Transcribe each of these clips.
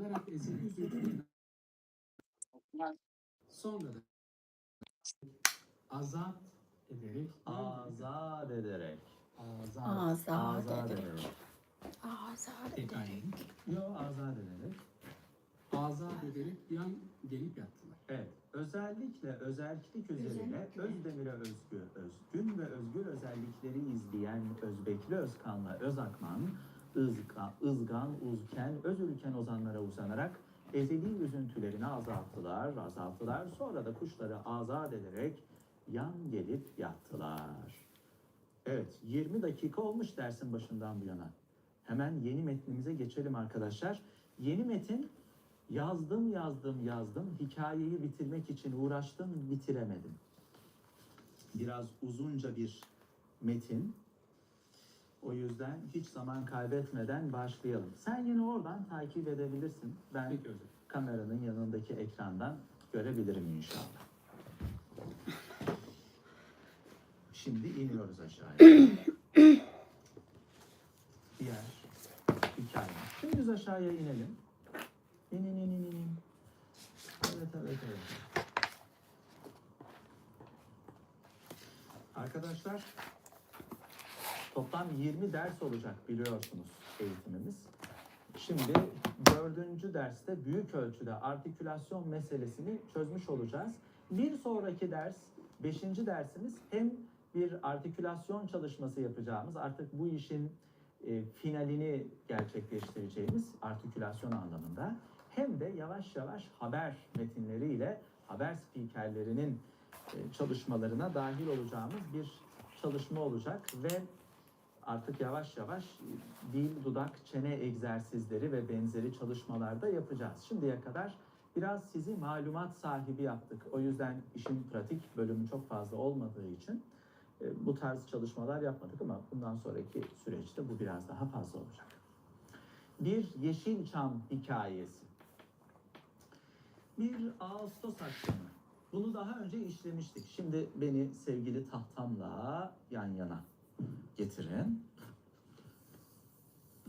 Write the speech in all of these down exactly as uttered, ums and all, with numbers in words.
Olarak esir üzüntüden sonra da azat ederek, Azat ederek. azat, Azat Azat ederek. ederek. Azat Tekrar ederek. Yok, azat ederek. azat ederek yan gelip yattılar. Evet, özellikle özerklik üzerine Özellikle. Özdemir'e özgü, özgün ve özgür özellikleri izleyen Özbekli Özkan'la Özakman, Izka, Izgan, Uzken, Özülken ozanlara uzanarak ezeli üzüntülerini azalttılar, azalttılar. Sonra da kuşları azat ederek yan gelip yattılar. Evet, yirmi dakika olmuş dersin başından bu yana. Hemen yeni metnimize geçelim arkadaşlar. Yeni metin yazdım, yazdım, yazdım. Hikayeyi bitirmek için uğraştım, bitiremedim. Biraz uzunca bir metin. O yüzden hiç zaman kaybetmeden başlayalım. Sen yine oradan takip edebilirsin. Ben Peki hocam. kameranın yanındaki ekrandan görebilirim inşallah. Şimdi iniyoruz aşağıya. Diğer hikaye. Dümdüz aşağıya inelim. İn, in, in, in, in, in. Evet, evet, evet. Arkadaşlar, toplam yirmi ders olacak biliyorsunuz eğitimimiz. Şimdi dördüncü derste büyük ölçüde artikülasyon meselesini çözmüş olacağız. Bir sonraki ders, beşinci dersimiz hem bir artikülasyon çalışması yapacağımız, artık bu işin e, finalini gerçekleştireceğimiz artikülasyon anlamında hem de yavaş yavaş haber metinleriyle haber spikerlerinin e, çalışmalarına dahil olacağımız bir çalışma olacak ve artık yavaş yavaş e, dil, dudak, çene egzersizleri ve benzeri çalışmalar da yapacağız. Şimdiye kadar biraz sizi malumat sahibi yaptık. O yüzden işin pratik bölümü çok fazla olmadığı için e, bu tarz çalışmalar yapmadık ama bundan sonraki süreçte bu biraz daha fazla olacak. Bir Yeşilçam hikayesi. Bir Ağustos akşamı. Bunu daha önce işlemiştik. Şimdi beni sevgili tahtamla yan yana getirin.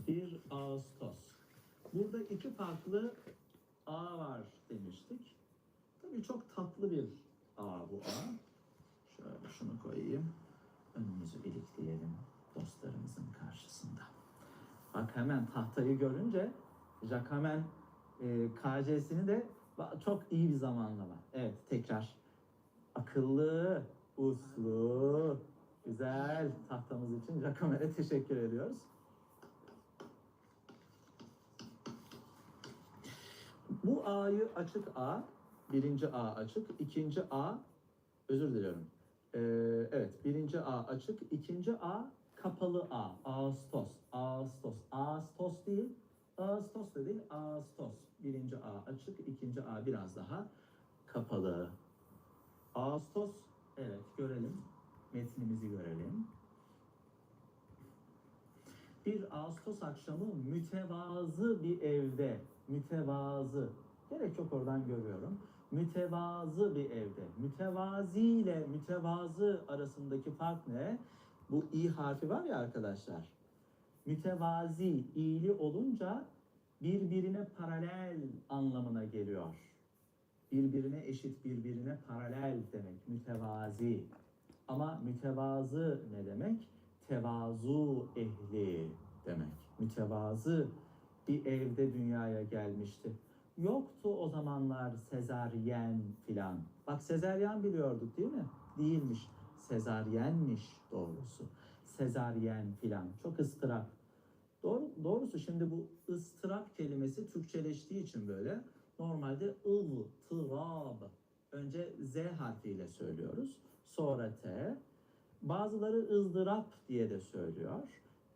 Bir Ağustos. Burada iki farklı A var demiştik. Tabii çok tatlı bir A bu A. Şöyle şunu koyayım. Önümüzü ilikleyelim dostlarımızın karşısında. Bak, hemen tahtayı görünce Jack hemen e, K C'sini de ba- çok iyi bir zamanlama. Evet, tekrar akıllı, uslu, güzel tahtamız için Jack Hemen'e teşekkür ediyoruz. Bu A'yı açık A, birinci A açık, ikinci A, özür diliyorum. Ee, evet, birinci A açık, ikinci A kapalı A, Ağustos, Ağustos, Ağustos değil, Ağustos da değil, Ağustos. Birinci A açık, ikinci A biraz daha kapalı. Ağustos, evet, görelim, metnimizi görelim. Bir Ağustos akşamı mütevazı bir evde, mütevazı, gerek yok, oradan görüyorum. Mütevazı bir evde. Mütevazi ile mütevazı arasındaki fark ne? Bu i harfi var ya arkadaşlar. Mütevazi, i'li olunca birbirine paralel anlamına geliyor. Birbirine eşit, birbirine paralel demek mütevazi. Ama mütevazı ne demek? Tevazu ehli demek. Mütevazı bir evde dünyaya gelmişti. Yoktu o zamanlar sezaryen filan. Bak, sezaryen biliyorduk değil mi? Değilmiş. Sezaryenmiş doğrusu. Sezaryen filan. Çok ıstırap. Doğru, doğrusu şimdi bu ıstırap kelimesi Türkçeleştiği için böyle normalde ıvtırab. Önce Z harfiyle söylüyoruz. Sonra T. Bazıları ızdırap diye de söylüyor.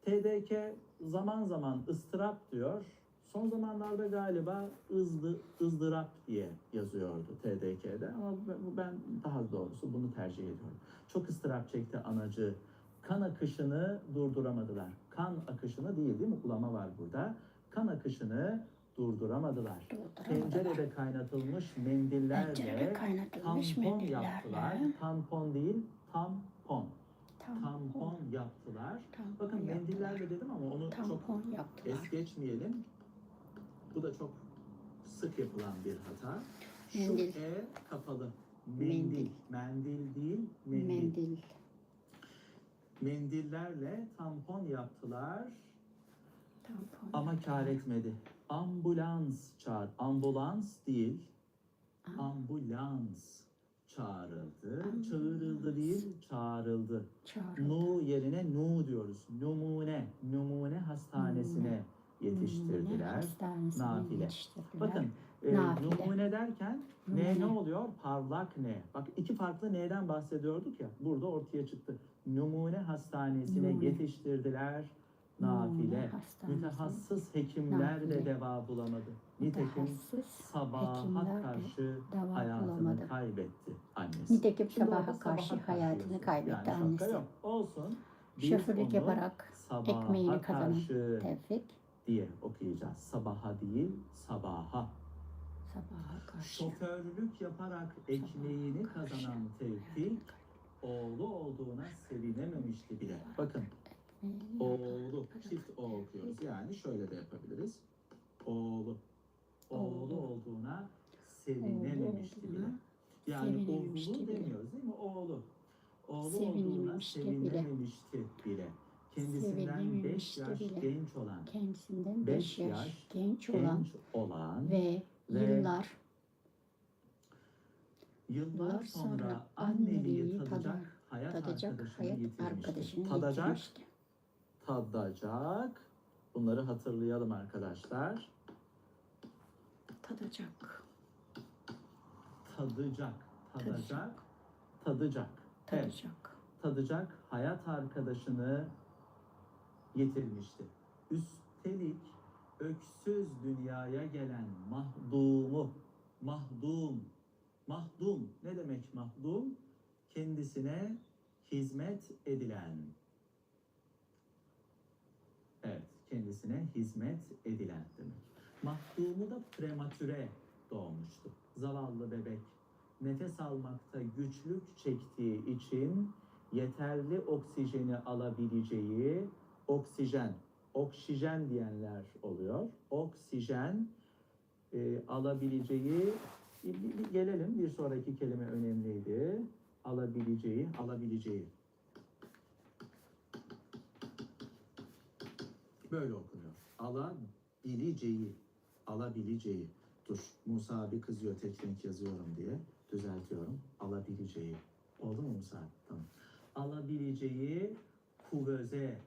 T D K zaman zaman ıstırap diyor. Son zamanlarda galiba ızdı, ızdırap diye yazıyordu T D K'de. Ama bu- ben daha doğrusu bunu tercih ediyorum. Çok ıstırap çekti anacı. Kan akışını durduramadılar. Kan akışını değil, değil mi? Ulama var burada. Kan akışını durduramadılar. Durduramadılar. Tencerede kaynatılmış mendillerle Tencerede kaynatılmış tampon mendillerle yaptılar. Tampon değil, tampon. Tampon. Tampon yaptılar. Tampon Bakın, yaptılar. Mendillerle dedim ama onu çok Tampon yaptılar. es geçmeyelim. Bu da çok Yapılan bir hata. Şu Mendil. E kapalı. Mendil. Mendil. Mendil değil, mendil. Mendil. Mendillerle tampon yaptılar. Tampon. Ama kâr etmedi. Ambulans çağır. Ambulans değil. Ambulans çağırıldı. Çağırıldı değil, çağrıldı. Çağrıldı. Nu yerine nu diyoruz. Numune, numune hastanesine Numune. yetiştirdiler. Numune hastanesine Nafile. yetiştirdiler. Bakın, e, Nafile. numune derken ne Numune. ne oluyor? Parlak ne. Bak, iki farklı neden bahsediyorduk ya. Burada ortaya çıktı. Numune hastanesine Numune. yetiştirdiler. Nafile. Hastanesi. Mütehassıs hekimler de Nafile. deva bulamadı. Nitekim Mütehassıs sabaha hekimler de karşı deva hayatını bulamadı. kaybetti annesi. Nitekim Şimdi orada sabaha sabaha karşı karşı hayatını yazıyor. kaybetti Yani şapka annesi. yok. Olsun. Biz Şoförlük onu yaparak sabaha ekmeğini kazanan karşı Tevfik. diye okuyacağız. Sabaha değil, sabaha. Sabaha karşı. Şoförlük yaparak ekmeğini Sabaha karşı. kazanan Tevfik, oğlu olduğuna sevinememişti bile. Bakın, Oğlu, çift O okuyoruz. Yani şöyle de yapabiliriz. Oğlu. Oğlu Oğlu. olduğuna sevinememişti Oğlu bile. olduğuna Yani sevinememişti oğlu bile. demiyoruz değil mi? Oğlu. Oğlu olduğuna Sevinememişti bile. sevinememişti bile. Kendisinden beş Sevinememişti yaş bile. genç olan, Kendisinden beş beş yaş yaş genç olan genç olan ve ve yıllar Yıllar sonra anneliği tadacak hayat arkadaşını yitirmişti. Tadacak, tadacak. Bunları hatırlayalım arkadaşlar. Tadacak. Tadacak, tadacak, tadacak. Evet. Tadacak. Tadacak hayat arkadaşını yitirmişti. Üstelik öksüz dünyaya gelen mahdumu, mahdum, mahdum, ne demek mahdum? Kendisine hizmet edilen. Evet, kendisine hizmet edilen demek. Mahdumu da prematüre doğmuştu. Zavallı bebek nefes almakta güçlük çektiği için yeterli oksijeni alabileceği oksijen, oksijen diyenler oluyor. Oksijen e, alabileceği, bir, bir, bir gelelim, bir sonraki kelime önemliydi. Alabileceği, alabileceği. Böyle okunuyor. Alabileceği, alabileceği. Dur, Musa abi kızıyor tek renk yazıyorum diye. Düzeltiyorum. Alabileceği. Oldu mu Musa abi? Tamam. Alabileceği kuvöze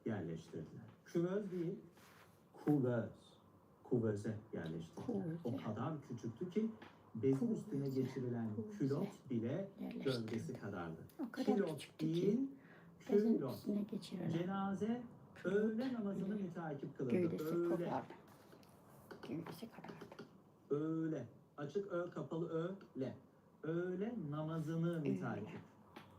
yerleştirdiler. Küvöz değil, kuvöz. Kuvöze yerleştirdiler. Kuvöze. O kadar küçüktü ki bezin Kuvöze. üstüne geçirilen Kuvöze. külot bile Yerleştirildi. gövdesi kadardı. O kadar Külot küçüktü ki değil, bezin külot. üstüne geçirilen Cenaze külot öğle namazını bile müteakip kılındı. gövdesi Öğle. kadardı. Gövdesi kadardı. Öğle. Açık ö, kapalı ö, le. Öğle namazını müteakip.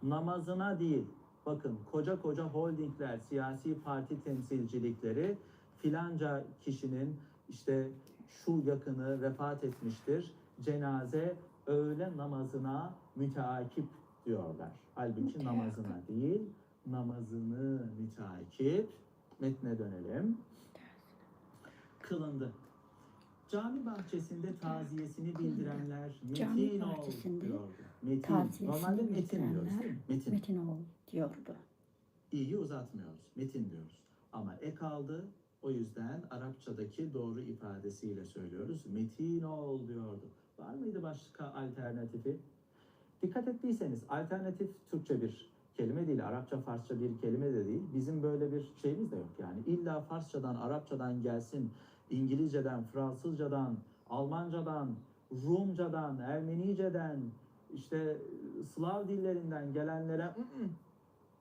Namazına değil. Bakın, koca koca holdingler, siyasi parti temsilcilikleri filanca kişinin işte şu yakını vefat etmiştir. Cenaze öğle namazına müteakip diyorlar. Halbuki Müteakip. namazına değil, namazını müteakip. Metne dönelim. Kılındı. Cami bahçesinde taziyesini bildirenler Cami Metin ol bahçesinde diyordu. Metin. taziyesini Normalde Metin diyoruz bildirenler değil mi? Metin. Metin ol diyordu. İ'yi uzatmıyoruz. Metin diyoruz. Ama e kaldı. O yüzden Arapçadaki doğru ifadesiyle söylüyoruz. Metin ol diyordu. Var mıydı başka alternatifi? Dikkat ettiyseniz alternatif Türkçe bir kelime değil, Arapça, Farsça bir kelime de değil. Bizim böyle bir şeyimiz de yok yani. İlla Farsçadan, Arapçadan gelsin, İngilizceden, Fransızcadan, Almancadan, Rumcadan, Ermeniceden, işte Slav dillerinden gelenlere "Mm-mm,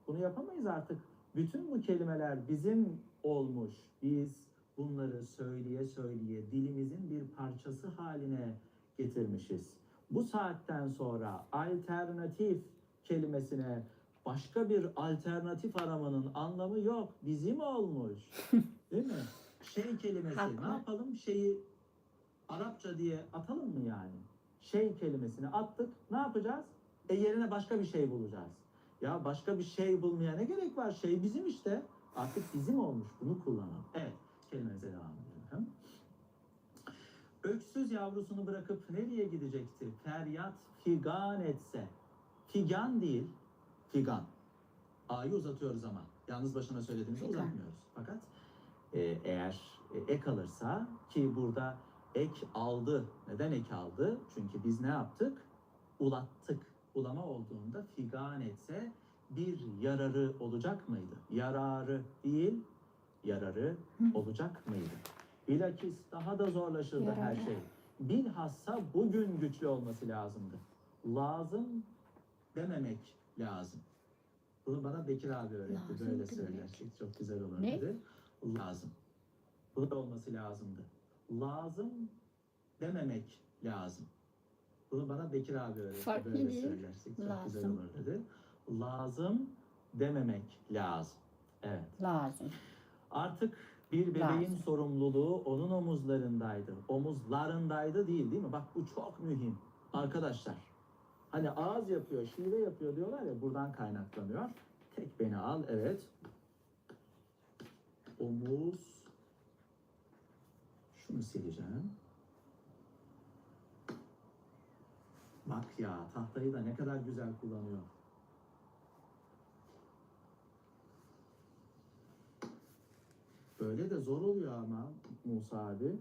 bunu yapamayız artık. Bütün bu kelimeler bizim olmuş. Biz bunları söyleye söyleye dilimizin bir parçası haline getirmişiz. Bu saatten sonra alternatif kelimesine başka bir alternatif aramanın anlamı yok. Bizim olmuş." Değil mi? Şey kelimesi, Haklı. ne yapalım? Şeyi Arapça diye atalım mı yani? Şey kelimesini attık. Ne yapacağız? E, yerine başka bir şey bulacağız. Ya başka bir şey bulmaya ne gerek var? Şey bizim işte. Artık bizim olmuş. Bunu kullanalım. Evet. Kelimemize devam edelim efendim. Öksüz yavrusunu bırakıp nereye gidecekti? Feryat figan etse. Figan değil, figan. A'yı uzatıyoruz ama. Yalnız başına söylediğimizde uzatmıyoruz. Fakat e, eğer e, ek alırsa, ki burada ek aldı. Neden ek aldı? Çünkü biz ne yaptık? Ulattık. Ulama olduğunda figan etse bir yararı olacak mıydı? Yararı değil, yararı olacak mıydı? Bilakis daha da zorlaşırdı her şey. Bilhassa bugün güçlü olması lazımdı. Lazım dememek lazım. Bunu bana Bekir abi öğretti. Böyle söylersek çok güzel olur dedi. Lazım. Bunun olması lazımdı. Lazım dememek lazım. Bunu bana Bekir abi öğretti. Böyle söylersek çok güzel olur dedi. Lazım dememek lazım. Evet. Lazım. Artık bir bebeğin sorumluluğu onun omuzlarındaydı. Omuzlarındaydı değil, değil mi? Bak, bu çok mühim. Arkadaşlar, hani ağız yapıyor, şive yapıyor diyorlar ya, buradan kaynaklanıyor. Tek beni al, evet. Omuz. Şunu sileceğim. Bak ya, tahtayı da ne kadar güzel kullanıyor. Böyle de zor oluyor ama Musa abi.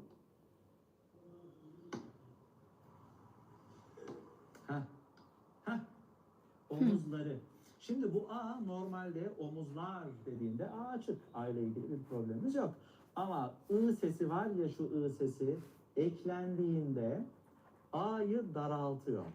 Heh. Heh. Omuzları. Şimdi bu A normalde omuzlar dediğinde A açık. A ile ilgili bir problemimiz yok. Ama I sesi var ya, şu I sesi eklendiğinde A'yı daraltıyor.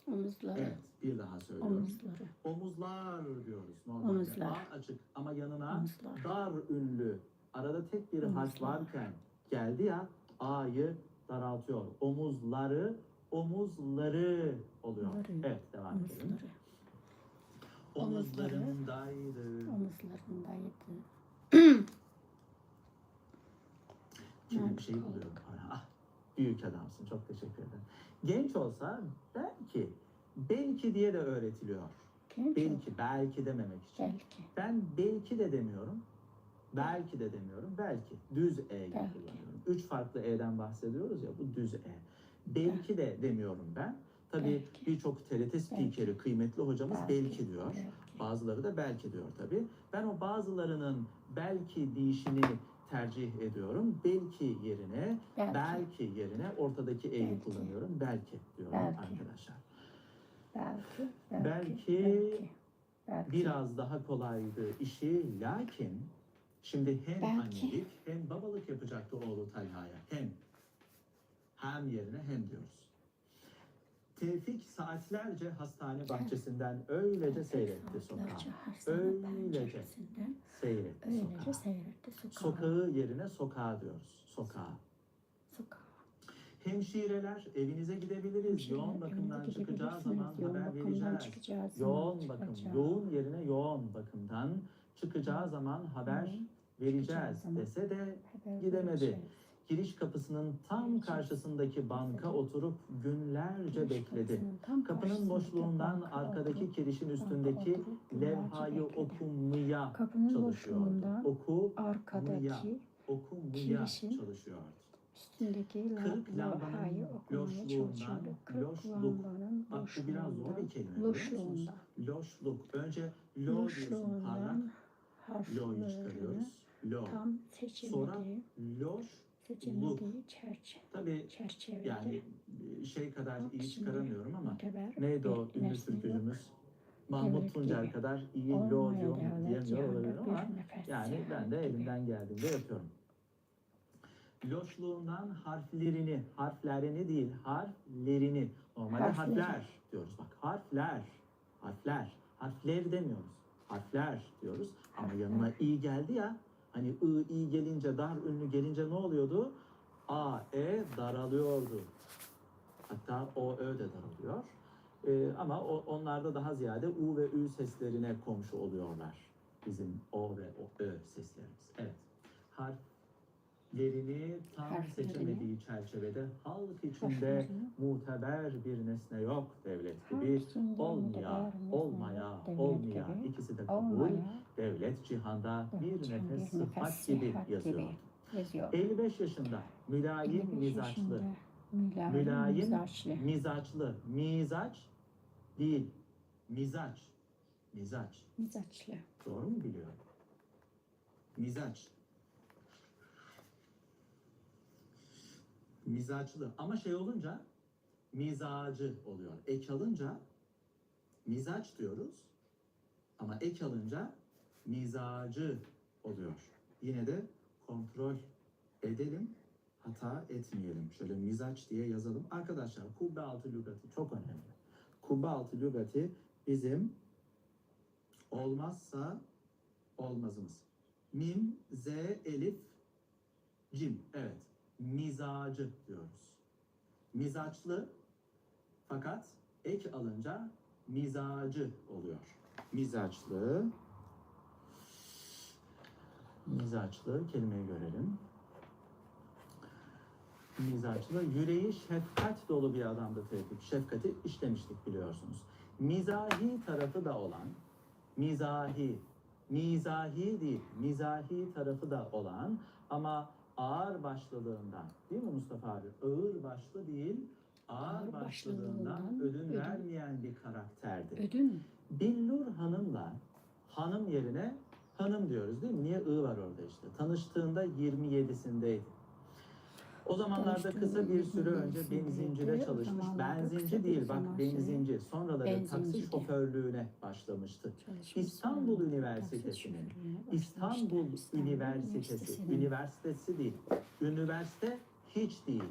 Omuzları. Evet, bir daha söylüyorum. Omuzları. Omuzlar diyoruz normalde. Omuzlar. A açık ama yanına dar ünlü, arada tek bir harf varken geldi ya, A'yı daraltıyor. Omuzları, omuzları oluyor. Evet, devam edelim. Omuzları. Omuzları. Omuzlarındaydı. Omuzlarındaydı. Şimdi bir şey buluyorum. Ah, büyük adamsın. Çok teşekkür ederim. Genç olsa belki, belki diye de öğretiliyor. Belki, belki dememek için. Ben belki de demiyorum. Belki de demiyorum. Belki. Düz E kullanıyorum. Üç farklı E'den bahsediyoruz ya, bu düz E. Belki de demiyorum ben. Tabii birçok T R T spikeri, kıymetli hocamız belki diyor. Bazıları da belki diyor tabii. Ben o bazılarının belki deyişini tercih ediyorum. Belki yerine, belki yerine ortadaki E'yi kullanıyorum. Belki diyorum arkadaşlar. Belki, belki biraz daha kolaydı işi. Lakin şimdi hem annelik hem babalık yapacaktı oğlu Talha'ya. Hem, hem yerine hem diyoruz. Tevfik saatlerce hastane bahçesinden öylece seyretti sokağa. Öylece. Seyretti sokağa. Sokağı yerine sokağa diyoruz. Sokağa. Hemşireler, evinize gidebiliriz. Yoğun bakımdan çıkacağı zaman haber vereceğiz. Yoğun bakım, yoğun yerine yoğun bakımdan çıkacağı zaman haber vereceğiz dese de gidemedi. Giriş kapısının tam karşısındaki banka oturup günlerce bekledi. Kapının boşluğundan arkadaki kirişin üstündeki levhayı okumaya çalışıyordu. Okumaya, okumaya çalışıyordu. Üstündeki levhayı okumaya çalışıyordu. Kırık lambanın loşluğundan, loşluk. Bak, bu biraz zor bir kelime, biliyor musunuz? Loşluk. Önce lo diyorsun, parlak. Lo'yu çıkarıyoruz. Lo. Sonra loş. Seçemediği çerçe. Tabii, çerçevede yani, e, şey kadar iyi çıkaramıyorum ama neydi o ünlü türkücümüz? Mahmut Tuncer kadar iyi lo diyor, diyemiyor olabilirim ama yani ben de elimden geldiğince yapıyorum. Loşluğundan harflerini, harflerini değil, harflerini. Normalde harfler diyoruz bak, harfler. Harfler. Harfler demiyoruz. Harfler diyoruz. Ama yanına i geldi ya. Hani i, i gelince, dar ünlü gelince ne oluyordu? A, e daralıyordu. Hatta o, ö de daralıyor. Ee, ama o, onlarda daha ziyade u ve ü seslerine komşu oluyorlar. Bizim o ve o, ö seslerimiz. Evet. Harf yerini tam seçemediği çerçevede halk içinde muteber bir nesne yok devlet gibi, olmaya, olmaya, olmaya, ikisi de kabul, devlet cihanda bir nefes sıhhat gibi yazıyordu. Yazıyor. elli beş yaşında, mülayim elli beş mizaçlı. yaşında. Mülayim, Mülayim mizaçlı. Mizaçlı. Mizaç değil. Mizaç. Mizaç. Mizaçlı. Doğru mu biliyorum? Mizaç. Mizaçlı. Ama şey olunca mizacı oluyor. Ek alınca mizaç diyoruz. Ama ek alınca mizacı oluyor. Yine de kontrol edelim. Hata etmeyelim. Şöyle mizaç diye yazalım. Arkadaşlar, kubbe altı lügatı çok önemli. Kubbe altı lügatı bizim olmazsa olmazımız. Mim, ze, elif, cim. Evet. Mizacı diyoruz. Mizaçlı, fakat ek alınca mizacı oluyor. Mizaçlı. Mizaçlı kelimeyi görelim. Mizaçlı, yüreği şefkat dolu bir adamdı Tevfik. Şefkati işlemiştik biliyorsunuz. Mizahi tarafı da olan, mizahi, mizahi değil, mizahi tarafı da olan ama ağır başlılığından, değil mi Mustafa abi? Ağır başlı değil, ağır başlılığından ödün vermeyen bir karakterdi. Ödün. Billur Hanım'la, hanım yerine hanım diyoruz değil mi? Niye I var orada işte? Tanıştığında yirmi yedisindeydi. O zamanlarda kısa bir süre önce benzincide çalışmış. Benzinci değil bak, benzinci. Sonraları taksi şoförlüğüne başlamıştı. İstanbul Üniversitesi'nin, İstanbul Üniversitesi, üniversitesi değil. Üniversite hiç değil.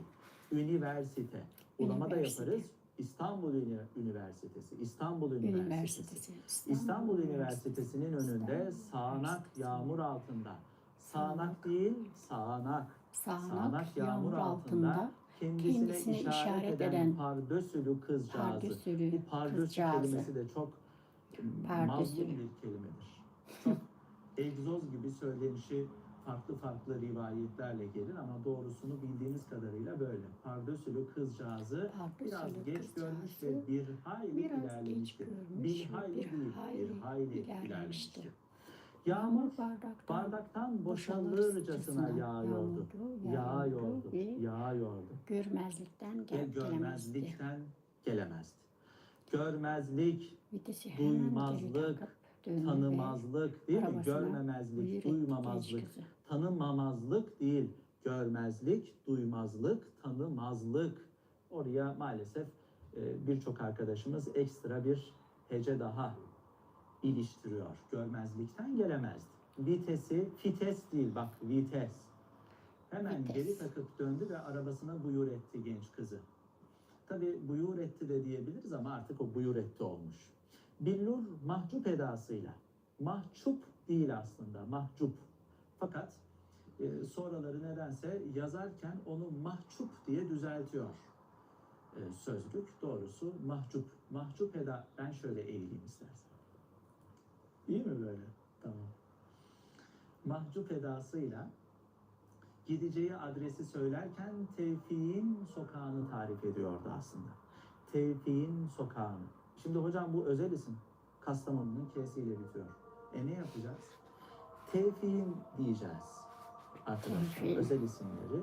Üniversite. Ulama da yaparız. İstanbul Ünü- Üniversitesi. İstanbul Üniversitesi. İstanbul Üniversitesi'nin önünde sağanak yağmur altında. Sağanak değil, sağanak. Sağanak yağmur altında kendisine işaret eden pardösülü kızcağızı. Bu pardösü kelimesi de çok mazlum bir kelimedir. Çok egzoz gibi söylenişi farklı farklı rivayetlerle gelir ama doğrusunu bildiğimiz kadarıyla böyle. Pardösülü kızcağızı biraz geç görmüş ve bir hayli ilerlemişti. Bir hayli değil, bir hayli ilerlemişti. Yağmur bardaktan boşalırcasına yağıyordu. Yağıyordu, yağıyordu. Görmezlikten Ve gel- gelemezdi. Görmezlikten gelemezdi. Görmezlik, Vitesi hemen geri duymazlık, takıp dönüyor ve tanımazlık, değil mi? arabasına Görmemezlik, buyur, duymamazlık. genç kızı. Tanımamazlık değil, görmezlik, duymazlık, tanımazlık. Oraya maalesef e, birçok arkadaşımız ekstra bir hece daha iliştiriyor. Görmezlikten gelemezdi. Vitesi, fites değil bak, vites. Hemen Vites. Geri takıp döndü ve arabasına buyur etti genç kızı. Tabi buyur etti de diyebiliriz ama artık o buyur etti olmuş. Billur mahcup edasıyla. Mahcup değil aslında, mahcup. Fakat e, sonraları nedense yazarken onu mahcup diye düzeltiyor e, sözlük. Doğrusu mahcup. Mahcup eda, ben şöyle eğileyim istersen. İyi mi böyle? Tamam. Mahcup edasıyla gideceği adresi söylerken Tevfik'in sokağını tarif ediyordu aslında. Tevfik'in sokağını. Şimdi hocam bu özel isim. Kastamonu'nun K'siyle bitiyor. E ne yapacağız? Tevfik'in diyeceğiz. Arkadaşlar Tevfik'in. Özel isimleri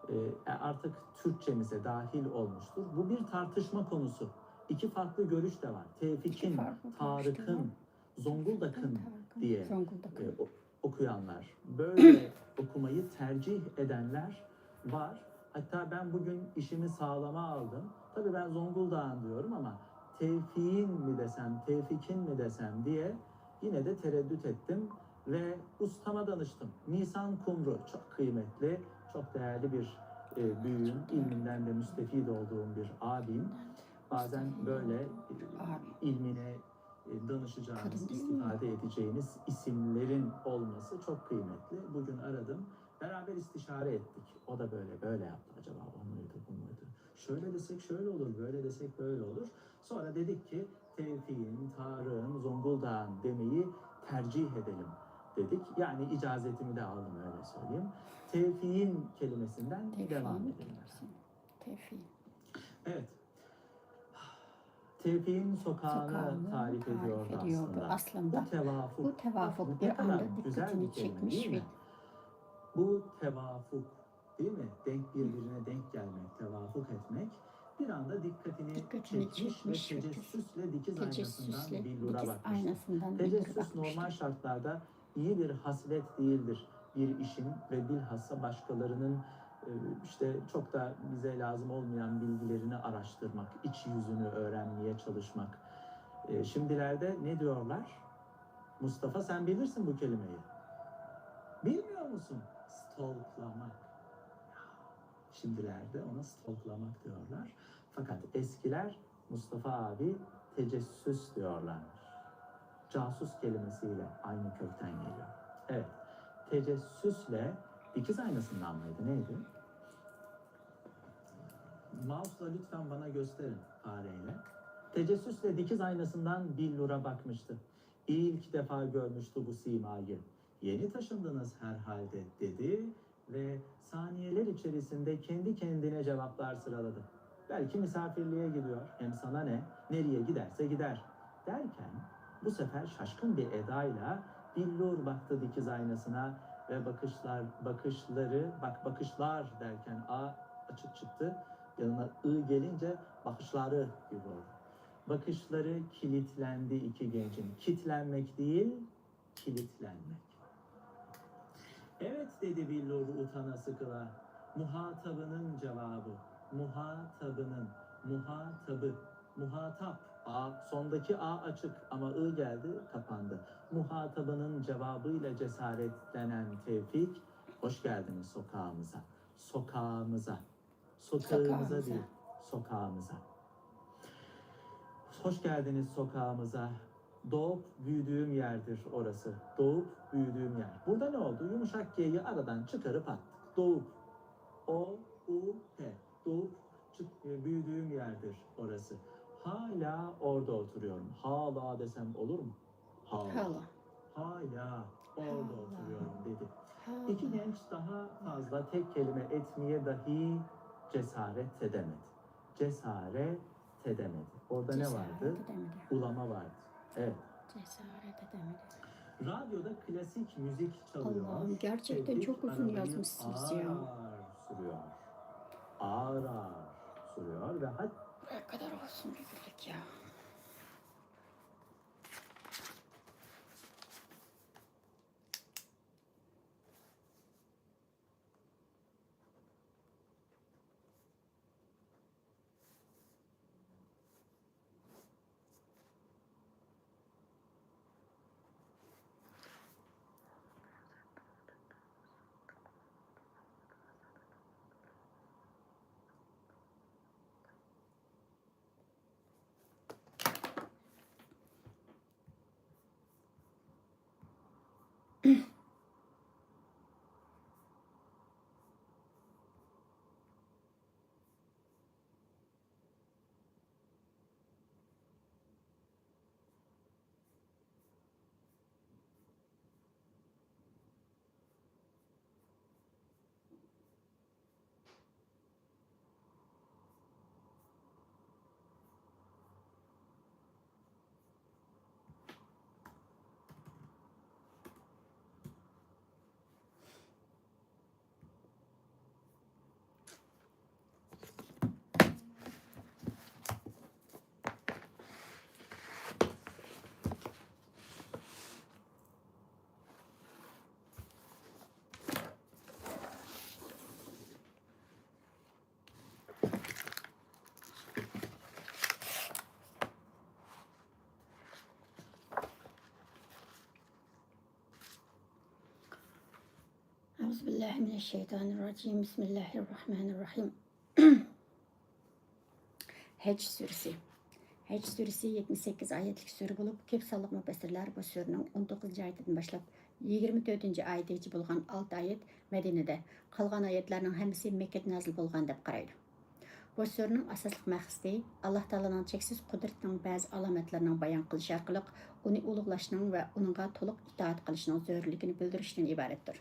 e, e, artık Türkçemize dahil olmuştur. Bu bir tartışma konusu. İki farklı görüş de var. Tevfik'in, İki farklı görüş de Tarık'ın, var. Zonguldak'ın Tarık'ın, diye Zonguldak'ın. e, o- okuyanlar. Böyle okumayı tercih edenler var. Hatta ben bugün işimi sağlama aldım. Tabii ben Zonguldak'ın diyorum ama Tevfik'in mi desem, Tevfik'in mi desem diye yine de tereddüt ettim ve ustama danıştım. Nisan Kumru çok kıymetli, çok değerli bir e, büyüğüm, ilminden de müstefid olduğum bir abim. Bazen böyle e, ilmine e, danışacağınız, Kadın değil mi? istifade edeceğiniz isimlerin olması çok kıymetli. Bugün aradım. Beraber istişare ettik. O da böyle böyle yaptı. Acaba o muydu, bu muydu? Şöyle desek şöyle olur, böyle desek böyle olur. Sonra dedik ki Tevfik'in, Tarık'ın, Zonguldak'ın demeyi tercih edelim dedik. Yani icazetimi de aldım öyle söyleyeyim. Tevfik'in kelimesinden devam Tevfik'in edelim. kelimesi. Tevfik'in. Evet. Tevfik'in sokağını Sokağını tarif ediyordu tarif ediyordu aslında. aslında. Bu tevafuk. Bu tevafuk Bak, bir ne kadar anda güzel dikkatini bir kelime, çekmiş değil ve mi? Bu tevafuk, değil mi? Denk, birbirine denk gelmek, tevafuk etmek. Bir anda dikkatini çekmiş ve tecessüsle dikiz aynasından billura bakmıştı. Tecessüs normal şartlarda iyi bir haslet değildir. Bir işin ve bilhassa başkalarının e, işte çok da bize lazım olmayan bilgilerini araştırmak, iç yüzünü öğrenmeye çalışmak. E, şimdilerde ne diyorlar? Mustafa, sen bilirsin bu kelimeyi. Bilmiyor musun? Stalklamak. Şimdilerde ona stalklamak diyorlar. Fakat eskiler Mustafa abi tecessüs diyorlarmış. Casus kelimesiyle aynı kökten geliyor. Evet, tecessüsle dikiz aynasından mıydı, neydi? Mouse'la lütfen bana gösterin fareyle. Tecessüsle dikiz aynasından billura bakmıştı. İlk defa görmüştü bu simayı. Yeni taşındınız herhalde dedi ve saniyeler içerisinde kendi kendine cevaplar sıraladı. Belki misafirliğe gidiyor, hem sana ne, nereye giderse gider. Derken bu sefer şaşkın bir edayla billur baktı dikiz aynasına ve bakışlar, bakışları, bak bakışlar derken A açık çıktı. Yanına I gelince bakışları gibi oldu. Bakışları kilitlendi iki gencin. Kitlenmek değil, kilitlenmek. Evet dedi billur utana sıkıla. Muhatabının cevabı. Muhatabının. Muhatabı. Muhatap. A, sondaki A açık ama I geldi, kapandı. Muhatabının cevabıyla cesaretlenen Tevfik, hoş geldiniz sokağımıza. Sokağımıza. Sokağımıza değil, sokağımıza. Hoş geldiniz sokağımıza. Doğup büyüdüğüm yerdir orası. Doğup büyüdüğüm yer. Burada ne oldu? Yumuşak G'yi aradan çıkarıp attık. Doğup. O, U, P. Doğup çık- e, büyüdüğüm yerdir orası. Hala orada oturuyorum. Hala desem olur mu? Hala. Hala. Hala orada oturuyorum dedi. Hala. İki genç daha fazla tek kelime etmeye dahi cesaret edemedi. Cesaret edemedi. Orada ne vardı? Cesaret edemedi. Ulama vardı. Evet. Cesaret edemedi. Radyoda klasik müzik çalıyor. Allah'ım, gerçekten çok uzun yazmışsınız ya. Tevfik arabayı ağır ağır sürüyor. Ağır ağır sürüyor ve hat- Ne kadar olsun bir ya. أعوذ بالله من الشيطان الرجيم. بسم الله الرحمن الرحيم. ھەج سۈرىسى. ھەج سۈرىسى يەتمىش سەككىز ئايەتلىك سۈرە بولۇپ، كۆپ سانلىق مۇپەسسىرلەر بۇ سۈرىنىڭ ئون توققۇزىنچى ئايىتىدىن باشلاپ يىگىرمە تۆتىنچى ئايىتىگىچە بولغان ئالتە ئايەت مەدىنىدە، قالغان ئايەتلەرنىڭ ھەممىسى مەككىدە نازىل بولغان دەپ قارايدۇ. بۇ سۈرىنىڭ ئاساسلىق مەقسىتى ئاللاھ تائالانىڭ چەكسىز قۇدرىتىنىڭ بەزى ئالامەتلىرىنىڭ بايان قىلىشى ئارقىلىق ئۇنى ئۇلۇغلاشنىڭ ۋە ئۇنىڭغا تولۇق ئىتائەت قىلىشنىڭ زۆرۈرلۈكىنى بىلدۈرۈشتىن ئىبارەتتۇر.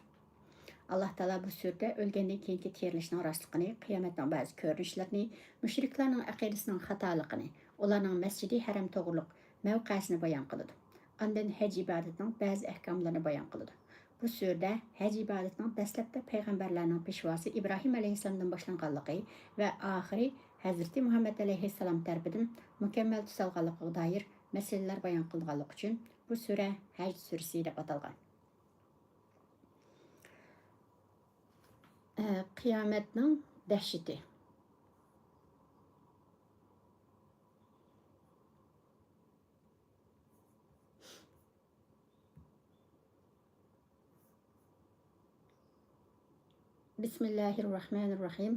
ئاللاھ تائالا بۇ سۈرىدە ئۆلگەندىن كېيىنكى تىرىلىشنىڭ راستلىقىنى، قىيامەتنىڭ بەزى كۆرۈنۈشلىرىنى، مۇشرىكلارنىڭ ئەقىدىسىنىڭ خاتالىقىنى، ئۇلارنىڭ مەسجىدى ھەرەم توغرۇلۇق مەۋقەسىنى بايان قىلىدۇ. ئاندىن ھەج ئىبادىتىنىڭ بەزى ئەھكاملىرىنى بايان قىلىدۇ. بۇ سۈرىدە ھەج ئىبادىتىنىڭ دەسلەپتە پەيغەمبەرلەرنىڭ پېشۋاسى ئىبراھىم ئەلەيھىسسالامدىن باشلانغانلىقى ۋە ئاخىرى ھەزرىتى مۇھەممەد ئەلەيھىسسالام تەرىپىدىن مۇكەممەل تۈزەلگەنلىكىگە دائىر مەسىلىلەر بايان قىلىنغانلىقى ئۈچۈن بۇ سۈرە ھەج سۈرىسى دەپ ئاتالغان. قىيامەتنىڭ دەھشىتى. بسم الله الرحمن الرحيم.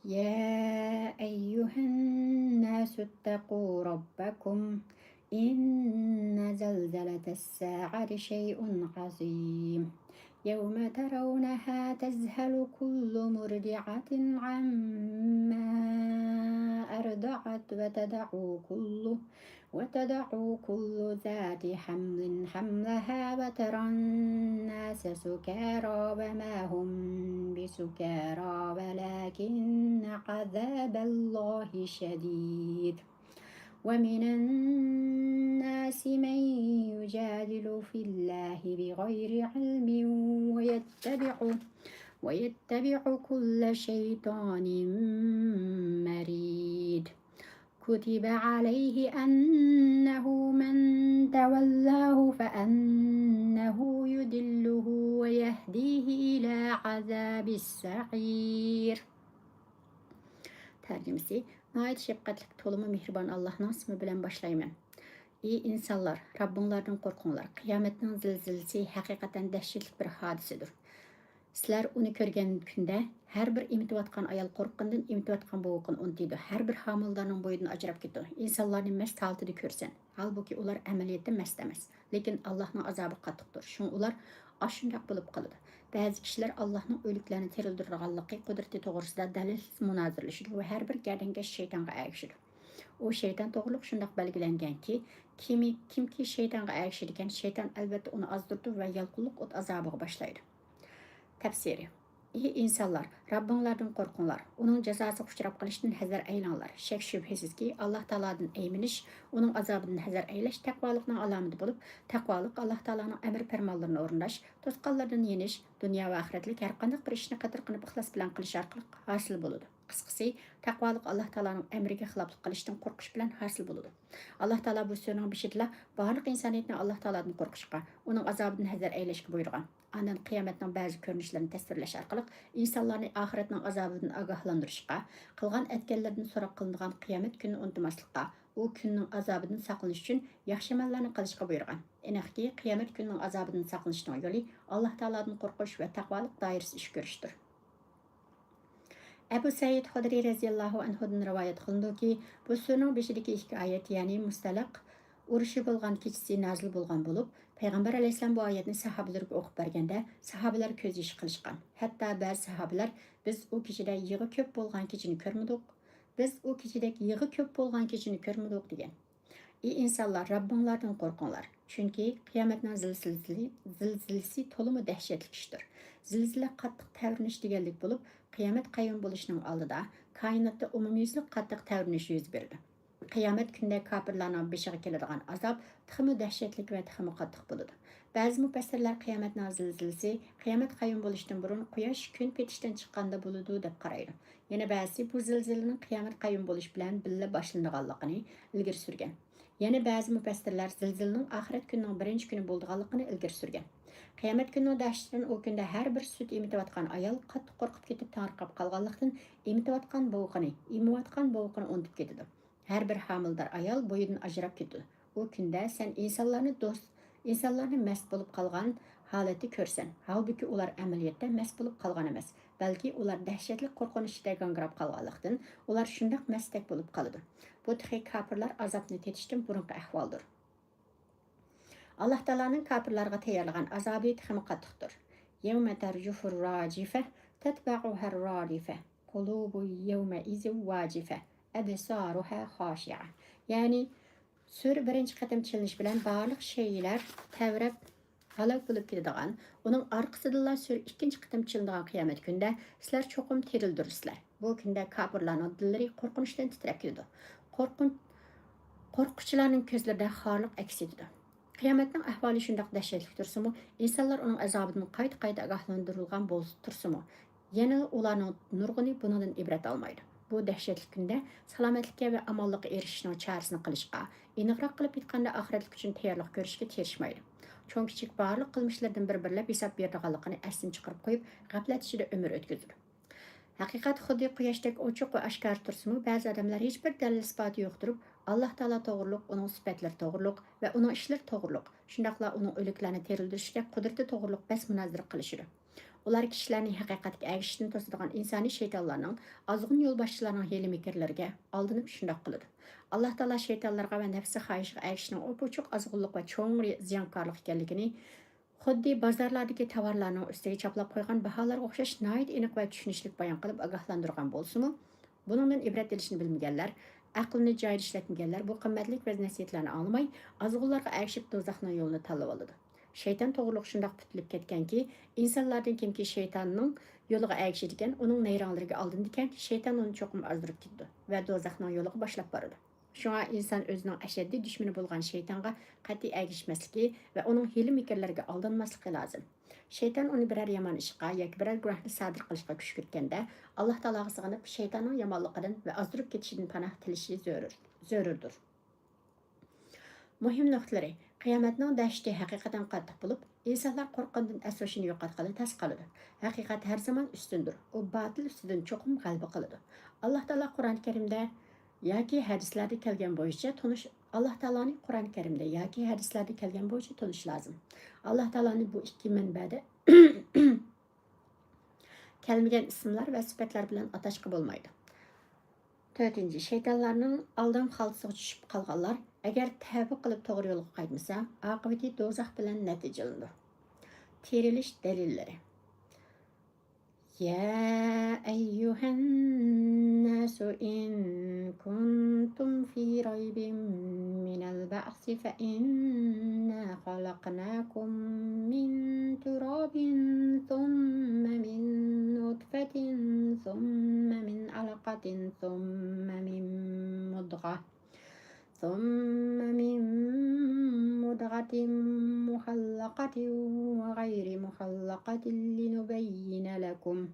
يا أيها الناس اتقوا ربكم إن زلزلة الساعة شيء عظيم يوم ترونها تذهل كل مرضعة عما أرضعت وتضع كل وتضع كل ذات حمل حملها وترى الناس سكارى وما هم بسكارى ولكن عذاب الله شديد ومن الناس من يجادل في الله بغير علم ويتبع ويتبع كل شيطان مريد كتب عليه أنه من تولاه فأنه يضله ويهديه إلى عذاب السعير. تەرجىمىسى: ناھايىتى شەپقەتلىك، تولىمۇ مېھرىبان ئاللاھنىڭ ئىسمى بىلەن باشلايمەن. ئى ئىنسانلار، رەببىڭلاردىن قورقۇڭلار. قىيامەتنىڭ زىلزىلىسى ھەقىقەتەن دەھشەتلىك بىر ھادىسىدۇر. سىلەر ئۇنى كۆرگەن كۈندە، ھەر بىر ئېمىتىۋاتقان ئايال قورققىنىدىن ئېمىتىۋاتقان بوۋىقىنى ئۇنتۇيدۇ، ھەر بىر ھامىلىدارنىڭ بويىدىن ئاجراپ كېتىدۇ. ئىنسانلارنى مەست ھالىتىدە كۆرىسەن، ھالبۇكى، ئۇلار ئەمەلىيەتتە مەست ئەمەس، لېكىن ئاللاھنىڭ ئازابى قاتتىقتۇر، شۇڭا ئۇلار ئاشۇنداق بولۇپ قالىدۇ. بەزى كىشىلەر ئاللاھنىڭ ئۆلۈكلەرنى تىرىلدۈرىدىغانلىقى قۇدرىتى توغرىسىدا دەلىلسىز مۇنازىرىلىشىدۇ ۋە ھەر بىر گەردەنكەش شەيتانغا ئەگىشىدۇ. ئۇ شەيتان توغرۇلۇق شۇنداق بەلگىلەنگەنكى، كىمى-، كىمكى شەيتانغا ئەگىشىدىكەن، شەيتان ئەلۋەتتە ئۇنى ئازدۇرىدۇ ۋە يالقۇنلۇق ئوت ئازابىغا باشلايدۇ. تەپسىرى: ئى ئىنسانلار، رەببىڭلاردىن قورقۇڭلار، ئۇنىڭ جازاسىغا ئۇچراپ قېلىشتىن ھەزەر ئەيلەڭلار. شەك-شۈبھىسىزكى، ئاللاھ تائالادىن ئەيمىنىش، ئۇنىڭ ئازابىدىن ھەزەر ئەيلەش تەقۋالىقنىڭ ئالامىتى بولۇپ، تەقۋالىق ئاللاھ تائالانىڭ ئەمر-پەرمانلىرىنى ئورۇنداش، توسقانلىرىدىن يېنىش، دۇنيا ۋە ئاخىرەتلىك ھەر قانداق بىر ئىشنى قېتىرقىنىپ ئىخلاس بىلەن قىلىش ئارقىلىق ھاسىل بولىدۇ. قىسقىسى، تەقۋالىق ئاللاھ تائالانىڭ ئەمرىگە خىلاپلىق قىلىشتىن قورقۇش بىلەن ھاسىل بولىدۇ. ئاللاھ تائالا بۇ سۈرىنىڭ بېشىدىلا بارلىق ئىنسانىيەتنى ئاللاھ تائالادىن قورقۇشقا، ئۇنىڭ ئازابىدىن ھەزەر ئەيلەشكە بۇيرۇغان. ئاندىن قىيامەتنىڭ بەزى كۆرۈنۈشلىرىنى تەسۋىرلەش ئارقىلىق ئىنسانلارنى ئاخىرەتنىڭ ئازابىدىن ئاگاھلاندۇرۇشقا، قىلغان ئەتكەنلىرىدىن سوراق قىلىنىدىغان قىيامەت كۈنىنى ئۇنتۇماسلىققا، ئۇ كۈننىڭ ئازابىدىن ساقلىنىش ئۈچۈن ياخشى ئەمەللەرنى قىلىشقا بۇيرۇغان. ئېنىقكى، قىيامەت كۈنىنىڭ ئازابىدىن ساقلىنىشنىڭ يولى ئاللاھ تائالادىن قورقۇش ۋە تەقۋالىق دائىرىسى ئىچىدە كۆرۈشتۇر. ئەبۇ سەئىد خۇدرىي رەزىياللاھۇ ئەنھۇدىن رىۋايەت قىلىنىدۇكى، بۇ سۈرىنىڭ بېشىدىكى ئىككى ئايەت، يەنى مۇستەلىق ئۇرۇشى بولغان كېچىسى نازىل بولغان بولۇپ، پەيغەمبەر ئەلەيھىسسالام بۇ ئايەتنى ساھابىلىرىگە ئوقۇپ بەرگەندە، ساھابىلەر كۆز يېشى قىلىشقان. ھەتتا بەزى ساھابىلەر، «بىز ئۇ كېچىدە يىغا كۆپ بولغان كېچىنى كۆرمىدۇق، بىز ئۇ كېچىدەك يىغا كۆپ بولغان كېچىنى كۆرمىدۇق» دېگەن. ئى ئىنسانلار، رەببىڭلاردىن قورقۇڭلار، چۈنكى قىيامەتنىڭ زىلزىلىسى، زىلزىلىسى تولىمۇ دەھشەتلىك ئىشتۇر. زىلزىلە قاتتىق تەۋرىنىش دېگەنلىك بولۇپ، قىيامەت قايۇم بولۇشنىڭ ئالدىدا كائىناتتا ئومۇميۈزلۈك قاتتىق تەۋرىنىش يۈز بېرىدۇ. قىيامەت كۈنىدە كاپىرلارنىڭ بېشىغا كېلىدىغان ئازاب تېخىمۇ دەھشەتلىك ۋە تېخىمۇ قاتتىق بولىدۇ. بەزى مۇپەسسىرلەر قىيامەتنىڭ زىلزىلىسى قىيامەت قايۇم بولۇشتىن بۇرۇن قۇياش كۈن پېتىشتىن چىققاندا بولىدۇ، دەپ قارايدۇ. يەنە بەزىسى بۇ زىلزىلىنىڭ قىيامەت قايۇم بولۇش بىلەن بىللە باشلىنىدىغانلىقىنى ئىلگىرى سۈرگەن. يەنە بەزى مۇپەسسىرلەر زىلزىلىنىڭ ئاخىرەت كۈنىنىڭ بىرىنچى كۈنى بولىدىغانلىقىنى ئىلگىرى سۈرگەن. قىيامەت كۈنىنىڭ دەھشىتىدىن ئۇ كۈندە ھەر بىر سۈت ئېمىتىۋاتقان ئايال قاتتىق قورقۇپ كېتىپ تېڭىرقاپ قالغانلىقتىن، ئېمىتىۋاتقان بوۋىقىنى، ئېمىۋاتقان بوۋىقىنى ئۇنتۇپ كېتىدۇ. ھەر بىر ھامىلىدار ئايال بويىدىن ئاجراپ كېتىدۇ. ئۇ كۈندە سەن ئىنسانلارنى دوست، ئىنسانلارنى مەست بولۇپ قالغان ھالەتتە كۆرىسەن، ھالبۇكى، ئۇلار ئەمەلىيەتتە مەست بولۇپ قالغان ئەمەس، بەلكى ئۇلار دەھشەتلىك قورقۇنچ ئىچىدە گاڭگىراپ قالغانلىقتىن، ئۇلار شۇنداق مەستەك بولۇپ قالىدۇ. بۇ تېخى كاپىرلار ئازابنى تېتىشتىن بۇرۇنقى ئەھۋالدۇر. ئاللاھ تائالانىڭ كاپىرلارغا تەييارلىغان ئازابى تېخىمۇ قاتتىقتۇر. يَوْمَ تَرْجُفُ الرَّاجِفَةُ تَتْبَعُهَا الرَّادِفَةُ قُلُوبٌ يَوْمَئِذٍ وَاجِفَةٌ أَبْصَارُهَا خَاشِعَةٌ. يەنى سۈر بىرىنچى قېتىم چېلىنىش بىلەن بارلىق شەيئىلەر تەۋرەپ ھالاك بولۇپ كېتىدىغان، ئۇنىڭ ئارقىسىدىنلا سۈر ئىككىنچى قېتىم چېلىنىدىغان قىيامەت كۈنىدە سىلەر چوقۇم تىرىلدۈرۈلىسىلەر. بۇ كۈندە كاپىرلارنىڭ دىللىرى قورقۇنچتىن تىترەپ كېتىدۇ. قورقۇن-، قورققۇچىلارنىڭ كۆزلىرىدە خارلىق ئەكس ئېتىدۇ. قىيامەتنىڭ ئەھۋالى شۇنداق دەھشەتلىك تۇرسىمۇ، ئىنسانلار ئۇنىڭ ئەزابىدىن قايتا-قايتا ئاگاھلاندۇرۇلغان بولسا تۇرسىمۇ، يەنىلا ئۇلارنىڭ نۇرغۇنى بۇنىڭدىن ئىبرەت ئالمايدۇ. بۇ دەھشەتلىك كۈندە سالامەتلىككە ۋە ئامانلىققا ئېرىشىشنىڭ چارىسىنى قىلىشقا، ئېنىقراق قىلىپ ئېيتقاندا، ئاخىرەتلىك ئۈچۈن تەييارلىق كۆرۈشكە تىرىشمايدۇ. چوڭ-كىچىك بارلىق قىلمىشلىرىدىن بىر-بىرلەپ ھېساب بېرىدىغانلىقىنى ئەستىن چىقىرىپ قويۇپ، غەپلەت ئىچىدە ئۆمۈر ئۆتكۈزىدۇ. ھەقىقەت خۇددى قۇياشتەك ئوچۇق ۋە ئاشكارا تۇرسىمۇ، بەزى ئادەملەر ھېچبىر دەلىل-ئىسپاتى يوق تۇرۇپ، ئاللاھ تائالا توغرۇلۇق، ئۇنىڭ سۈپەتلىرى توغرۇلۇق ۋە ئۇنىڭ ئىشلىرى توغرۇلۇق، شۇنداقلا ئۇنىڭ ئۆلۈكلەرنى تىرىلدۈرۈشتەك قۇدرىتى توغرۇلۇق بەس-مۇنازىرە قىلىشىدۇ. ئۇلار كىشىلەرنى ھەقىقەتكە ئەگىشىشتىن توسىدىغان ئىنسانىي شەيتانلارنىڭ، ئازغۇن يولباشچىلارنىڭ ھىيلە-مىكىرلىرىگە ئالدىنىپ شۇنداق قىلىدۇ. ئاللاھ تائالا شەيتانلارغا ۋە نەپسى خاھىشىغا ئەگىشىشنىڭ ئوپئوچۇق ئازغۇنلۇق ۋە چوڭ زىيانكارلىق ئىكەنلىكىنى، خۇددى بازارلاردىكى تاۋارلارنىڭ ئۈستىگە چاپلاپ قويغان باھالارغا ئوخشاش ناھايىتى ئېنىق ۋە چۈشىنىشلىك بايان قىلىپ ئاگاھلاندۇرغان بولسىمۇ، بۇنىڭدىن ئىبرەت ئېلىشنى بىلمىگەنلەر، ئەقلىنى جايىدا ئىشلەتمىگەنلەر بۇ قىممەتلىك ۋەز-نەسىھەتلەرنى ئاڭلىماي، ئازغۇنلارغا ئەگىشىپ دوزاخنىڭ يولىنى تاللىۋالىدۇ. شەيتان توغرۇلۇق شۇنداق پۈتۈلۈپ كەتكەنكى، ئىنسانلاردىن كىمكى شەيتاننىڭ يولىغا ئەگىشىدىكەن، ئۇنىڭ نەيرەڭلىرىگە ئالدىنىدىكەن، شەيتان ئۇنى چوقۇم ئازدۇرۇپ كېتىدۇ ۋە دوزاخنىڭ يولىغا باشلاپ بارىدۇ. شۇڭا ئىنسان ئۆزىنىڭ ئەشەددىي دۈشمىنى بولغان شەيتانغا قەتئىي ئەگىشمەسلىكى ۋە ئۇنىڭ ھىيلە-مىكىرلىرىگە ئالدانماسلىقى لازىم. شەيتان ئۇنى بىرەر يامان ئىشقا ياكى بىرەر گۇناھنى سادىر قىلىشقا كۈشكۈرتكەندە، ئاللاھ تائالاغا سىغىنىپ، شەيتاننىڭ يامانلىقىدىن ۋە ئازدۇرۇپ كېتىشىدىن پاناھ تىلىشى زۆرۈر، زۆرۈردۇر. مۇھىم نۇقتىلىرى: قىيامەتنىڭ دەھشىتى ھەقىقەتەن قاتتىق بولۇپ، ئىنسانلار قورققاندىن ئەس-ھوشىنى يوقاتقىلى تاس قالىدۇ. ھەقىقەت ھەر زامان ئۈستۈندۇر. ئۇ باتىل ئۈستىدىن چوقۇم غەلىبە قىلىدۇ. ئاللاھ تائالا قۇرئان كەرىمدە ياكى ھەدىسلەردە كەلگەن بويىچە تونۇش، ئاللاھ تائالانى قۇرئان كەرىمدە ياكى ھەدىسلەردە كەلگەن بويىچە تونۇش لازىم. ئاللاھ تائالانى بۇ ئىككى مەنبەدە كەلمىگەن ئىسىملار ۋە سۈپەتلەر بىلەن ئاتاشقا بولمايدۇ. تۆتىنچى، شەيتانلارنىڭ ئالدام خالتىسىغا چۈشۈپ قالغانلار، ئەگەر تەۋبە قىلىپ توغرا يولغا قايتمىسا، ئاقىۋىتى دوزاخ بىلەن نەتىجىلىنىدۇ. تىرىلىش دەلىللىرى. يا أيها الناس إن كنتم في ريب من البعث فإنا خلقناكم من تراب ثم من نطفة ثم من علقة ثم من مضغة ثم من مضغة مخلقة وغير مخلقة لنبين لكم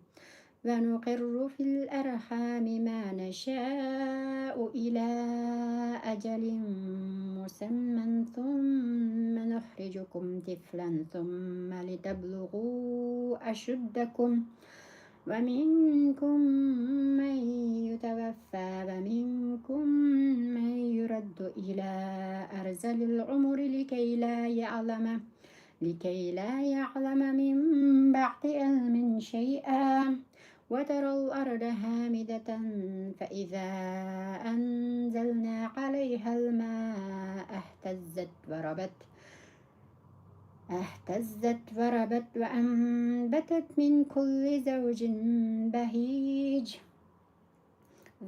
ونقر في الأرحام ما نشاء إلى أجل مسمى ثم نخرجكم طفلا ثم لتبلغوا أشدكم ومنكم من يتوفى ومنكم من يرد إلى أرذل العمر لكي لا يعلم لكي لا يعلم من بعد علم شيئا وترى الأرض هامدة فإذا أنزلنا عليها الماء اهتزت وربت اهتزت وربت وأنبتت من كل زوج بهيج.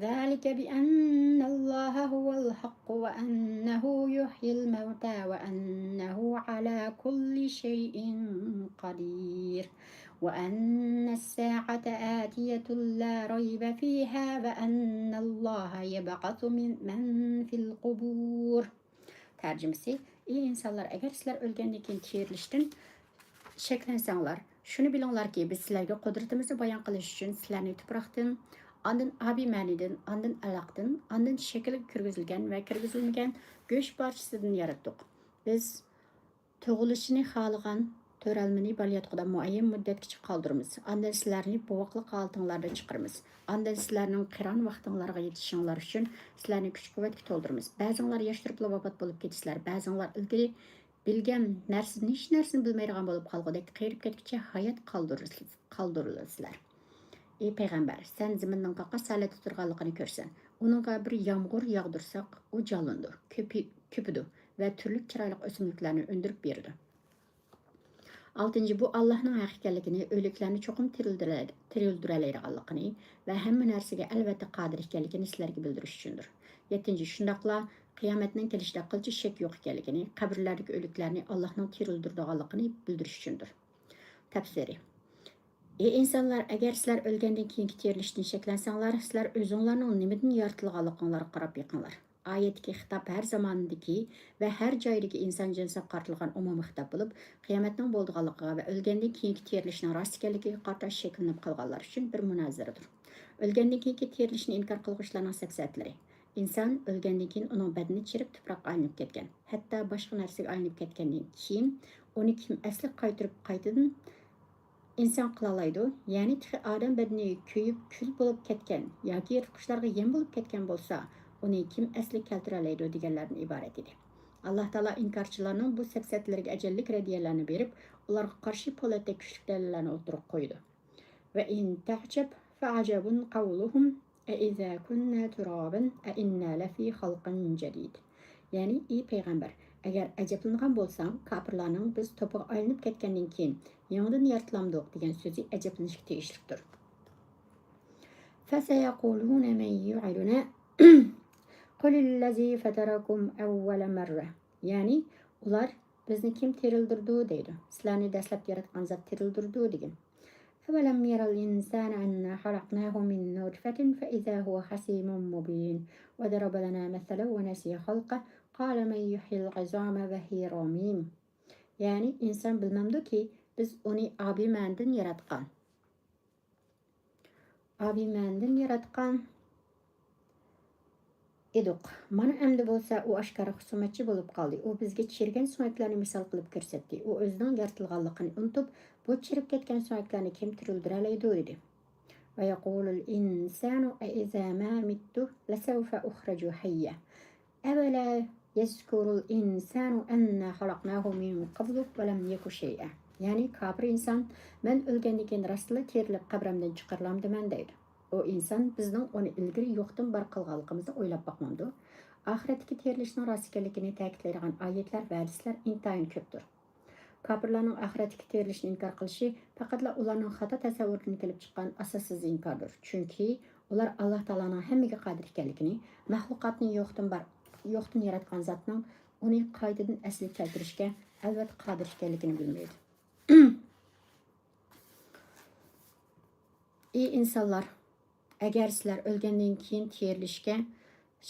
ذلك بأن الله هو الحق وأنه يحيي الموتى وأنه على كل شيء قدير وأن الساعة آتية لا ريب فيها وأن الله يبعث من، من في القبور. تەرجىمىسى: ئى ئىنسانلار، ئەگەر سىلەر ئۆلگەندىن كېيىن تىرىلىشتىن شەكلەنسەڭلار، شۇنى بىلىڭلاركى، بىز سىلەرگە قۇدرىتىمىزنى بايان قىلىش ئۈچۈن سىلەرنى تۇپراقتىن، ئاندىن ئابىي مەنىدىن، ئاندىن ئەلەقتىن، ئاندىن شەكىلگە كىرگۈزۈلگەن ۋە كىرگۈزۈلمىگەن گۆش پارچىسىدىن ياراتتۇق. بىز تۇغۇلۇشىنى خالىغان تۆرەلمىنى بالىياتقۇدا مۇئەييەن مۇددەتكىچە قالدۇرىمىز. ئاندىن سىلەرنى بوۋاقلىق ھالىتىڭلاردا چىقىرىمىز. ئاندىن سىلەرنىڭ قىران ۋاقتىڭلارغا يېتىشىڭلار ئۈچۈن سىلەرنى كۈچ-قۇۋۋەتكە تولدۇرىمىز. بەزىڭلار ياش تۇرۇپلا ۋاپات بولۇپ كېتىسىلەر، بەزىڭلار ئىلگىرى بىلگەن نەرسىنى، ھېچ نەرسىنى بىلمەيدىغان بولۇپ قالغۇدەك قېرىپ كەتكۈچە ھايات قالدۇرۇلىسىز-، قالدۇرۇلىسىلەر. ئى پەيغەمبەر، سەن زېمىننىڭ قاقاس ھالەتتە تۇرغانلىقىنى كۆرسەن. ئۇنىڭغا بىر يامغۇر ياغدۇرساق، ئۇ جانلىنىدۇ، كۆپى-، كۆپىدۇ ۋە تۈرلۈك چىرايلىق ئۆسۈملۈكلەرنى ئۈندۈرۈپ بېرىدۇ. ئالتىنچى، بۇ ئاللاھنىڭ ھەق ئىكەنلىكىنى، ئۆلۈكلەرنى چوقۇم تىرىلدۈرە-، تىرىلدۈرەلەيدىغانلىقىنى ۋە ھەممە نەرسىگە ئەلۋەتتە قادىر ئىكەنلىكىنى سىلەرگە بىلدۈرۈش ئۈچۈندۇر. يەتتىنچى، شۇنداقلا قىيامەتنىڭ كېلىشىدە قىلچە شەك يوق ئىكەنلىكىنى، قەبرىلەردىكى ئۆلۈكلەرنى ئاللاھنىڭ تىرىلدۈرىدىغانلىقىنى بىلدۈرۈش ئۈچۈندۇر. تەپسىرى. ئى ئىنسانلار، ئەگەر سىلەر ئۆلگەندىن كېيىنكى تىرىلىشتىن شەكلەنسەڭلار، سىلەر ئۆزۈڭلارنىڭ نېمىدىن يارىتىلغانلىقىڭلارغا قاراپ بېقىڭلار. ئايەتتىكى خىتاب ھەر زاماندىكى ۋە ھەر جايدىكى ئىنسان جىنسىغا قارىتىلغان ئومۇمىي خىتاب بولۇپ، قىيامەتنىڭ بولىدىغانلىقىغا ۋە ئۆلگەندىن كېيىنكى تىرىلىشنىڭ راست ئىكەنلىكىگە قارىتا شەكلىنىپ قالغانلار ئۈچۈن بىر مۇنازىرىدۇر. ئۆلگەندىن كېيىنكى تىرىلىشنى ئىنكار قىلغۇچىلارنىڭ سەپسەتىلىرى. ئىنسان ئۆلگەندىن كېيىن ئۇنىڭ بەدىنى چىرىپ تۇپراققا ئايلىنىپ كەتكەن. ھەتتا باشقا نەرسىگە ئايلىنىپ كەتكەندىن كېيىن ئۇنى كىم ئەسلى قايتۇرۇپ قايتىدىن ئىنسان قىلالايدۇ؟ يەنى تېخى ئادەم بەدىنى كۆيۈپ كۈل بولۇپ كەتكەن ياكى يىرتقۇچلارغا يەم بولۇپ كەتكەن بولسا، ئۇنى كىم ئەسلى كەلتۈرەلەيدۇ دېگەنلەردىن ئىبارەت ئىدى. ئاللاھ تائالا ئىنكارچىلارنىڭ بۇ سەپسەتىلىرىگە ئەجەللىك رەددىيەلەرنى بېرىپ، ئۇلارغا قارشى پولاتتەك كۈچلۈك دەلىللەرنى ئوتتۇرىغا قويىدۇ. وَإِن تَعْجَبْ فَعَجَبٌ قَوْلُهُمْ أَإِذَا كُنَّا تُرَابًا أَإِنَّا لَفِي خَلْقٍ جَدِيدٍ. يەنى، ئى پەيغەمبەر، ئەگەر ئەجەبلىنىدىغان بولساڭ، كاپىرلارنىڭ بىز توپىغا ئايلىنىپ كەتكەندىن كېيىن يېڭىدىن يارىتىلامدۇق دېگەن سۆزى ئەجەبلىنىشكە تېگىشلىكتۇر. فَسَيَقُولُونَ مَن يُعِيدُنَا قُلِ الَّذِي فَطَرَكُمْ أَوَّلَ مَرَّةٍ. يەنى، ئۇلار، بىزنى كىم تىرىلدۈردى دەيدۇ. سىلەرنى دەسلەپ ياراتقان زات تىرىلدۈردى دېگەن. أَوَلَمْ يَرَ الْإِنْسَانُ أَنَّا خَلَقْنَاهُ مِنْ نُطْفَةٍ فَإِذَا هُوَ خَصِيمٌ مُبِينٌ وَضَرَبَ لَنَا مَثَلًا وَنَسِيَ خَلْقَهُ قَالَ مَنْ يُحْيِي الْعِظَامَ وَهِيَ رَمِيمٌ. يەنى ئىنسان بىلمەمدۇكى، بىز ئۇنى ئابىمەنىدىن ياراتقان. ئابىمەنىدىن ياراتقان ئىدۇق. مانا ئەمدى بولسا ئۇ ئاشكارا خۇسۇمەتچى بولۇپ قالدى. ئۇ بىزگە چىرىگەن سۆڭەكلەرنى مىسال قىلىپ كۆرسەتتى. ئۇ ئۆزىنىڭ يارىتىلغانلىقىنى ئۇنتۇپ، بۇ چىرىپ كەتكەن سۆڭەكلەرنى كىم تىرىلدۈرەلەيدۇ؟ دېدى. وَيَقُولُ الْإِنْسَانُ أَإِذَا مَا مِتُّ لَسَوْفَ أُخْرَجُ حَيًّا. أَوَلَا يَذْكُرُ الْإِنْسَانُ أَنَّا خَلَقْنَاهُ مِنْ قَبْلُ وَلَمْ يَكُ شَيْئًا. يەنى كاپىر ئىنسان، مەن ئۆلگەندىن كېيىن راستلا تىرىلىپ قەبرەمدىن چىقىرىلامدىمەن دەيدۇ. ئۇ ئىنسان بىزنىڭ ئۇنى ئىلگىرى يوقتىن بار قىلغانلىقىمىزنى ئويلاپ باقمامدۇ؟ ئاخىرەتتىكى تىرىلىشنىڭ راست ئىكەنلىكىنى تەكىتلەيدىغان ئايەتلەر ۋە ھەدىسلەر ئىنتايىن كۆپتۇر. كاپىرلارنىڭ ئاخىرەتتىكى تىرىلىشنى ئىنكار قىلىشى پەقەتلا ئۇلارنىڭ خاتا تەسەۋۋۇرىدىن كېلىپ چىققان ئاساسسىز ئىنكاردۇر. چۈنكى ئۇلار ئاللاھ تائالانىڭ ھەممىگە قادىر ئىكەنلىكىنى، مەخلۇقاتنى يوقتىن بار، يوقتىن ياراتقان زاتنىڭ ئۇنى قايتىدىن ئەسلىگە كەلتۈرۈشكە ئەلۋەتتە قادىر ئىكەنلىكىنى بىلمەيدۇ. ئى ئىنسانلار! ئەگەر سىلەر ئۆلگەندىن كېيىن تىرىلىشكە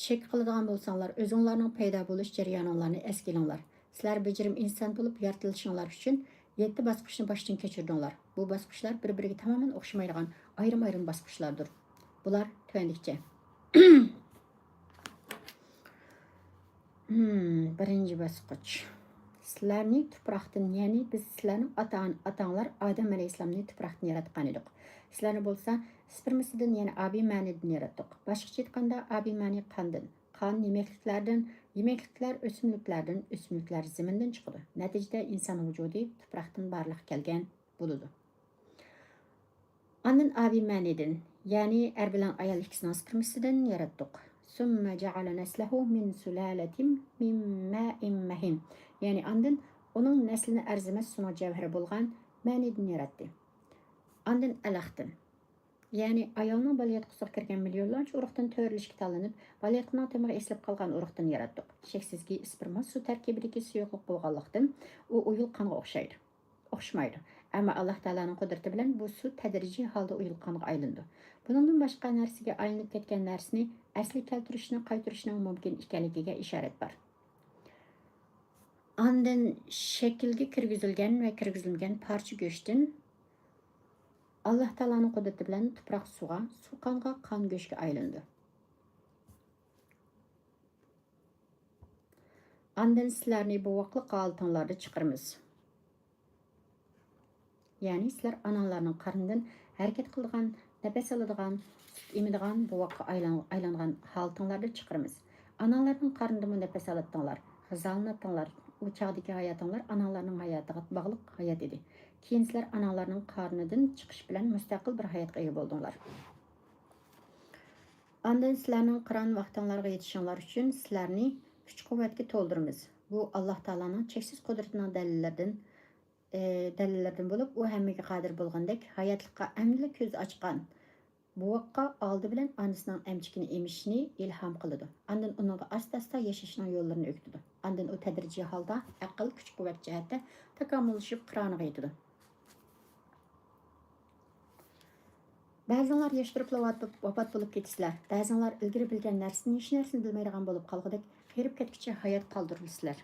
شەك قىلىدىغان بولساڭلار، ئۆزۈڭلارنىڭ پەيدا بولۇش جەريانىڭلارنى ئەسكە ئېلىڭلار. سىلەر بېجىرىم ئىنسان بولۇپ يارىتىلىشىڭلار ئۈچۈن يەتتە باسقۇچنى باشتىن كەچۈردۈڭلار. بۇ باسقۇچلار بىر-بىرىگە تامامەن ئوخشىمايدىغان ئايرىم-ئايرىم باسقۇچلاردۇر. بۇلار تۆۋەندىكىچە. ھىم، بىرىنچى باسقۇچ. سىلەرنى تۇپراقتىن، يەنى بىز سىلەرنىڭ ئاتا-، ئاتاڭلار ئادەم ئەلەيھىسسالامنى تۇپراقتىن ياراتقان ئىدۇق. سىلەرنى بولسا سپېرمىسىدىن، يەنى ئابىمەنىدىن ياراتتۇق. باشقىچە ئېيتقاندا، ئابىمەنى قاندىن. قان يېمەكلىكلەردىن، يېمەكلىكلەر ئۆسۈملۈكلەردىن، ئۆسۈملۈكلەر زېمىندىن چىقىدۇ. نەتىجىدە ئىنسان ۋۇجۇدى تۇپراقتىن بارلىققا كەلگەن بولىدۇ. ئاندىن ئابىمەنىدىن، يەنى ئەر بىلەن ئايال ئىككىسىنىڭ سپېرمىسىدىن ياراتتۇق. ثُمَّ جَعَلَ نَسْلَهُ مِنْ سُلَالَةٍ مِنْ مَاءٍ مَهِينٍ. يەنى ئاندىن ئۇنىڭ نەسلىنى ئەرزىمەس سۇنىڭ جەۋھىرى بولغان مەنىدىن ياراتتى. ئاندىن ئەلەقتىن، يەنى ئايالنىڭ بالىياتقۇسىغا كىرگەن مىليونلارچە ئۇرۇقتىن تۆرىلىشكە تاللىنىپ، بالىياتقۇنىڭ تېمىغا ئېسىلىپ قالغان ئۇرۇقتىن ياراتتۇق. شەكسىزكى، ئىسپېرما سۇ تەركىبىدىكى سۇيۇقلۇق بولغانلىقتىن، ئۇ ئويۇل قانغا ئوخشايدۇ. ئوخشىمايدۇ. ئەمما ئاللاھ تائالانىڭ قۇدرىتى بىلەن بۇ سۇ تەدرىجىي ھالدا ئويۇل قانغا ئايلىنىدۇ. بۇنىڭدىن باشقا نەرسىگە ئايلىنىپ كەتكەن نەرسىنى ئەسلىگە كەلتۈرۈشنى، قايتۇرۇشنىڭ مۇمكىن ئىكەنلىكىگە ئىشارەت بار. ئاندىن شەكىلگە كىرگۈزۈلگەن ۋە كىرگۈزۈلمىگەن پارچە گۆشتىن ئاللاھ تائالانىڭ قۇدرىتى بىلەن تۇپراق سۇغا، سۇ قانغا، قان گۆشكە ئايلىنىدۇ. ئاندىن سىلەرنى بوۋاقلىق ھالىتىڭلاردا چىقىرىمىز. يەنى سىلەر ئاناڭلارنىڭ قارنىدىن ھەرىكەت قىلىدىغان، نەپەس ئالىدىغان، سۈت ئېمىدىغان بوۋاققا ئايلان-، ئايلانغان ھالىتىڭلاردا چىقىرىمىز. ئاناڭلاردىن قارنىدىمۇ نەپەس ئالاتتىڭلار، غىزالىناتتىڭلار. ئۇ چاغدىكى ھاياتىڭلار ئاناڭلارنىڭ ھاياتىغا باغلىق ھايات ئىدى. كېيىن سىلەر ئاناڭلارنىڭ قارنىدىن چىقىش بىلەن مۇستەقىل بىر ھاياتقا ئىگە بولدۇڭلار. ئاندىن سىلەرنىڭ قىران ۋاقتىڭلارغا يېتىشىڭلار ئۈچۈن سىلەرنى كۈچ-قۇۋۋەتكە تولدۇرىمىز. بۇ ئاللاھ تائالانىڭ چەكسىز قۇدرىتىنىڭ دەلىللىرىدىن، ئى، دەلىللىرىدىن بولۇپ، ئۇ ھەممىگە قادىر بولغاندەك، ھاياتلىققا ئەمدىلا كۆز ئاچقان بوۋاققا ئالدى بىلەن ئانىسىنىڭ ئەمچىكىنى ئېمىشىنى ئىلھام قىلىدۇ. ئاندىن ئۇنىڭغا ئاستا-ئاستا ياشاشنىڭ يوللىرىنى ئۆگىتىدۇ. ئاندىن ئۇ تەدرىجىي ھالدا ئەقىل، كۈچ-قۇۋۋەت جەھەتتە تاكامۇللىشىپ قىرانىغا يېتىدۇ. بەزىڭلار ياش تۇرۇپلا ۋاپات، ۋاپات بولۇپ كېتىسىلەر. بەزىڭلار ئىلگىرى بىلگەن نەرسىنى، ھېچ نەرسىنى بىلمەيدىغان بولۇپ قالغۇدەك، قېرىپ كەتكۈچە ھايات قالدۇرۇلىسىلەر.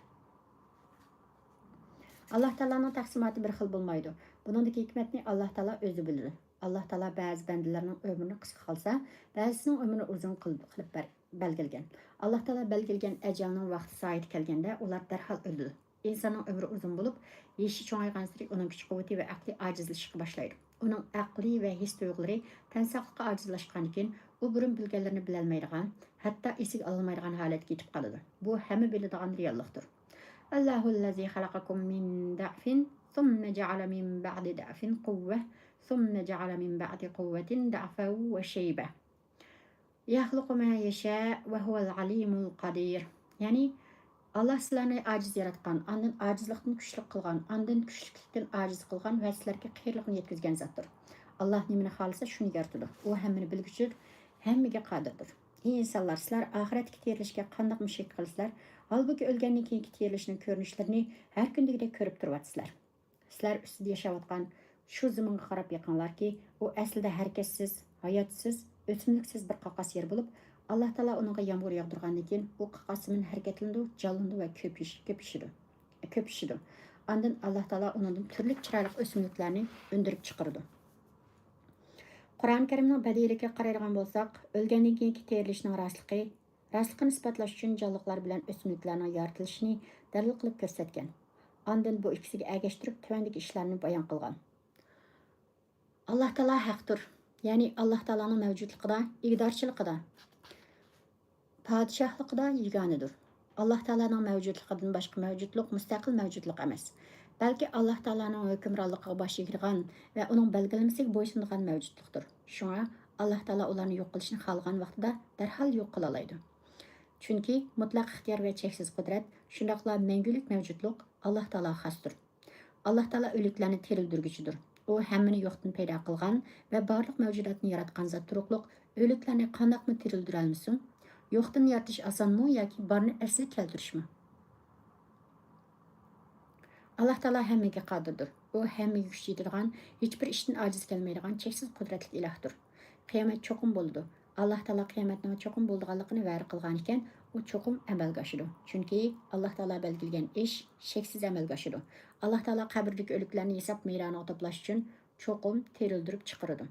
ئاللاھ تائالانىڭ تەقسىماتى بىر خىل بولمايدۇ. بۇنىڭدىكى ھېكمەتنى ئاللاھ تائالا ئۆزى بىلىدۇ. ئاللاھ تائالا بەزى بەندىلەرنىڭ ئۆمرىنى قىسقا قىلسا، بەزىسىنىڭ ئۆمرىنى ئۇزۇن قىل-، قىلىپ بەر-، بەلگىلىگەن. ئاللاھ تائالا بەلگىلىگەن ئەجەلنىڭ ۋاقتى سائىتى كەلگەندە، ئۇلار دەرھال ئۆلىدۇ. ئىنساننىڭ ئۆمرى ئۇزۇن بولۇپ، يېشى چوڭايغانسېرى ئۇنىڭ كۈچ-قۇۋۋىتى ۋە ئەقلى ئاجىزلىشىشقا باشلايدۇ. ئۇنىڭ ئەقلى ۋە ھېس-تۇيغۇلىرى تەن ساقلىقى ئاجىزلاشقاندىكىن، ئۇ بۇرۇن بىلگەنلىرىنى بىلەلمەيدىغان، ھەتتا ئېسىگە ئالالمايدىغان ھالەتكە يېتىپ قالىدۇ. بۇ ھەممە بىلىدىغان رېئاللىقتۇر. اللَّهُ الَّذِي خَلَقَكُم مِّن ضَعْفٍ ثُمَّ جَعَلَ مِن بَعْدِ ضَعْفٍ قُوَّةً ثُمَّ جَعَلَ مِن بَعْدِ قُوَّةٍ ضَعْفًا وَشَيْبَةً يَخْلُقُ مَا يَشَاءُ وَهُوَ الْعَلِيمُ الْقَدِيرُ. يەنى، ئاللاھ سىلەرنى ئاجىز ياراتقان، ئاندىن ئاجىزلىقتىن كۈچلۈك قىلغان، ئاندىن كۈچلۈكلۈكتىن ئاجىز قىلغان ۋە سىلەرگە قېرىلىقنى يەتكۈزگەن زاتتۇر. ئاللاھ نېمىنى خالىسا، شۇنى يارىتىدۇ. ئۇ ھەممىنى بىلگۈچىدۇر، ھەممىگە قادىردۇر. ئى ئىنسانلار، سىلەر ئاخىرەتتىكى تىرىلىشكە قانداقمۇ شەك قىلىسىلەر؟ ھالبۇكى، ئۆلگەندىن كېيىنكى تىرىلىشنىڭ كۆرۈنۈشلىرىنى ھەر كۈندىكىدەك كۆرۈپ تۇرۇۋاتىسىلەر. سىلەر ئۈستىدە ياشاۋاتقان شۇ زېمىنغا قاراپ بېقىڭلاركى، ئۇ ئەسلىدە ھەرىكەتسىز، ھاياتسىز، ئۆسۈملۈكسىز بىر قاقاس يەر بولۇپ، ئاللاھ تائالا ئۇنىڭغا يامغۇر ياغدۇرغاندىن كېيىن، ئۇ قاقاس زېمىن ھەرىكەتلىنىدۇ، جانلىنىدۇ ۋە كۆپىيىش-، كۆپىشىدۇ. كۆپىشىدۇ. ئاندىن ئاللاھ تائالا ئۇنىڭدىن تۈرلۈك چىرايلىق ئۆسۈملۈكلەرنى ئۈندۈرۈپ چىقىرىدۇ. قۇرئان كەرىمنىڭ بەدىئىيلىكىگە قارايدىغان بولساق، ئۆلگەندىن كېيىنكى تىرىلىشنىڭ راستلىقى، راستلىقىنى ئىسپاتلاش ئۈچۈن جانلىقلار بىلەن ئۆسۈملۈكلەرنىڭ يارىتىلىشىنى دەلىل قىلىپ كۆرسەتكەن. ئاندىن بۇ ئىككىسىگە ئەگەشتۈرۈپ تۆۋەندىكى ئىشلارنى بايان قىلغان. ئاللاھ تائالا ھەقتۇر، يەنى ئاللاھ تائالانىڭ مەۋجۇتلۇقىدا، ئىگىدارچىلىقىدا، پادىشاھلىقىدا يېگانىدۇر. ئاللاھ تائالانىڭ مەۋجۇتلۇقىدىن باشقا مەۋجۇتلۇق مۇستەقىل مەۋجۇتلۇق ئەمەس، بەلكى ئاللاھ تائالانىڭ ھۆكۈمرانلىقىغا باش ئېگىدىغان ۋە ئۇنىڭ بەلگىلىمىسىگە بويسۇنىدىغان مەۋجۇتلۇقتۇر. شۇڭا ئاللاھ تائالا ئۇلارنى يوق قىلىشنى خالىغان ۋاقتىدا دەرھال يوق قىلالايدۇ. چۈنكى مۇتلەق ئىختىيار ۋە چەكسىز قۇدرەت، شۇنداقلا مەڭگۈلۈك مەۋجۇتلۇق ئاللاھ تائالاغا خاستۇر. ئاللاھ تائالا ئۆلۈكلەرنى تىرىلدۈرگۈچىدۇر. ئۇ ھەممىنى يوقتىن پەيدا قىلغان ۋە بارلىق مەۋجۇداتنى ياراتقان زات تۇرۇقلۇق، ئۆلۈكلەرنى قانداقمۇ تىرىلدۈرەلمىسۇن؟ يوقتىن يارىتىش ئاسانمۇ ياكى بارنى ئەسلىگە كەلتۈرۈشمۇ؟ ئاللاھ تائالا ھەممىگە قادىردۇر. ئۇ ھەممىگە كۈچ يېتىدىغان، ھېچبىر ئىشتىن ئاجىز كەلمەيدىغان چەكسىز قۇدرەتلىك ئىلاھتۇر. قىيامەت چوقۇم بولىدۇ. ئاللاھ تائالا قىيامەتنىڭ چوقۇم بولىدىغانلىقىنى ۋەدە قىلغانىكەن، ئۇ چوقۇم ئەمەلگە ئاشىدۇ. چۈنكى ئاللاھ تائالا بەلگىلىگەن ئىش شەكسىز ئەمەلگە ئاشىدۇ. ئاللاھ تائالا قەبرىدىكى ئۆلۈكلەرنى ھېساب مەيدانىغا توپلاش ئۈچۈن چوقۇم تىرىلدۈرۈپ چىقىرىدۇ.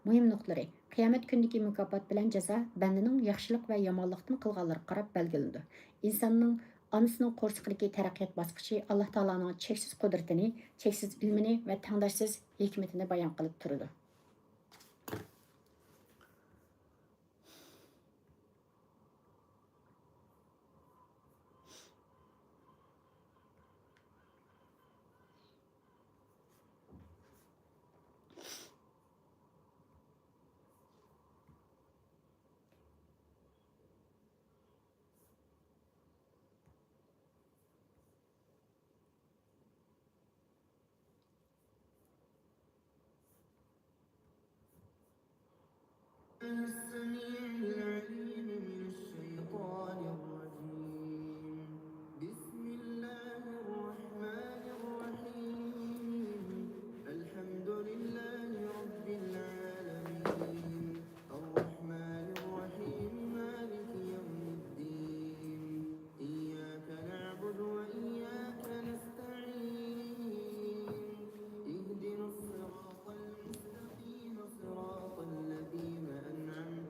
مۇھىم نۇقتىلىرى: قىيامەت كۈنىدىكى مۇكاپات بىلەن جازا بەندىنىڭ ياخشىلىق ۋە يامانلىقتىن قىلغانلىرىغا قاراپ بەلگىلىنىدۇ. ئىنساننىڭ ئانىسىنىڭ قورسىقىدىكى تەرەققىيات باسقۇچى ئاللاھ تائالانىڭ چەكسىز قۇدرىتىنى، چەكسىز ئىلمىنى ۋە تەڭداشسىز ھېكمىتىنى بايان قىلىپ تۇرىدۇ. السميع العليم من الشيطان الرجيم. بسم الله الرحمن الرحيم. الحمد لله رب العالمين. الرحمن الرحيم. مالك يوم الدين. إياك نعبد وإياك نستعين. اهدنا الصراط المستقيم، صراط الذين أنعمت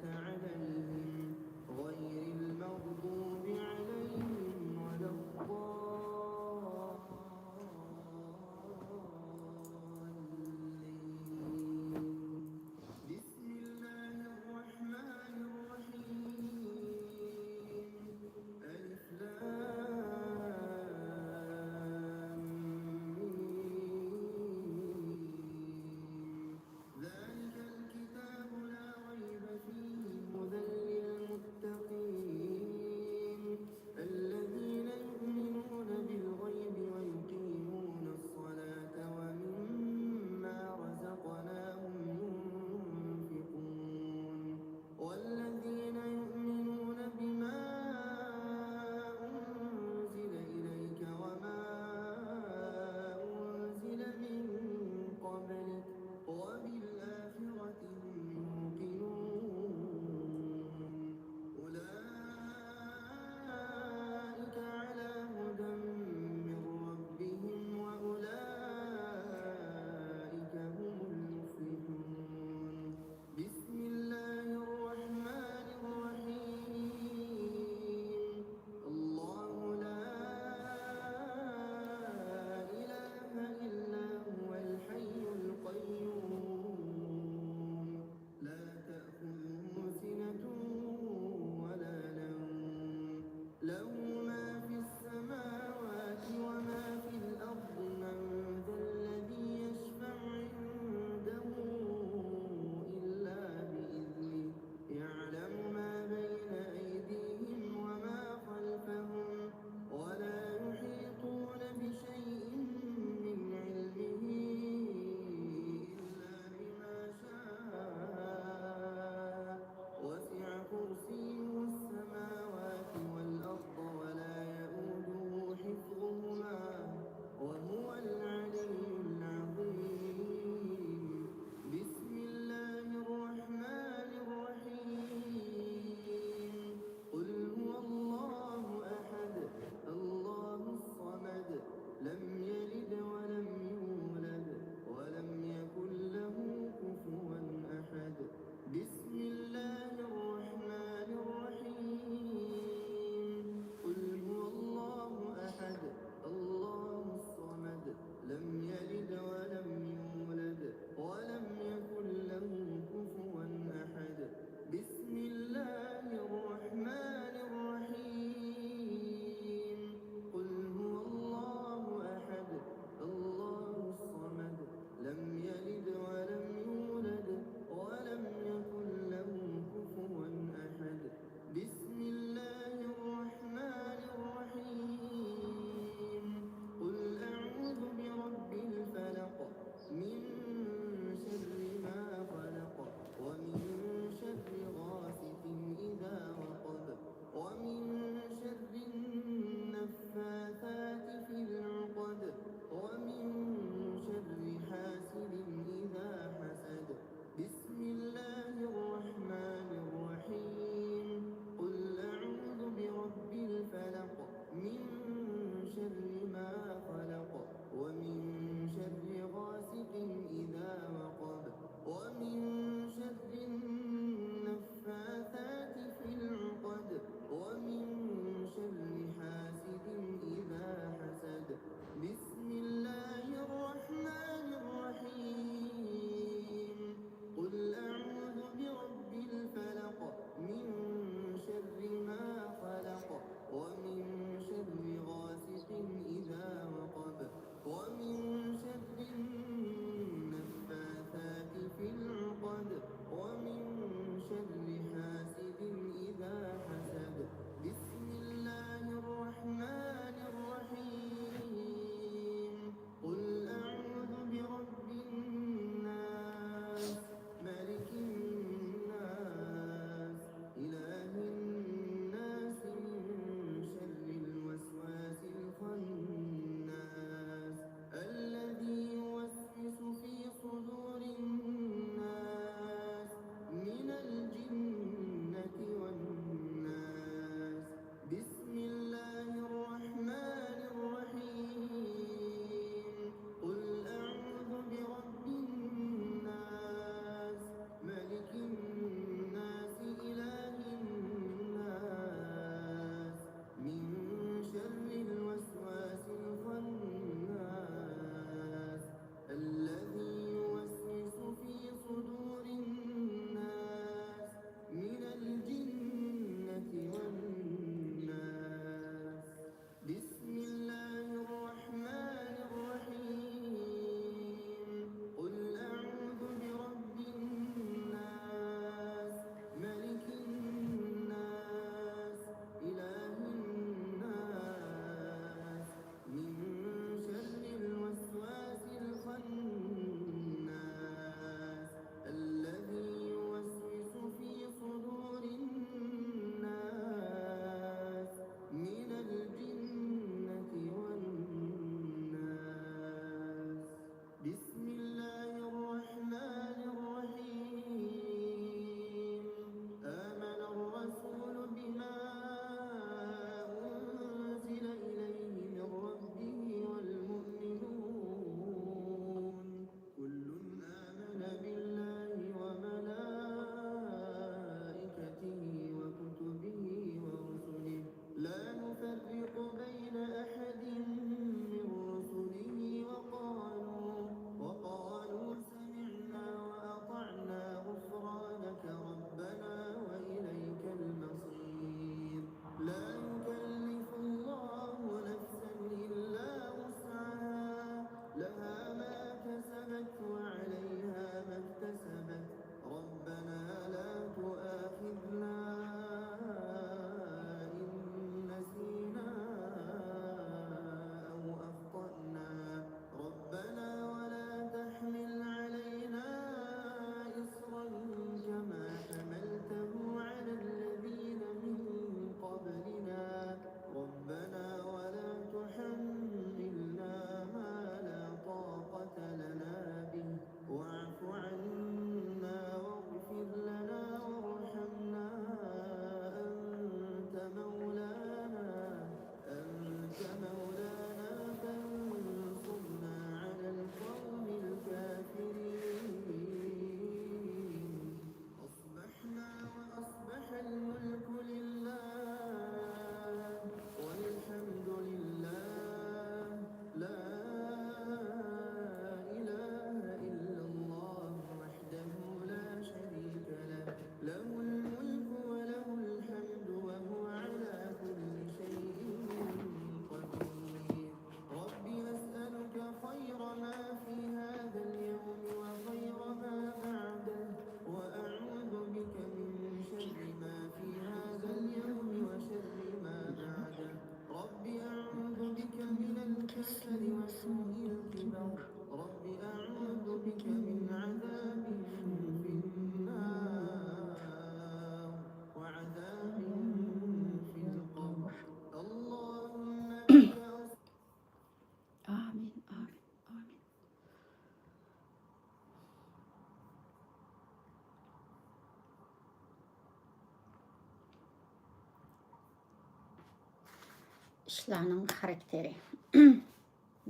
قۇشلارنىڭ خاراكتېرى.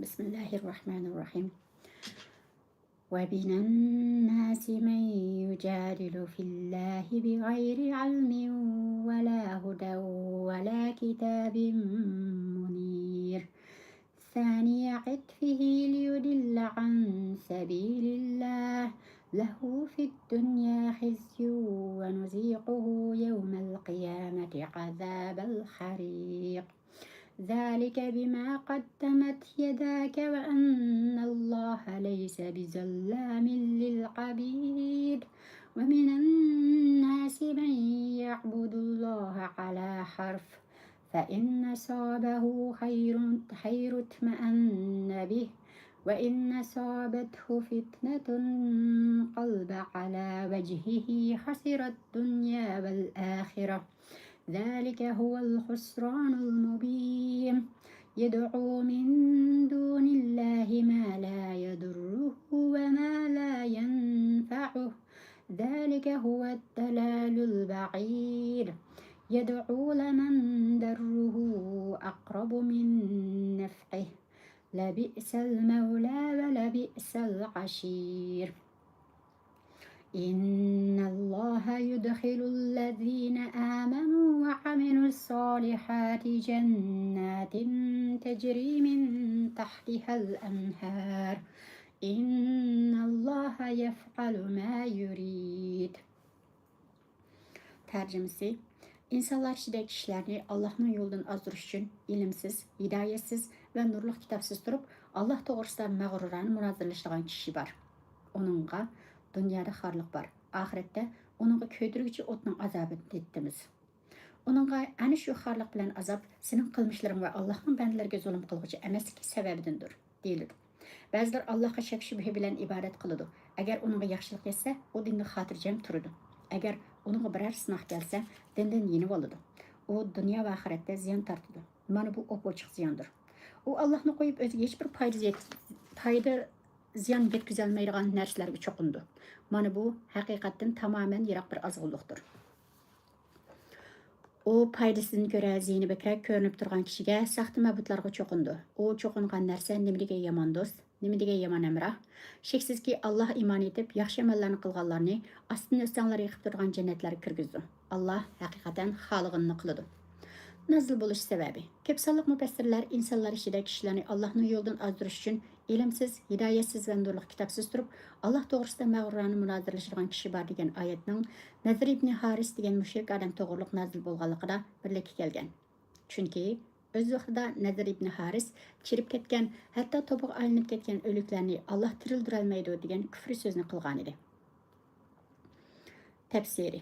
بىسمىللاھىررەھمانىررەھىم. ومن الناس من يجادل في الله بغير علم ولا هدى ولا كتاب منير. ثاني عطفه ليضل عن سبيل الله له في الدنيا خزي ونذيقه يوم القيامة عذاب الحريق. ذلك بما قدمت يداك وأن الله ليس بظلام للعبيد. ومن الناس من يعبد الله على حرف فإن أصابه خير، خير اطمأن به، وإن أصابته فتنة انقلب على وجهه خسر الدنيا والآخرة، ذلك هو الخسران المبين. يدعو من دون الله ما لا يضره وما لا ينفعه، ذلك هو الضلال البعيد. يدعو لمن ضره أقرب من نفعه، لبئس المولى ولبئس العشير. إن الله يدخل الذين آمنوا وعملوا الصالحات جنات تجري من تحتها الأنهار. إن الله يفعل ما يريد. تەرجىمىسى: ئىنسانلار ئىچىدە كىشىلەرنى ئاللاھنىڭ يولىدىن ئازدۇرۇش ئۈچۈن ئىلىمسىز، ھىدايەتسىز ۋە نۇرلۇق كىتابسىز تۇرۇپ، ئاللاھ توغرىسىدا مەغرۇرانە مۇنازىرىلىشىدىغان كىشى بار. ئۇنىڭغا دۇنيادا خارلىق بار، ئاخىرەتتە ئۇنىڭغا كۆيدۈرگۈچى ئوتنىڭ ئازابىنى تېتىتىمىز. ئۇنىڭغا ئەنە شۇ خارلىق بىلەن ئازاب سېنىڭ قىلمىشلىرىڭ ۋە ئاللاھنىڭ بەندىلىرىگە زۇلۇم قىلغۇچى ئەمەسلىكى سەۋەبىدىندۇر، دېيىلىدۇ. بەزىلەر ئاللاھقا شەك-شۈبھە بىلەن ئىبادەت قىلىدۇ. ئەگەر ئۇنىڭغا ياخشىلىق يەتسە، ئۇ دىندا خاتىرجەم تۇرىدۇ. ئەگەر ئۇنىڭغا بىرەر سىناق كەلسە، دىندىن يېنىۋالىدۇ. ئۇ دۇنيا ۋە ئاخىرەتتە زىيان تارتىدۇ. مانا بۇ ئوپئوچۇق زىياندۇر. ئۇ ئاللاھنى قويۇپ ئۆزىگە ھېچبىر پايدا يەت-، پايدا، زىيان يەتكۈزەلمەيدىغان نەرسىلەرگە چوقۇنىدۇ. مانا بۇ ھەقىقەتتىن تامامەن يىراق بىر ئازغۇنلۇقتۇر. ئۇ پايدىسىدىن كۆرە زىيىنى بەكرەك كۆرۈنۈپ تۇرغان كىشىگە، ساختا مەبۇدلارغا چوقۇنىدۇ. ئۇ چوقۇنغان نەرسە نېمىدېگەن يامان دوست، نېمىدېگەن يامان ھەمراھ! شەكسىزكى، ئاللاھ ئىمان ئېيتىپ، ياخشى ئەمەللەرنى قىلغانلارنى ئاستىن ئۆستەڭلار ئېقىپ تۇرىدىغان جەننەتلەرگە كىرگۈزىدۇ. ئاللاھ ھەقىقەتەن خالىغىنىنى قىلىدۇ. نازىل بولۇش سەۋەبى. كۆپ سانلىق مۇپەسسىرلەر ئىنسانلار ئىچىدە كىشىلەرنى ئاللاھنىڭ يولىدىن ئازدۇرۇش ئۈچۈن ئىلىمسىز، ھىدايەتسىز ۋە نۇرلۇق كىتابسىز تۇرۇپ، ئاللاھ توغرىسىدا مەغرۇرانە مۇنازىرىلىشىدىغان كىشى بار دېگەن ئايەتنىڭ نەزىر ئىبنى ھارىس دېگەن مۇشرىك ئادەم توغرۇلۇق نازىل بولغانلىقىدا بىرلىككە كەلگەن. چۈنكى ئۆز ۋاقتىدا نەزىر ئىبنى ھارىس چىرىپ كەتكەن، ھەتتا توپىغا ئايلىنىپ كەتكەن ئۆلۈكلەرنى ئاللاھ تىرىلدۈرەلمەيدۇ دېگەن كۈفرى سۆزنى قىلغانىدى. تەپسىرى.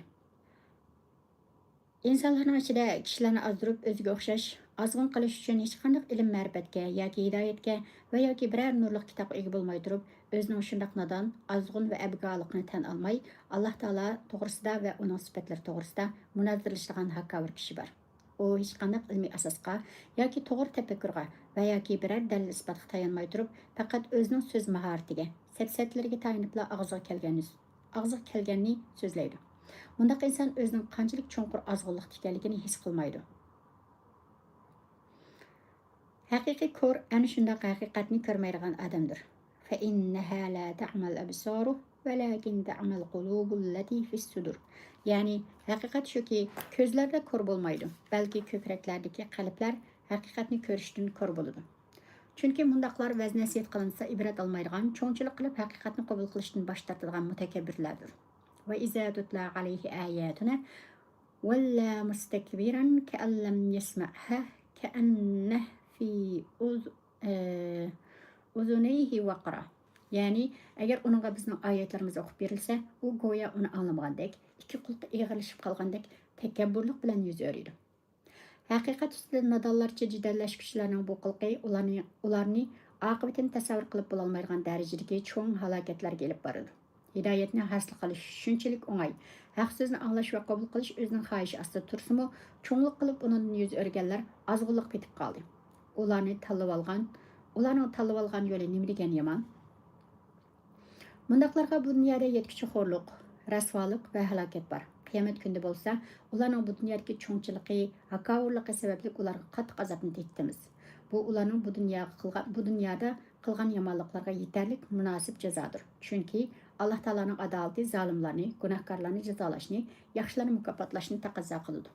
ئىنسانلارنىڭ ئىچىدە كىشىلەرنى ئازدۇرۇپ، ئۆزىگە ئوخشاش ئازغۇن قىلىش ئۈچۈن ھېچقانداق ئىلىم-مەرىپەتكە ياكى ھىدايەتكە ۋە ياكى بىرەر نۇرلۇق كىتابقا ئىگە بولماي تۇرۇپ، ئۆزىنىڭ شۇنداق نادان، ئازغۇن ۋە ئەبگالىقىنى تەن ئالماي، ئاللاھ تائالا توغرىسىدا ۋە ئۇنىڭ سۈپەتلىرى توغرىسىدا مۇنازىرىلىشىدىغان ھاكاۋۇر كىشى بار. ئۇ ھېچقانداق ئىلمىي ئاساسقا ياكى توغرا تەپەككۇرغا ۋە ياكى بىرەر دەلىل-ئىسپاتقا تايانماي تۇرۇپ، پەقەت ئۆزىنىڭ سۆز ماھارىتىگە، سەپسەتىلىرىگە تايىنىپلا ئاغزىغا كەلگەننى ئاغزىغا كەلگەننى سۆزلەيدۇ. مۇنداق ئىنسان ئۆزىنىڭ قانچىلىك چوڭقۇر ئازغۇنلۇقتا ئىكەنلىكىنى ھېس قىلمايدۇ. ھەقىقىي كور ئەنە شۇنداق ھەقىقەتنى كۆرمەيدىغان ئادەمدۇر. فإنها لا تعمى الأبصار ولكن تعمى القلوب التي في الصدور. يەنى، ھەقىقەت شۇكى، كۆزلەردە كور بولمايدۇ، بەلكى كۆكرەكلەردىكى قەلبلەر ھەقىقەتنى كۆرۈشتىن كور بولىدۇ. چۈنكى مۇنداقلار ۋەز-نەسىھەت قىلىنسا ئىبرەت ئالمايدىغان، چوڭچىلىق قىلىپ ھەقىقەتنى قوبۇل قىلىشتىن باش تارتىدىغان مۇتەكەببىرلەردۇر. وإذا تتلى عليه آياتنا ولى مستكبرا كأن لم يسمعها كأن في أذ-، ئە، أذنيه وقرا. يەنى، ئەگەر ئۇنىڭغا بىزنىڭ ئايەتلىرىمىز ئوقۇپ بېرىلسە، ئۇ گويا ئۇنى ئاڭلىمىغاندەك، ئىككى قۇلىقى ئېغىرلىشىپ قالغاندەك تەكەببۇرلۇق بىلەن يۈز ئۆرۈيدۇ. ھەقىقەت ئۈستىدە نادانلارچە جېدەللەشكۈچىلەرنىڭ بۇ قىلىقى ئۇلارنى، ئۇلارنى ئاقىۋىتىنى تەسەۋۋۇر قىلىپ بولالمايدىغان دەرىجىدىكى چوڭ ھالاكەتلەرگە ئېلىپ بارىدۇ. ھىدايەتنى ھاسىل قىلىش شۇنچىلىك ئوڭاي، ھەق سۆزنى ئاڭلاش ۋە قوبۇل قىلىش ئۆزىنىڭ خاھىشى ئاستىدا تۇرسىمۇ، چوڭلۇق قىلىپ ئۇنىڭدىن يۈز ئۆرۈگەنلەر ئازغۇنلۇق پېتىپ قالدى. ئۇلارنى تاللىۋالغان، ئۇلارنىڭ تاللىۋالغان يولى نېمە دېگەن يامان؟ مۇنداقلارغا بۇ دۇنيادا يەتكۈچە خورلۇق، رەسۋالىق ۋە ھالاكەت بار. قىيامەت كۈنىدە بولسا، ئۇلارنىڭ بۇ دۇنيادىكى چوڭچىلىقى، ھاكاۋۇرلۇقى سەۋەبلىك ئۇلارغا قاتتىق ئازابنى تېتىتىمىز. بۇ ئۇلارنىڭ بۇ دۇنياغا قىلغان، بۇ دۇنيادا قىلغان يامانلىقلارغا يېتەرلىك مۇناسىپ جازادۇر. چۈنكى ئاللاھ تائالانىڭ ئادالىتى زالىملارنى، گۇناھكارلارنى جازالاشنى، ياخشىلارنى مۇكاپاتلاشنى تەقەززا قىلىدۇ.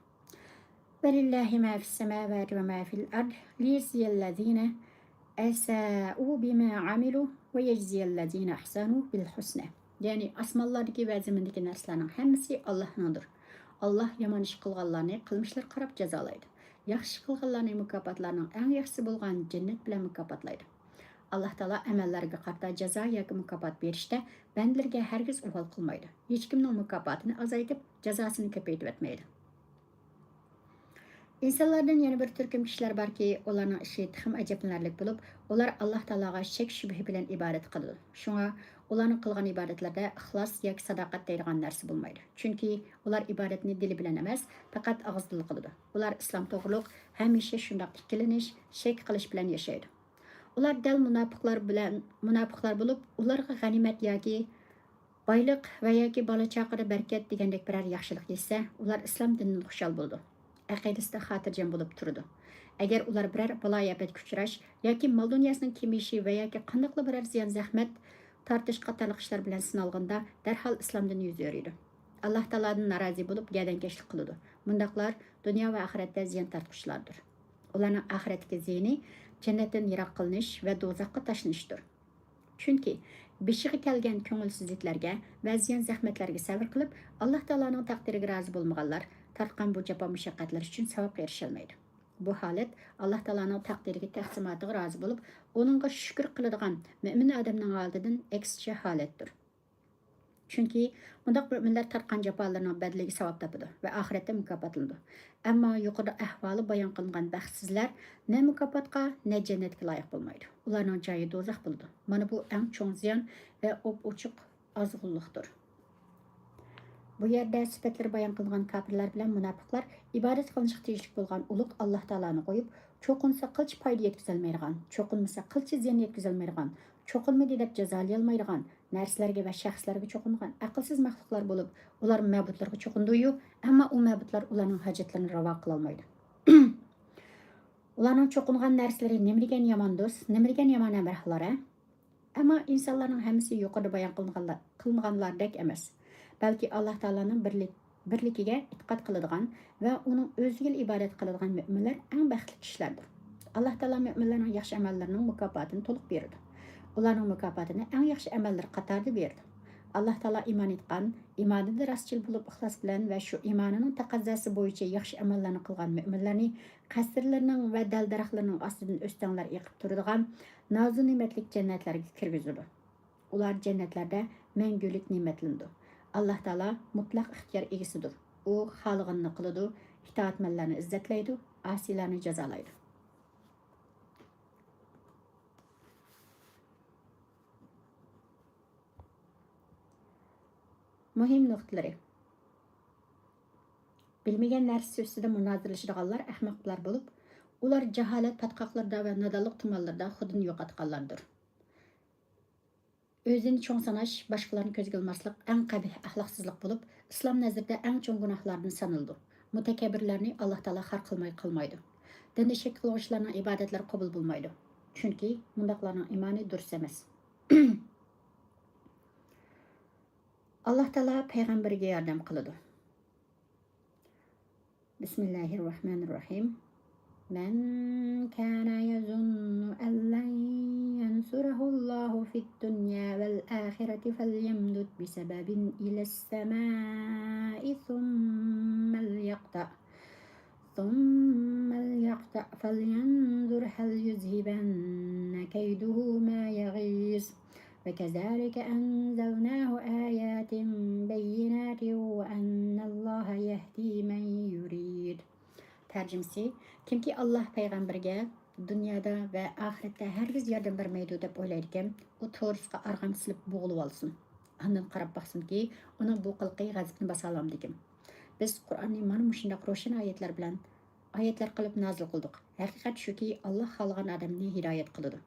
ولله ما في السماوات وما في الأرض ليجزي الذين أساءوا بما عملوا ويجزي الذين أحسنوا بالحسنى. يەنى ئاسمانلاردىكى ۋە زېمىندىكى نەرسىلەرنىڭ ھەممىسى ئاللاھنىڭدۇر. ئاللاھ يامان ئىش قىلغانلارنى قىلمىشلىرىغا قاراپ جازالايدۇ. ياخشى ئىش قىلغانلارنى مۇكاپاتلارنىڭ ئەڭ ياخشىسى بولغان جەننەت بىلەن مۇكاپاتلايدۇ. ئاللاھ تائالا ئەمەللەرگە قارىتا جازا ياكى مۇكاپات بېرىشتە بەندىلىرىگە ھەرگىز ئۇۋال قىلمايدۇ. ھېچكىمنىڭ مۇكاپاتىنى ئازايتىپ، جازاسىنى كۆپەيتىۋەتمەيدۇ. ئىنسانلاردىن يەنە بىر تۈركۈم كىشىلەر باركى، ئۇلارنىڭ ئىشى تېخىمۇ ئەجەبلىنەرلىك بولۇپ، ئۇلار ئاللاھ تائالاغا شەك-شۈبھە بىلەن ئىبادەت قىلىدۇ. شۇڭا ئۇلارنىڭ قىلغان ئىبادەتلىرىدە ئىخلاس ياكى ساداقەت دەيدىغان نەرسە بولمايدۇ. چۈنكى ئۇلار ئىبادەتنى دىلى بىلەن ئەمەس، پەقەت ئاغزىدىلا قىلىدۇ. ئۇلار ئىسلام توغرۇلۇق ھەمىشە شۇنداق ئىككىلىنىش، شەك قىلىش بىلەن ياشايدۇ. ئۇلار دەل مۇناپىقلار بىلەن، مۇناپىقلار بولۇپ، ئۇلارغا غەنىيمەت ياكى بايلىق ۋە ياكى بالا-چاقىدا بەرىكەت دېگەندەك بىرەر ياخشىلىق يەتسە، ئۇلار ئىسلام دىنىدىن خۇشال بولىدۇ. ئەقىدىسىدە خاتىرجەم بولۇپ تۇرىدۇ. ئەگەر ئۇلار بىرەر بالايىئاپەتكە ئۇچراش ياكى مال-دۇنياسىنىڭ كېمىيىشى ۋە ياكى قانداقلا بىرەر زىيان-زەخمەت تارتىش قاتارلىق ئىشلار بىلەن سىنالغاندا، دەرھال ئىسلامدىن يۈز ئۆرۈيدۇ. ئاللاھ تائالادىن نارازى بولۇپ، گەدەنكەشلىك قىلىدۇ. مۇنداقلار دۇنيا ۋە ئاخىرەتتە زىيان تارتقۇچىلاردۇر. ئۇلارنىڭ ئاخىرەتتىكى زىيىنى جەننەتتىن يىراق قىلىنىش ۋە دوزاخقا تاشلىنىشتۇر. چۈنكى بېشىغا كەلگەن كۆڭۈلسىزلىكلەرگە ۋە زىيان-زەخمەتلەرگە سەۋر قىلىپ، ئاللاھ تائالانىڭ تەقدىرىگە رازى بولمىغانلار تارتقان بۇ جاپا-مۇشەققەتلەر ئۈچۈن ساۋابقا ئېرىشەلمەيدۇ. بۇ ھالەت ئاللاھ تائالانىڭ تەقدىرىگە، تەقسىماتىغا رازى بولۇپ، ئۇنىڭغا شۈكۈر قىلىدىغان مۆمىن ئادەمنىڭ ھالىتىدىن ئەكسىچە ھالەتتۇر. چۈنكى مۇنداق مۆمىنلەر تارتقان جاپالىرىنىڭ بەدىلىگە ساۋاب تاپىدۇ ۋە ئاخىرەتتە مۇكاپاتلىنىدۇ. ئەمما يۇقىرىدا ئەھۋالى بايان قىلىنغان بەختسىزلەر نە مۇكاپاتقا، نە جەننەتكە لايىق بولمايدۇ. ئۇلارنىڭ جايى دوزاخ بولىدۇ. مانا بۇ ئەڭ چوڭ زىيان ۋە ئوپئوچۇق ئازغۇنلۇقتۇر. بۇ يەردە سۈپەتلىرى بايان قىلىنغان كاپىرلار بىلەن مۇناپىقلار ئىبادەت قىلىنىشقا تېگىشلىك بولغان ئۇلۇغ ئاللاھ تائالانى قويۇپ، چوقۇنسا قىلچە پايدا يەتكۈزەلمەيدىغان، چوقۇنمىسا قىلچە زىيان يەتكۈزەلمەيدىغان، چوقۇنمىدى دەپ جازالىيالمايدىغان نەرسىلەرگە ۋە شەخسلەرگە چوقۇنغان ئەقىلسىز مەخلۇقلار بولۇپ، ئۇلار مەبۇدلىرىغا چوقۇنىدۇ-يۇ، ئەمما ئۇ مەبۇدلار ئۇلارنىڭ ھاجەتلىرىنى راۋا قىلالمايدۇ. ئۇلارنىڭ چوقۇنغان نەرسىلىرى نېمىدېگەن يامان دوست، نېمىدېگەن يامان ھەمراھلار ھە؟ ئەمما ئىنسانلارنىڭ ھەممىسى يۇقىرىدا بايان قىلىنغانلا-، قىلىنغانلاردەك ئەمەس. بەلكى ئاللاھ تائالانىڭ بىرلىك-، بىرلىكىگە ئېتىقاد قىلىدىغان ۋە ئۇنىڭ ئۆزىگىلا ئىبادەت قىلىدىغان مۆمىنلەر ئەڭ بەختلىك كىشىلەردۇر. ئاللاھ تائالا مۆمىنلەرنىڭ ياخشى ئەمەللىرىنىڭ مۇكاپاتىنى تولۇق بېرىدۇ. ئۇلارنىڭ مۇكاپاتىنى ئەڭ ياخشى ئەمەللىرى قاتارىدا بېرىدۇ. ئاللاھ تائالا ئىمان ئېيتقان، ئىمانىدا راستچىل بولۇپ، ئىخلاس بىلەن ۋە شۇ ئىمانىنىڭ تەقەززاسى بويىچە ياخشى ئەمەللەرنى قىلغان مۆمىنلەرنى قەسىرلىرىنىڭ ۋە دەل-دەرەخلىرىنىڭ ئاستىدىن ئۆستەڭلەر ئېقىپ تۇرىدىغان نازۇ نېمەتلىك جەننەتلەرگە كىرگۈزىدۇ. ئۇلار جەننەتلەردە مەڭگۈلۈك نېمەتلىنىدۇ. ئاللاھ تائالا مۇتلەق ئىختىيار ئىگىسىدۇر. ئۇ خالىغىنىنى قىلىدۇ، ئىتائەتمەنلەرنى ئىززەتلەيدۇ، ئاسىيلارنى جازالايدۇ. مۇھىم نۇقتىلىرى. بىلمىگەن نەرسىسى ئۈستىدە مۇنازىرىلىشىدىغانلار ئەخمەقلەر بولۇپ، ئۇلار جاھالەت پاتقاقلىرىدا ۋە نادانلىق تۇمانلىرىدا خۇدىنى يوقاتقانلاردۇر. ئۆزىنى چوڭ ساناش، باشقىلارنى كۆزگە ئىلماسلىق ئەڭ قەبىھ ئەخلاقسىزلىق بولۇپ، ئىسلام نەزىرىدە ئەڭ چوڭ گۇناھلاردىن سانىلىدۇ. مۇتەكەببىرلەرنى ئاللاھ تائالا خار قىلماي قالمايدۇ. دىندا شەك قىلغۇچىلارنىڭ ئىبادەتلىرى قوبۇل بولمايدۇ. چۈنكى مۇنداقلارنىڭ ئىمانى دۇرۇس ئەمەس. ئاللاھ تائالا پەيغەمبىرىگە ياردەم قىلىدۇ. بسم الله الرحمن الرحيم. من كان يظن أن لن ينصره الله في الدنيا والآخرة فليمدد بسبب إلى السماء ثم ليقطع، ثم ليقطع فلينظر هل يذهبن كيده ما يغيظ. وكذلك أنزلناه آيات بينات وأن الله يهدي من يريد. تەرجىمىسى، كىمكى ئاللاھ پەيغەمبىرىگە دۇنيادا ۋە ئاخىرەتتە ھەرگىز ياردەم بەرمەيدۇ دەپ ئويلايدىكەن، ئۇ تورۇسقا ئارغامچا سېلىپ بوغۇلۇۋالسۇن. ئاندىن قاراپ باقسۇنكى، ئۇنىڭ بۇ قىلىقى غەزىپنى باسالامدىكىن. بىز قۇرئاننى مانا مۇشۇنداق روشەن ئايەتلەر بىلەن، ئايەتلەر قىلىپ نازىل قىلدۇق. ھەقىقەت شۇكى، ئاللاھ خالىغان ئادەمنى ھىدايەت قىلىدۇ.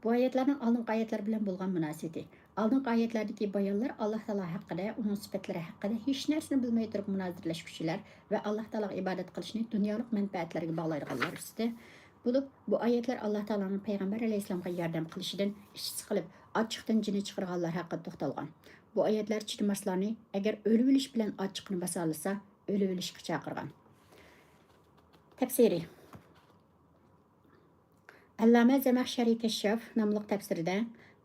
بۇ ئايەتلەرنىڭ ئالدىنقى ئايەتلەر بىلەن بولغان مۇناسىۋىتى. ئالدىنقى ئايەتلەردىكى بايانلار ئاللا تائالا ھەققىدە، ئۇنىڭ سۈپەتلىرى ھەققىدە ھېچ نەرسىنى بىلمەي تۇرۇپ مۇنازىرىلەشكۈچىلەر ۋە ئاللا تائالاغا ئىبادەت قىلىشنى دۇنيالىق مەنپەئەتلەرگە باغلايدىغانلار ئۈستىدە بولۇپ، بۇ ئايەتلەر ئاللا تائالانىڭ پەيغەمبەر ئەلەيھىسسالامغا ياردەم قىلىشىدىن ئىچى سىقىلىپ، ئاچچىقتىن جېنى چىقىرغانلار ھەققىدە توختالغان. بۇ ئايەتلەر چىدىماسلارنى ئەگەر ئۆلۈۋېلىش بىلەن ئاچچىقىنى باسالىسا، ئۆلۈۋېلىشقا چاقىرغان. تەپسىرى. ئەللامە زەمەخشەرى كەششاف ناملىق تەپسىرىدە،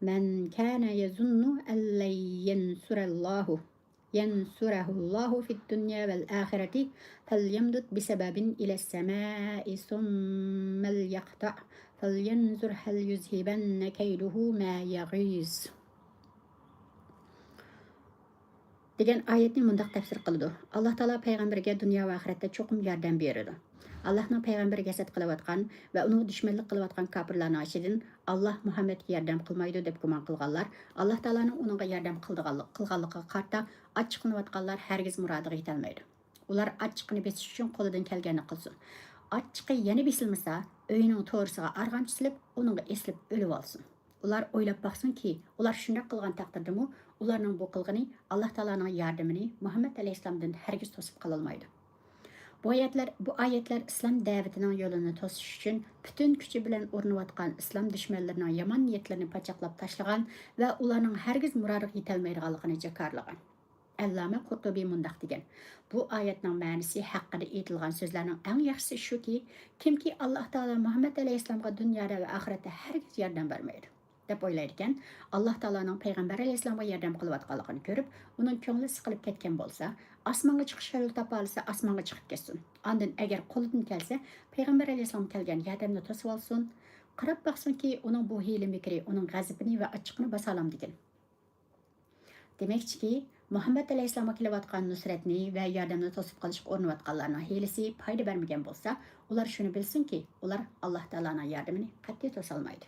مەن كان يظن أن لن ينصرالله، ينصره الله في الدنيا والآخرة فليمدد بسبب إلى السماء ثم ليقطع فلينظر هل يذهبن كيده ما يغيظ. دېگەن ئايەتنى مۇنداق تەپسىر قىلىدۇ: ئاللا تائالا پەيغەمبىرىگە دۇنيا ۋە ئاخىرەتتە چوقۇم ياردەم بېرىدۇ. ئاللانىڭ پەيغەمبىرىگە ھەسەت قىلىۋاتقان ۋە ئۇنىڭغا دۈشمەنلىك قىلىۋاتقان كاپىرلارنىڭ ئىچىدىن ئاللا مۇھەممەدكە ياردەم قىلمايدۇ دەپ گۇمان قىلغانلار ئاللا تائالانىڭ ئۇنىڭغا ياردەم قىلدىغانلىق، قىلغانلىقىغا قارىتا ئاچچىقلىنىۋاتقانلار ھەرگىز مۇرادىغا يېتەلمەيدۇ. ئۇلار ئاچچىقىنى بېسىش ئۈچۈن قولىدىن كەلگەننى قىلسۇن. ئاچچىقى يەنە بېسىلمىسا، ئۆيىنىڭ تورۇسىغا ئارغامچا سېلىپ، ئۇنىڭغا ئېسىلىپ ئۆلۈۋالسۇن. ئۇلار ئويلاپ باقسۇنكى، ئۇلار شۇنداق قىلغان تەقدىردىمۇ، ئۇلارنىڭ بۇ قىلغىنى ئاللا تائالانىڭ ياردىمىنى مۇھەممەد ئەلەيھىسسالامدىن ھەرگىز توسۇپ قالالمايدۇ. بۇ ئايەتلەر، بۇ ئايەتلەر ئىسلام دەۋىتىنىڭ يولىنى توسۇش ئۈچۈن پۈتۈن كۈچى بىلەن ئۇرۇنۇۋاتقان ئىسلام دۈشمەنلىرىنىڭ يامان نىيەتلىرىنى پاچاقلاپ تاشلىغان ۋە ئۇلارنىڭ ھەرگىز مۇرادىغا يېتەلمەيدىغانلىقىنى جاكارلىغان. ئەللامە قۇرتۇبى مۇنداق دېگەن: بۇ ئايەتنىڭ مەنىسى ھەققىدە ئېيتىلغان سۆزلەرنىڭ ئەڭ ياخشىسى شۇكى، كىمكى ئاللا تائالا مۇھەممەد ئەلەيھىسسالامغا دۇنيادا ۋە ئاخىرەتتە ھەرگىز ياردەم بەرمەيدۇ، دەپ ئويلايدىكەن، ئاللا تائالانىڭ پەيغەمبەر ئەلەيھىسسالامغا ياردەم قىلىۋاتقانلىقىنى كۆرۈپ، ئۇنىڭ كۆڭلى سىقىلىپ كەتكەن بولسا، ئاسمانغا چىقىش يولى تاپالىسا، ئاسمانغا چىقىپ كەتسۇن. ئاندىن ئەگەر قولىدىن كەلسە، پەيغەمبەر ئەلەيھىسسالام كەلگەن ياردەمنى توسۇۋالسۇن. قاراپ باقسۇنكى، ئۇنىڭ بۇ ھىيلە-مىكرى ئۇنىڭ غەزىپىنى ۋە ئاچچىقىنى باسالامدىكىن. دېمەكچىكى، مۇھەممەد ئەلەيھىسسالامغا كېلىۋاتقان نۇسرەتنى ۋە ياردەمنى توسۇپ قېلىشقا ئۇرۇنۇۋاتقانلارنىڭ ھىيلىسى پايدا بەرمىگەن بولسا، ئۇلار شۇنى بىلسۇنكى، ئۇلار ئاللا تائالانىڭ ياردىمىنى قەتئىي توسالمايدۇ.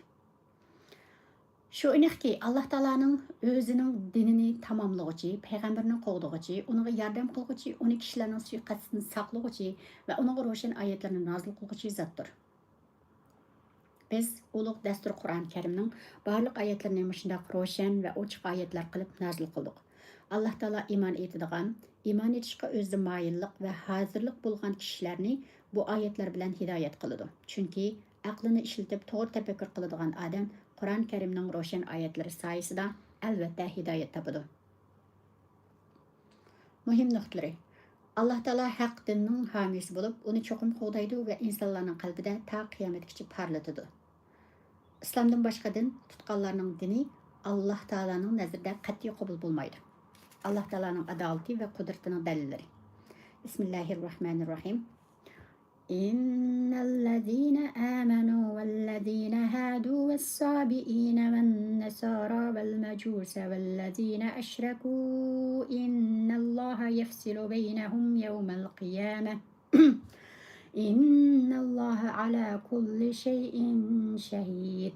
شۇ ئېنىقكى، ئاللا تائالانىڭ ئۆزىنىڭ دىنىنى تاماملىغۇچى، پەيغەمبىرىنى قوغدىغۇچى، ئۇنىڭغا ياردەم قىلغۇچى، ئۇنى كىشىلەرنىڭ سۇيىقەستىدىن ساقلىغۇچى ۋە ئۇنىڭغا روشەن ئايەتلەرنى نازىل قىلغۇچى زاتتۇر. بىز ئۇلۇغ دەستۇر قۇرئان كەرىمنىڭ بارلىق ئايەتلىرىنى مۇشۇنداق روشەن ۋە ئوچۇق ئايەتلەر قىلىپ نازىل قىلدۇق. ئاللا تائالا ئىمان ئېيتىدىغان، ئىمان ئېيتىشقا ئۆزىدە مايىللىق ۋە ھازىرلىق بولغان كىشىلەرنى بۇ ئايەتلەر بىلەن ھىدايەت قىلىدۇ. چۈنكى ئەقلىنى ئىشلىتىپ توغرا تەپەككۇر قىلىدىغان ئادەم قۇرئان كەرىمنىڭ روشەن ئايەتلىرى سايىسىدا ئەلۋەتتە ھىدايەت تاپىدۇ. مۇھىم نۇقتىلىرى. ئاللا تائالا ھەق دىننىڭ ھامىيسى بولۇپ، ئۇنى چوقۇم قوغدايدۇ ۋە ئىنسانلارنىڭ قەلبىدە تا قىيامەتكىچە پارلىتىدۇ. ئىسلامدىن باشقا دىن تۇتقانلارنىڭ دىنى ئاللا تائالانىڭ نەزىرىدە قەتئىي قوبۇل بولمايدۇ. ئاللا تائالانىڭ ئادالىتى ۋە قۇدرىتىنىڭ دەلىللىرى. بىسمىللاھىررەھمانىررەھىم. إن الذين آمنوا والذين هادوا والصابئين والنصارى والمجوس والذين أشركوا إن الله يفصل بينهم يوم القيامة إن الله على كل شيء شهيد.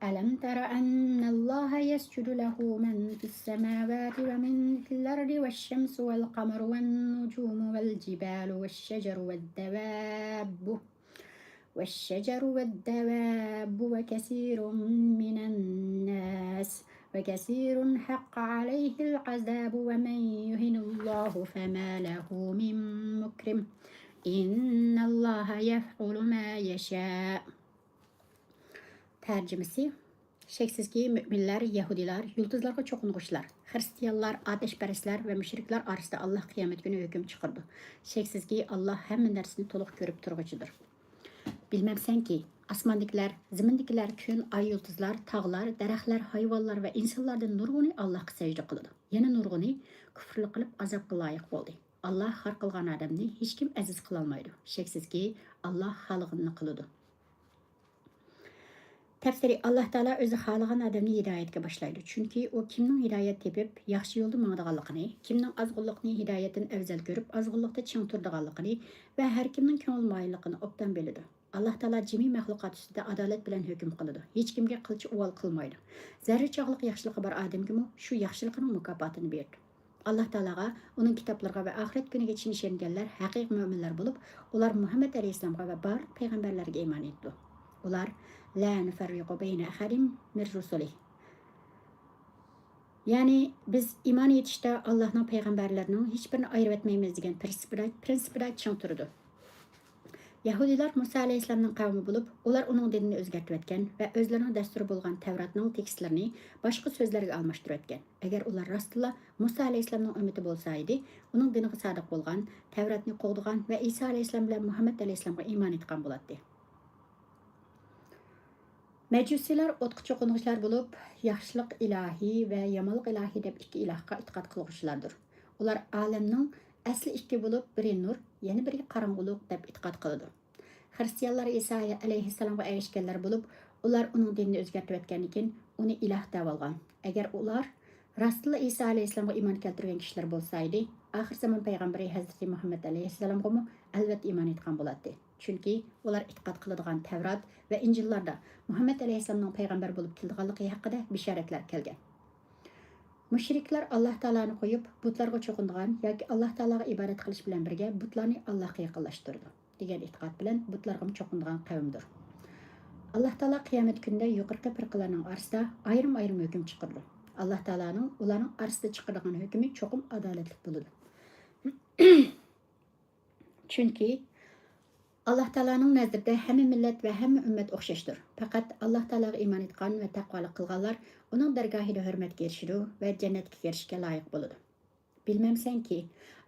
ألم تر أن الله يسجد له من في السماوات ومن في الأرض والشمس والقمر والنجوم والجبال والشجر والدواب والشجر والدواب وكثير من الناس وكثير حق عليه العذاب ومن يهن الله فما له من مكرم إن الله يفعل ما يشاء. تەرجىمىسى. شەكسىزكى، مۆمىنلەر، يەھۇدىيلار، يۇلتۇزلارغا چوقۇنغۇچىلار، خىرىستىيانلار، ئاتەشپەرەسلەر ۋە مۇشرىكلار ئارىسىدا ئاللا قىيامەت كۈنى ھۆكۈم چىقىرىدۇ. شەكسىزكى، ئاللا ھەممە نەرسىنى تولۇق كۆرۈپ تۇرغۇچىدۇر. بىلمەمسەنكى، ئاسماندىكىلەر، زېمىندىكىلەر، كۈن، ئاي، يۇلتۇزلار، تاغلار، دەرەخلەر، ھايۋانلار ۋە ئىنسانلاردىن نۇرغۇنى ئاللاغا سەجدە قىلىدۇ. يەنە نۇرغۇنى كۇفرلۇق قىلىپ، ئازابقا لايىق بولدى. ئاللا خار قىلغان ئادەمنى ھېچكىم ئەزىز قىلالمايدۇ. شەكسىزكى، ئاللا خالىغىنىنى قىلىدۇ. تەپسىرى، ئاللا تائالا ئۆزى خالىغان ئادەمنى ھىدايەتكە باشلايدۇ. چۈنكى ئۇ كىمنىڭ ھىدايەت تېپىپ، ياخشى يولدا ماڭىدىغانلىقىنى، كىمنىڭ ئازغۇنلۇقنى ھىدايەتتىن ئەۋزەل كۆرۈپ، ئازغۇنلۇقتا چىڭ تۇرىدىغانلىقىنى ۋە ھەر كىمنىڭ كۆڭۈل مايىللىقىنى ئوبدان بىلىدۇ. ئاللاھ تائالا جىمى مەخلۇقات ئۈستىدە ئادالەت بىلەن ھۆكۈم قىلىدۇ. ھېچكىمگە قىلچە ئۇۋال قىلمايدۇ. زەررە چاغلىق ياخشىلىقى بار ئادەمگىمۇ شۇ ياخشىلىقىنىڭ مۇكاپاتىنى بېرىدۇ. ئاللاھ تائالاغا، ئۇنىڭ كىتابلىرىغا ۋە ئاخىرەت كۈنىگە چىن ئىشەنگەنلەر ھەقىقىي مۆمىنلەر بولۇپ، ئۇلار مۇھەممەد ئەلەيھىسسالامغا ۋە بارلىق پەيغەمبەرلەرگە ئىمان ئېيتىدۇ. ئۇلار، لا نۇفەررىقۇ بەينە ئەھەدىم مىن رۇسۇلىھ. يەنى، بىز ئىمان ئېيتىشتا ئاللاھنىڭ پەيغەمبەرلىرىنىڭ ھېچبىرىنى ئايرىۋەتمەيمىز دېگەن پىرىنسىپىدا، پىرىنسىپىدا چىڭ تۇرىدۇ. يەھۇدىيلار مۇسا ئەلەيھىسسالامنىڭ قەۋمى بولۇپ، ئۇلار ئۇنىڭ دىنىنى ئۆزگەرتىۋەتكەن ۋە ئۆزلىرىنىڭ دەستۇرى بولغان تەۋراتنىڭ تېكىستلىرىنى باشقا سۆزلەرگە ئالماشتۇرۇۋەتكەن. ئەگەر ئۇلار راستتىنلا مۇسا ئەلەيھىسسالامنىڭ ئۈممىتى بولسا ئىدى، ئۇنىڭ دىنىغا سادىق بولغان، تەۋراتنى قوغدىغان ۋە ئىسا ئەلەيھىسسالام بىلەن مۇھەممەد ئەلەيھىسسالامغا ئىمان ئېيتقان بولاتتى. مەجۇسىيلار ئوتقا چوقۇنغۇچىلار بولۇپ، ياخشىلىق ئىلاھى ۋە يامانلىق ئىلاھى دەپ ئىككى ئىلاھقا ئېتىقاد قىلغۇچىلاردۇر. ئۇلار ئالەمنىڭ ئەسلى ئىككى بولۇپ، بىرى نۇر، يەنە بىرى قاراڭغۇلۇق دەپ ئېتىقاد قىلىدۇ. خىرىستىيانلار ئىسا ئەلەيھىسسالامغا ئەگەشكەنلەر بولۇپ، ئۇلار ئۇنىڭ دىنىنى ئۆزگەرتىۋەتكەندىن كېيىن ئۇنى ئىلاھ دەۋالغان. ئەگەر ئۇلار راستتىنلا ئىسا ئەلەيھىسسالامغا ئىمان كەلتۈرگەن كىشىلەر بولسا ئىدى، ئاخىر زامان پەيغەمبىرى ھەزرىتى مۇھەممەد ئەلەيھىسسالامغىمۇ ئەلۋەتتە ئىمان ئېيتقان بولاتتى. چۈنكى ئۇلار ئېتىقاد قىلىدىغان تەۋرات ۋە ئىنجىللاردا مۇھەممەد ئەلەيھىسسالامنىڭ پەيغەمبەر بولۇپ كېلىدىغانلىقى ھەققىدە بېشارەتلەر كەلگەن. مۇشرىكلار ئاللاھ تائالانى قويۇپ، بۇتلارغا چوقۇنىدىغان ياكى ئاللاھ تائالاغا ئىبادەت قىلىش بىلەن بىرگە بۇتلارنى ئاللاھقا يېقىنلاشتۇرىدۇ، دېگەن ئېتىقاد بىلەن بۇتلارغىمۇ چوقۇنىدىغان قەۋمدۇر. ئاللاھ تائالا قىيامەت كۈنىدە يۇقىرىقى پىرقىلارنىڭ ئارىسىدا ئايرىم-ئايرىم ھۆكۈم چىقىرىدۇ. ئاللاھ تائالانىڭ ئۇلارنىڭ ئارىسىدا چىقىرىدىغان ھۆكمى چوقۇم ئادالەتلىك بولىدۇ. چۈنكى ئاللاھ تائالانىڭ نەزىرىدە ھەممە مىللەت ۋە ھەممە ئۈممەت ئوخشاشتۇر. پەقەت ئاللاھ تائالاغا ئىمان ئېيتقان ۋە تەقۋالىق قىلغانلار ئۇنىڭ دەرگاھىدا ھۆرمەتكە ئېرىشىدۇ ۋە جەننەتكە كىرىشكە لايىق بولىدۇ. بىلمەمسەنكى،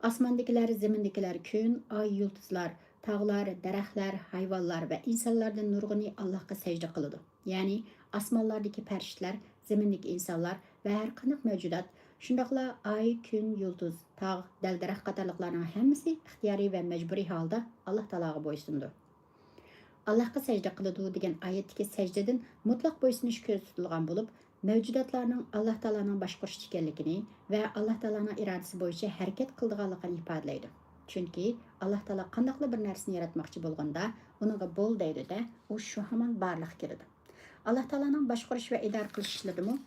ئاسماندىكىلەر، زېمىندىكىلەر، كۈن، ئاي، يۇلتۇزلار، تاغلار، دەرەخلەر، ھايۋانلار ۋە ئىنسانلاردىن نۇرغۇنى ئاللاھقا سەجدە قىلىدۇ. يەنى ئاسمانلاردىكى پەرىشتىلەر، زېمىندىكى ئىنسانلار ۋە ھەر قانداق مەۋجۇدات، شۇنداقلا ئاي، كۈن، يۇلتۇز، تاغ، دەل-دەرەخ قاتارلىقلارنىڭ ھەممىسى ئىختىيارىي ۋە مەجبۇرىي ھالدا ئاللاھ تائالاغا بويسۇنىدۇ. ئاللاھقا سەجدە قىلىدۇ دېگەن ئايەتتىكى سەجدىدىن مۇتلەق بويسۇنۇش كۆزدە تۇتۇلغان بولۇپ، مەۋجۇداتلارنىڭ ئاللاھ تائالانىڭ باشقۇرۇشىدا ئىكەنلىكىنى ۋە ئاللاھ تائالانىڭ ئىرادىسى بويىچە ھەرىكەت قىلىدىغانلىقىنى ئىپادىلەيدۇ. چۈنكى ئاللاھ تائالا قانداقلا بىر نەرسىنى ياراتماقچى بولغىنىدا، ئۇنىڭغا بول دەيدۇ-دە، ئۇ شۇ ھامان بارلىققا كېلىدۇ. ئاللاھ تائالانىڭ باشقۇرۇش ۋە ئىدارە قىلىش ئىشلىرىدىمۇ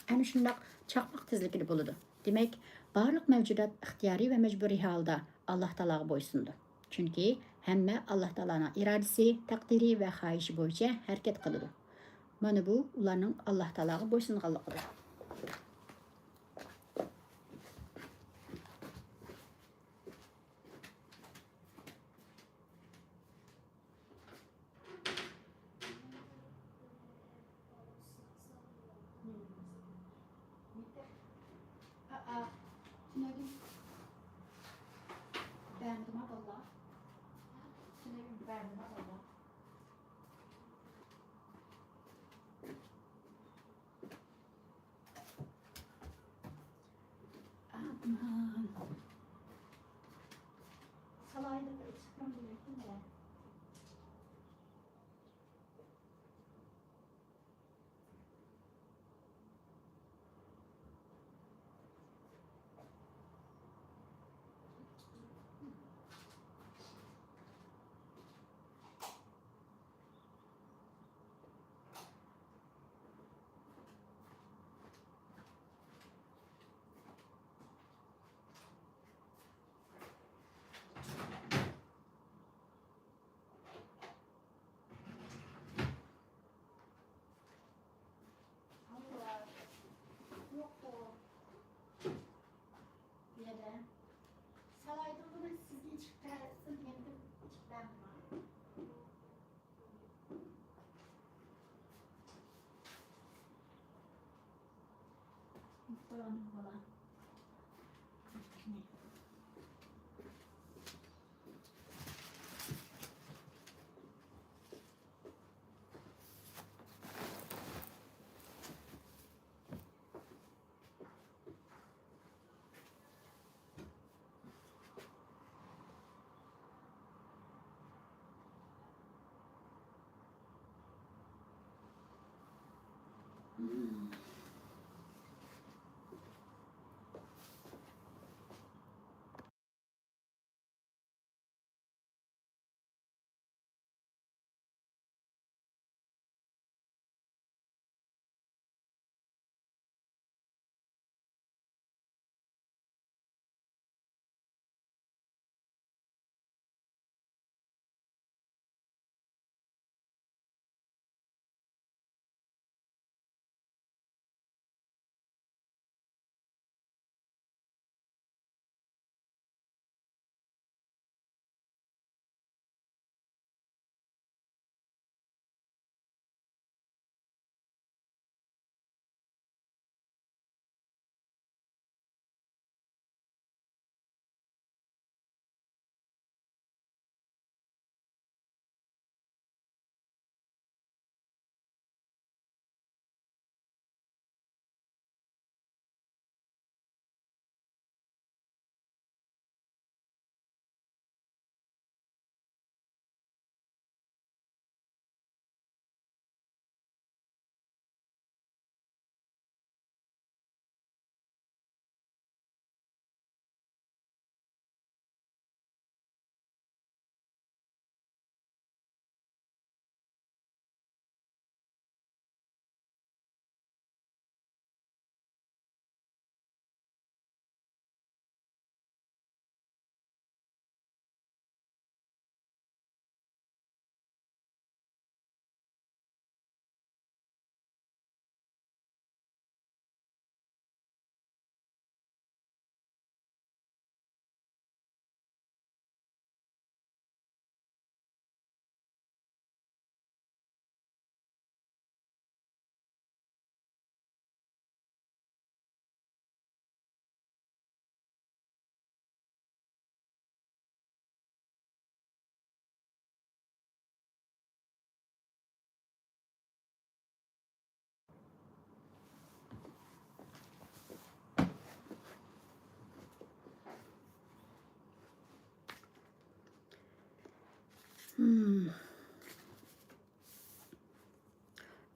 ئەنە شۇنداق چاقماق تېزلىكىدە بولىدۇ. دېمەك، بارلىق مەۋجۇدات ئىختىيارىي ۋە مەجبۇرىي ھالدا ئاللاھ تائالاغا بويسۇنىدۇ. چۈنكى ھەممە ئاللاھ تائالانىڭ ئىرادىسى، تەقدىرى ۋە خاھىشى بويىچە ھەرىكەت قىلىدۇ. مانا بۇ ئۇلارنىڭ ئاللاھ تائالاغا بويسۇنغانلىقىدۇر.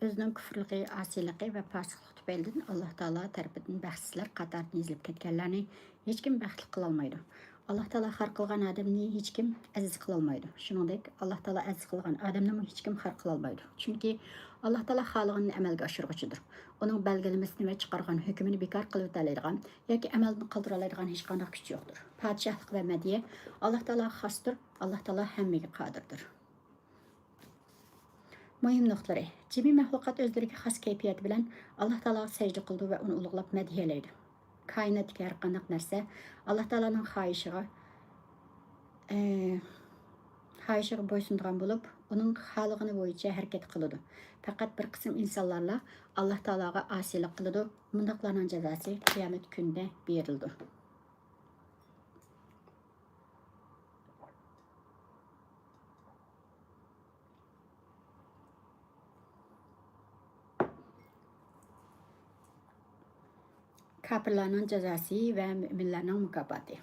ئۆزىنىڭ كۇفرلۇقى، ئاسىيلىقى ۋە پاسىقلىقى تۈپەيلىدىن ئاللاھ تائالا تەرىپىدىن بەختسىزلەر قاتارىدىن يېزىلىپ كەتكەنلەرنى ھېچكىم بەختلىك قىلالمايدۇ. ئاللاھ تائالا خار قىلغان ئادەمنى ھېچكىم ئەزىز قىلالمايدۇ. شۇنىڭدەك، ئاللاھ تائالا ئەزىز قىلغان ئادەمنىمۇ ھېچكىم خار قىلالمايدۇ. چۈنكى ئاللاھ تائالا خالىغىنىنى ئەمەلگە ئاشۇرغۇچىدۇر. ئۇنىڭ بەلگىلىمىسىنى ۋە چىقارغان ھۆكمىنى بىكار قىلىۋېتەلەيدىغان ياكى ئەمەلدىن قالدۇرالايدىغان ھېچقانداق كۈچ يوقتۇر. پادىشاھلىق ۋە مەدھىيە ئاللاھ تائالا خاستۇر. ئاللاھ تائالا ھەممىگە قادىردۇر. مۇھىم نۇقتىلىرى. جىمى مەخلۇقات ئۆزلىرىگە خاس كەيپىيەت بىلەن ئاللاھ تائالاغا سەجدە قىلىدۇ ۋە ئۇنى ئۇلۇغلاپ مەدھىيەلەيدۇ. كائىناتتىكى ھەر قانداق نەرسە ئاللاھ تائالانىڭ خاھىشىغا، ئە، خاھىشىغا بويسۇنىدىغان بولۇپ، ئۇنىڭ خالىغىنى بويىچە ھەرىكەت قىلىدۇ. پەقەت بىر قىسىم ئىنسانلارلا ئاللاھ تائالاغا ئاسىيلىق قىلىدۇ. مۇنداقلارنىڭ جازاسى قىيامەت كۈنىدە بېرىلىدۇ. كاپىرلارنىڭ جازاسى ۋە مۆمىنلەرنىڭ مۇكاپاتى.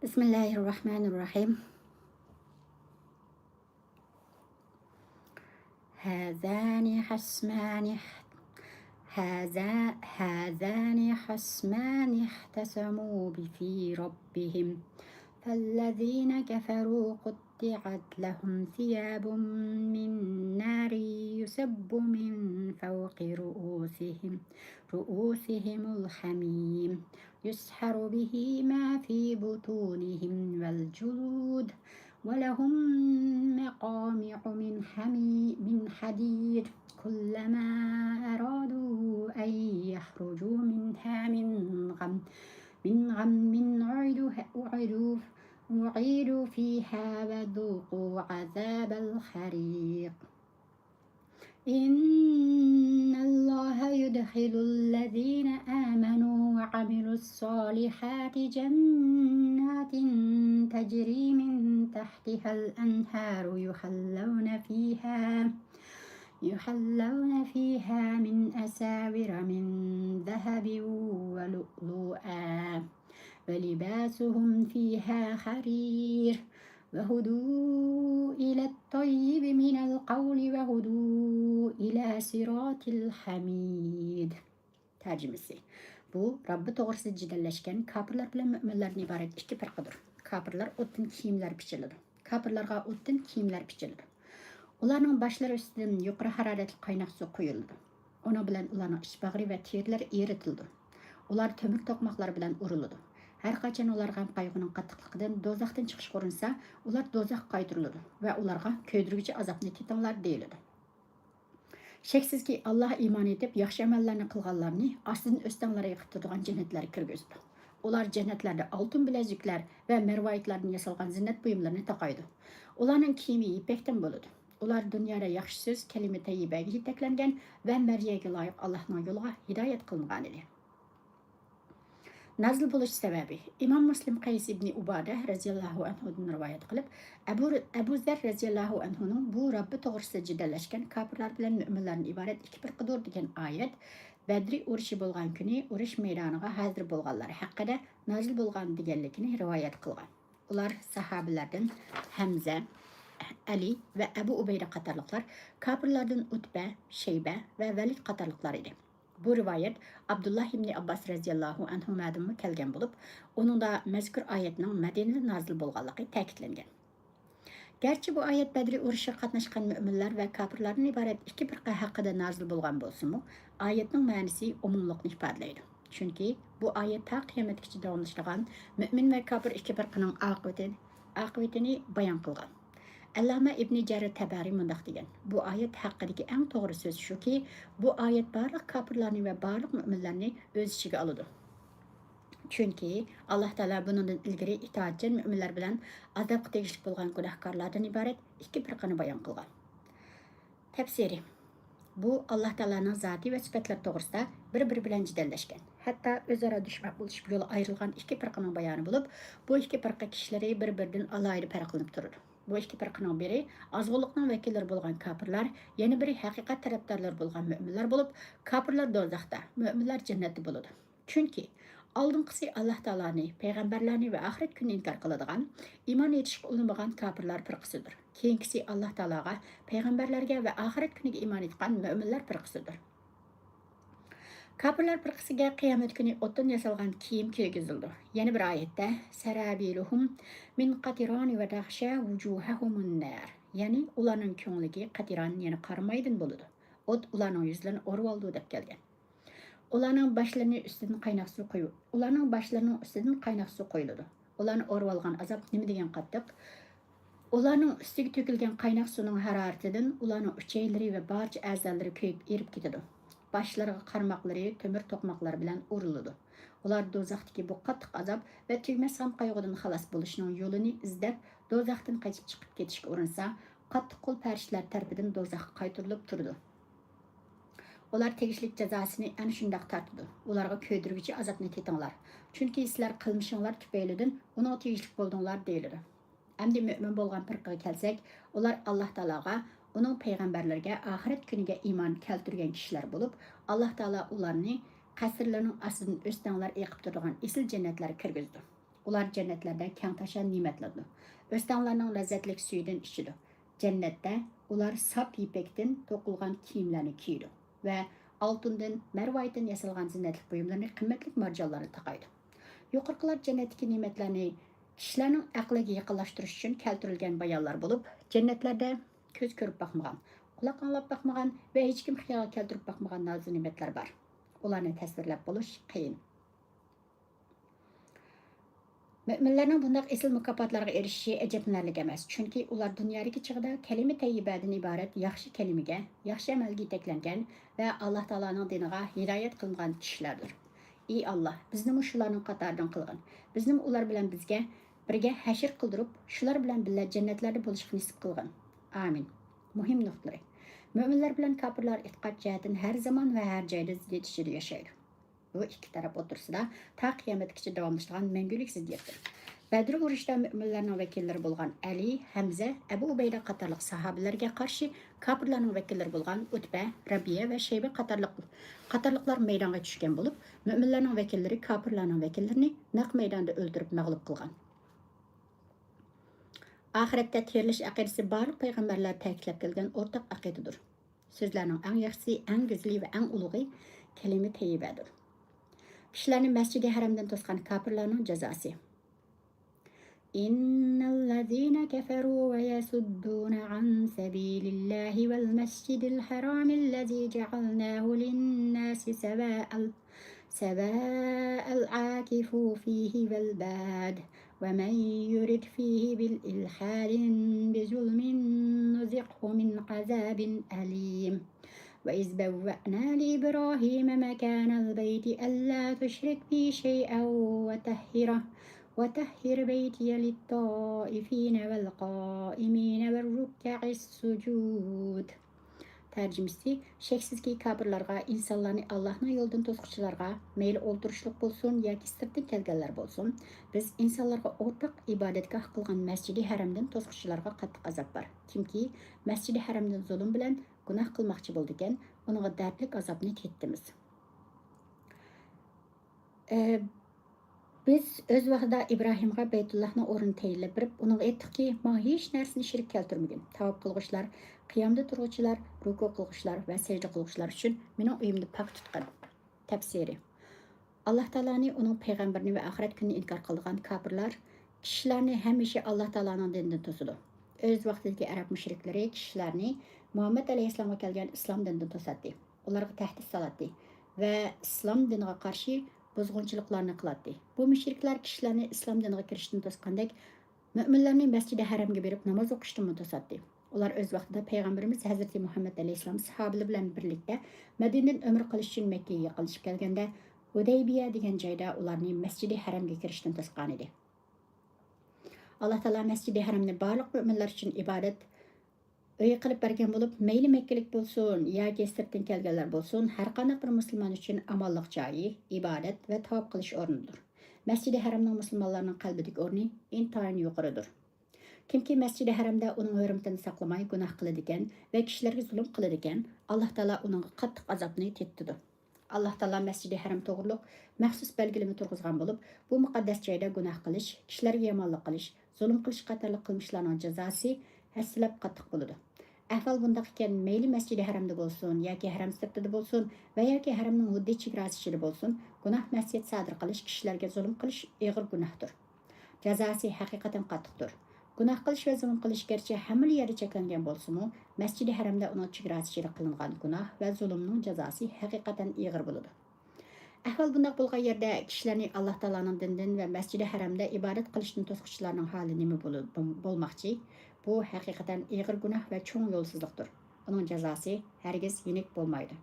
بسم الله الرحمن الرحيم. هذان خصمان اخت-، هذا-، هذان خصمان اختصموا في ربهم فالذين كفروا قطعت لهم ثياب من نار يصب من فوق رؤوسهم، رؤوسهم الحميم يصهر به ما في بطونهم والجلود ولهم مقامع من حمي-، من حديد كلما أرادوا أن يخرجوا منها من غم، من غم أعيدوا، أعيدوا، أعيدوا فيها وذوقوا عذاب الحريق. إن الله يدخل الذين آمنوا وعملوا الصالحات جنات تجري من تحتها الأنهار يحلون فيها، يحلون فيها من أساور من ذهب ولؤلؤا ولباسهم فيها حرير وهدوا إلى الطيب من القول وهدوا إلى صراط الحميد. تەرجىمىسى. بۇ رەببى توغرىسىدا جېدەللەشكەن كاپىرلار بىلەن مۆمىنلەردىن ئىبارەت ئىككى پىرقىدۇر. كاپىرلار ئوتتىن كىيىملەر پىچىلىدۇ. كاپىرلارغا ئوتتىن كىيىملەر پىچىلىدۇ. ئۇلارنىڭ باشلىرى ئۈستىدىن يۇقىرى ھارارەتلىك قايناق سۇ قۇيۇلىدۇ. ئۇنىڭ بىلەن ئۇلارنىڭ ئىچ باغرى ۋە تېرىلىرى ئېرىتىلىدۇ. ئۇلار تۆمۈر توقماقلار بىلەن ئۇرۇلىدۇ. ھەر قاچان ئۇلار غەم-قايغۇنىڭ قاتتىقلىقىدىن دوزاختىن چىقىشقا ئۇرۇنسا، ئۇلار دوزاخقا قايتۇرۇلىدۇ ۋە ئۇلارغا كۆيدۈرگۈچى ئازابنى تېتىڭلار دېيىلىدۇ. شەكسىزكى، ئاللاھقا ئىمان ئېيتىپ، ياخشى ئەمەللەرنى قىلغانلارنى ئاستىدىن ئۆستەڭلەر ئېقىپ تۇرىدىغان جەننەتلەرگە كىرگۈزىدۇ. ئۇلار جەننەتلەردە ئالتۇن بىلەزۈكلەر ۋە مەرۋايىتلاردىن ياسالغان زىننەت بۇيۇملىرىنى تاقايدۇ. ئۇلارنىڭ كىيىمى يىپەكتىن بولىدۇ. ئۇلار دۇنيادا ياخشى سۆز، كەلىمە تەييىبەگە يېتەكلەنگەن ۋە مەرجەگە لايىق ئاللاھنىڭ يولىغا ھىدايەت قىلىنغانىدى. نازىل بولۇش سەۋەبى. ئىمام مۇسلىم قەيس ئىبنى ئۇبادە رەزىياللاھۇ ئەنھۇدىن رىۋايەت قىلىپ، ئەبۇ، ئەبۇ زەر رەزىياللاھۇ ئەنھۇنىڭ بۇ رەببى توغرىسىدا جېدەللەشكەن كاپىرلار بىلەن مۆمىنلەردىن ئىبارەت ئىككى پىرقىدۇر دېگەن ئايەت بەدرى ئۇرۇشى بولغان كۈنى ئۇرۇش مەيدانىغا ھازىر بولغانلار ھەققىدە نازىل بولغان دېگەنلىكىنى رىۋايەت قىلغان. ئۇلار ساھابىلەردىن ھەمزە، ئەلى ۋە ئەبۇ ئۇبەيدە قاتارلىقلار، كاپىرلاردىن ئۇتبە، شەيبە ۋە ۋەلىد قاتارلىقلار ئىدى. بۇ رىۋايەت ئابدۇللا ئىبنى ئابباس رەزىياللاھۇ ئەنھۇمادىنمۇ كەلگەن بولۇپ، ئۇنىڭدا مەزكۇر ئايەتنىڭ مەدىنىدە نازىل بولغانلىقى تەكىتلەنگەن. گەرچە بۇ ئايەت بەدرى ئۇرۇشىغا قاتناشقان مۆمىنلەر ۋە كاپىرلاردىن ئىبارەت ئىككى پىرقە ھەققىدە نازىل بولغان بولسىمۇ، ئايەتنىڭ مەنىسى ئومۇملۇقنى ئىپادىلەيدۇ. چۈنكى بۇ ئايەت تا قىيامەتكىچە داۋاملىشىدىغان مۆمىن ۋە كاپىر ئىككى پىرقىنىڭ ئاقىۋىتى، ئاقىۋىتىنى بايان قىلغان. ئەللامە ئىبنى جەرىر تەبەرى مۇنداق دېگەن: بۇ ئايەت ھەققىدىكى ئەڭ توغرا سۆز شۇكى، بۇ ئايەت بارلىق كاپىرلارنى ۋە بارلىق مۆمىنلەرنى ئۆز ئىچىگە ئالىدۇ. چۈنكى ئاللاھ تائالا بۇنىڭدىن ئىلگىرى ئىتائەتچان مۆمىنلەر بىلەن ئازابقا تېگىشلىك بولغان گۇناھكارلاردىن ئىبارەت ئىككى پىرقىنى بايان قىلغان. تەپسىرى. بۇ ئاللاھ تائالانىڭ زاتى ۋە سۈپەتلىرى توغرىسىدا بىر-بىرى بىلەن جېدەللەشكەن، ھەتتا ئۆزئارا دۈشمەن بولۇشۇپ يولى ئايرىلغان ئىككى پىرقىنىڭ بايانى بولۇپ، بۇ ئىككى پىرقە كىشىلىرى بىر-بىرىدىن ئالاھىدە پەرقلىنىپ تۇرىدۇ. بۇ ئىككى پىرقىنىڭ بىرى ئازغۇنلۇقنىڭ ۋەكىللىرى بولغان كاپىرلار، يەنە بىرى ھەقىقەت تەرەپدارلىرى بولغان مۆمىنلەر بولۇپ، كاپىرلار دوزاختا، مۆمىنلەر جەننەتتە بولىدۇ. چۈنكى ئالدىنقىسى ئاللاھ تائالانى، پەيغەمبەرلەرنى ۋە ئاخىرەت كۈنىنى ئىنكار قىلىدىغان، ئىمان ئېيتىشقا ئۇنىمىغان كاپىرلار پىرقىسىدۇر. كېيىنكىسى ئاللاھ تائالاغا، پەيغەمبەرلەرگە ۋە ئاخىرەت كۈنىگە ئىمان ئېيتقان مۆمىنلەر پىرقىسىدۇر. كاپىرلار پىرقىسىگە قىيامەت كۈنى ئوتتىن ياسالغان كىيىم كىيگۈزۈلىدۇ. يەنە بىر ئايەتتە، سەرابىلۇھۇم مىن قەتىرانى ۋە تەغشا ۋۇجۇھەھۇمۇن نار، يەنى ئۇلارنىڭ كۆڭلىكى قەتىران، يەنى قارامايدىن بولىدۇ. ئوت ئۇلارنىڭ يۈزلىرىنى ئورىۋالىدۇ دەپ كەلگەن. ئۇلارنىڭ باشلىرىنى ئۈستىدىن قايناق سۇ قۇيۇ-، ئۇلارنىڭ باشلىرىنىڭ ئۈستىدىن قايناق سۇ قۇيۇلىدۇ. ئۇلارنى ئورىۋالغان ئازاب نېمە دېگەن قاتتىق! ئۇلارنىڭ ئۈستىگە تۆكۈلگەن قايناق سۇنىڭ ھارارىتىدىن ئۇلارنىڭ ئۈچەيلىرى ۋە بارچە ئەزالىرى كۆيۈپ ئېرىپ كېتىدۇ. باشلىرىغا قارماقلىرى تۆمۈر توقماقلار بىلەن ئۇرۇلىدۇ. ئۇلار دوزاختىكى بۇ قاتتىق ئازاب ۋە تۈگىمەس غەم-قايغۇدىن خالاس بولۇشنىڭ يولىنى ئىزدەپ، دوزاختىن قېچىپ چىقىپ كېتىشكە ئۇرۇنسا، قاتتىق قول پەرىشتىلەر تەرىپىدىن دوزاخقا قايتۇرۇلۇپ تۇرىدۇ. ئۇلار تېگىشلىك جازاسىنى ئەنە شۇنداق تارتىدۇ. ئۇلارغا كۆيدۈرگۈچى ئازابنى تېتىڭلار. چۈنكى سىلەر قىلمىشىڭلار تۈپەيلىدىن ئۇنىڭغا تېگىشلىك بولدۇڭلار، دېيىلىدۇ. ئەمدى مۆمىن بولغان پىرقىگە كەلسەك، ئۇلار ئاللاھ تائالاغا، ئۇنىڭ پەيغەمبەرلىرىگە، ئاخىرەت كۈنىگە ئىمان كەلتۈرگەن كىشىلەر بولۇپ، ئاللاھ تائالا ئۇلارنى قەسىرلىرىنىڭ ئاستىدىن ئۆستەڭلەر ئېقىپ تۇرىدىغان ئېسىل جەننەتلەرگە كىرگۈزىدۇ. ئۇلار جەننەتلەردە كەڭ تاشا نېمەتلىنىدۇ. ئۆستەڭلەرنىڭ لەززەتلىك سۈيىدىن ئىچىدۇ. جەننەتتە ئۇلار ساپ يىپەكتىن توقۇلغان كىيىملەرنى كىيىدۇ ۋە ئالتۇندىن، مەرۋايىتتىن ياسالغان زىننەتلىك بۇيۇملىرىنى، قىممەتلىك مارجانلارنى تاقايدۇ. يۇقىرىقىلار جەننەتتىكى نېمەتلەرنى كىشىلەرنىڭ ئەقلىگە يېقىنلاشتۇرۇش ئۈچۈن كەلتۈرۈلگەن بايانلار بولۇپ، جەننەتلەردە كۆز كۆرۈپ باقمىغان، قۇلاق ئاڭلاپ باقمىغان ۋە ھېچكىم خىيالغا كەلتۈرۈپ باقمىغان نازۇ نېمەتلەر بار. ئۇلارنى تەسۋىرلەپ بولۇش قىيىن. مۆمىنلەرنىڭ بۇنداق ئېسىل مۇكاپاتلارغا ئېرىشىشى ئەجەبلىنەرلىك ئەمەس، چۈنكى ئۇلار دۇنيادىكى چېغىدا كەلىمە تەييىبەدىن ئىبارەت ياخشى كەلىمىگە، ياخشى ئەمەلگە يېتەكلەنگەن ۋە ئاللاھ تائالانىڭ دىنىغا ھىدايەت قىلىنغان كىشىلەردۇر. ئى ئاللاھ، بىزنىمۇ شۇلارنىڭ قاتارىدىن قىلغىن. بىزنىمۇ ئۇلار بىلەن بىزگە بىرگە ھەشر قىلدۇرۇپ، شۇلار بىلەن بىللە جەننەتلەردە بولۇشقا نېسىپ قىلغىن. ئامىن. مۇھىم نۇقتىلىرى. مۆمىنلەر بىلەن كاپىرلار ئېتىقاد جەھەتتىن ھەر زامان ۋە ھەر جايدا زىددىيەت ئىچىدە ياشايدۇ. بۇ ئىككى تەرەپ ئوتتۇرىسىدا تا قىيامەتكىچە داۋاملىشىدىغان مەڭگۈلۈك زىددىيەتتۇر. بەدر ئۇرۇشىدا مۆمىنلەرنىڭ ۋەكىللىرى بولغان ئەلى، ھەمزە، ئەبۇ ئۇبەيدە قاتارلىق ساھابىلەرگە قارشى كاپىرلارنىڭ ۋەكىللىرى بولغان ئۇتبە، رەبىئە ۋە شەيبە قاتارلىق، قاتارلىقلار مەيدانغا چۈشكەن بولۇپ، مۆمىنلەرنىڭ ۋەكىللىرى كاپىرلارنىڭ ۋەكىللىرىنى نەق مەيداندا ئۆلتۈرۈپ مەغلۇپ قىلغان. ئاخىرەتتە تىرىلىش ئەقىدىسى بارلىق پەيغەمبەرلەر تەكىتلەپ كەلگەن ئورتاق ئەقىدىدۇر. سۆزلەرنىڭ ئەڭ ياخشىسى، ئەڭ گۈزىلى ۋە ئەڭ ئۇلۇغى كەلىمە تەييىبەدۇر. كىشىلەرنى مەسجىدى ھەرەمدىن توسقان كاپىرلارنىڭ جازاسى. إن الذين كفروا ويصدون عن سبيل الله والمسجد الحرام الذي جعلناه للناس سواء سواء العاكف فيه والباد ومن يرد فيه بإلحاد بظلم نذقه من عذاب أليم. وإذ بوأنا لإبراهيم مكان البيت ألا تشرك بي شيئا وطهر، وطهر بيتي للطائفين والقائمين والركع السجود. تەرجىمىسى، شەكسىزكى، كاپىرلارغا، ئىنسانلارنى ئاللاھنىڭ يولىدىن توسقۇچىلارغا، مەيلى ئولتۇرۇشلۇق بولسۇن ياكى سىرتتىن كەلگەنلەر بولسۇن، بىز ئىنسانلارغا ئورتاق ئىبادەتگاھ قىلغان مەسجىدى ھەرەمدىن توسقۇچىلارغا قاتتىق ئازاب بار. كىمكى مەسجىدى ھەرەمدىن زۇلۇم بىلەن گۇناھ قىلماقچى بولىدىكەن، ئۇنىڭغا دەردلىك ئازابنى تېتىتىمىز. ئە، بىز ئۆز ۋاقتىدا ئىبراھىمغا بەيتۇللاھنىڭ ئورنىنى تەيىنلەپ بېرىپ، ئۇنىڭغا ئېيتتۇقكى، ماڭا ھېچ نەرسىنى شېرىك كەلتۈرمىگىن. تاۋاپ قىلغۇچىلار، قىيامدا تۇرغۇچىلار، رۇكۇ قىلغۇچىلار ۋە سەجدە قىلغۇچىلار ئۈچۈن مېنىڭ ئۆيۈمنى پاك تۇتقىن. تەپسىرى. ئاللاھ تائالانى، ئۇنىڭ پەيغەمبىرىنى ۋە ئاخىرەت كۈنىنى ئىنكار قىلىدىغان كاپىرلار كىشىلەرنى ھەمىشە ئاللاھ تائالانىڭ دىنىدىن توسىدۇ. ئۆز ۋاقتىدىكى ئەرەب مۇشرىكلىرى كىشىلەرنى مۇھەممەد ئەلەيھىسسالامغا كەلگەن ئىسلام دىنىدىن توساتتى. ئۇلارغا تەھدىت سالاتتى ۋە ئىسلام دىنىغا قارشى بۇزغۇنچىلىقلارنى قىلاتتى. بۇ مۇشرىكلار كىشىلەرنى ئىسلام دىنىغا كىرىشتىن توسقاندەك، مۆمىنلەرنى مەسجىدى ھەرەمگە بېرىپ ناماز ئوقۇشتىنمۇ توساتتى. ئۇلار ئۆز ۋاقتىدا پەيغەمبىرىمىز ھەزرىتى مۇھەممەد ئەلەيھىسسالام ساھابىلىرى بىلەن بىرلىكتە مەدىنىدىن ئۆمرە قىلىش ئۈچۈن مەككىگە يېقىنلىشىپ كەلگەندە، ھۇدەيبىيە دېگەن جايدا ئۇلارنى مەسجىدى ھەرەمگە كىرىشتىن توسقانىدى. ئاللاھ تائالا مەسجىدى ھەرەمنى بارلىق مۆمىنلەر ئۈچۈن ئىبادەت ئۆيى قىلىپ بەرگەن بولۇپ، مەيلى مەككىلىك بولسۇن ياكى سىرتتىن كەلگەنلەر بولسۇن، ھەرقانداق بىر مۇسۇلمان ئۈچۈن ئامانلىق جايى، ئىبادەت ۋە تاۋاپ قىلىش ئورنىدۇر. مەسجىدى ھەرەمنىڭ مۇسۇلمانلارنىڭ قەلبىدىكى ئورنى ئىنتايىن يۇقىرىدۇر. كىمكى مەسجىدى ھەرەمدە ئۇنىڭ ھۆرمىتىنى ساقلىماي گۇناھ قىلىدىكەن ۋە كىشىلەرگە زۇلۇم قىلىدىكەن، ئاللاھ تائالا ئۇنىڭغا قاتتىق ئازابنى تېتىتىدۇ. ئاللاھ تائالا مەسجىدى ھەرەم توغرۇلۇق مەخسۇس بەلگىلىمە تۇرغۇزغان بولۇپ، بۇ مۇقەددەس جايدا گۇناھ قىلىش، كىشىلەرگە يامانلىق قىلىش، زۇلۇم قىلىش قاتارلىق قىلمىشلارنىڭ جازاسى ھەسسىلەپ قاتتىق بولىدۇ. ئەھۋال بۇنداق ئىكەن، مەيلى مەسجىدى ھەرەمدە بولسۇن ياكى ھەرەم سىرتىدا بولسۇن ۋە ياكى ھەرەمنىڭ ھۇددى چېگراسى ئىچىدە بولسۇن، گۇناھ مەسىيەت سادىر قىلىش، كىشىلەرگە زۇلۇم قىلىش ئېغىر گۇناھتۇر. جازاسى ھەقىقەتەن قاتتىقتۇر. گۇناھ قىلىش ۋە زۇلۇم قىلىش گەرچە ھەممىلا يەردە چەكلەنگەن بولسىمۇ، مەسجىدى ھەرەمدە ئۇنىڭ چېگراسى ئىچىدە قىلىنغان گۇناھ ۋە زۇلۇمنىڭ جازاسى ھەقىقەتەن ئېغىر بولىدۇ. ئەھۋال بۇنداق بولغان يەردە كىشىلەرنى ئاللاھ تائالانىڭ دىنىدىن ۋە مەسجىدى ھەرەمدە ئىبادەت قىلىشتىن توسقۇچىلارنىڭ ھالى نېمە بولۇ-، بولماقچى؟ بۇ ھەقىقەتەن ئېغىر گۇناھ ۋە چوڭ يولسىزلىقتۇر. ئۇنىڭ جازاسى ھەرگىز يېنىك بولمايدۇ.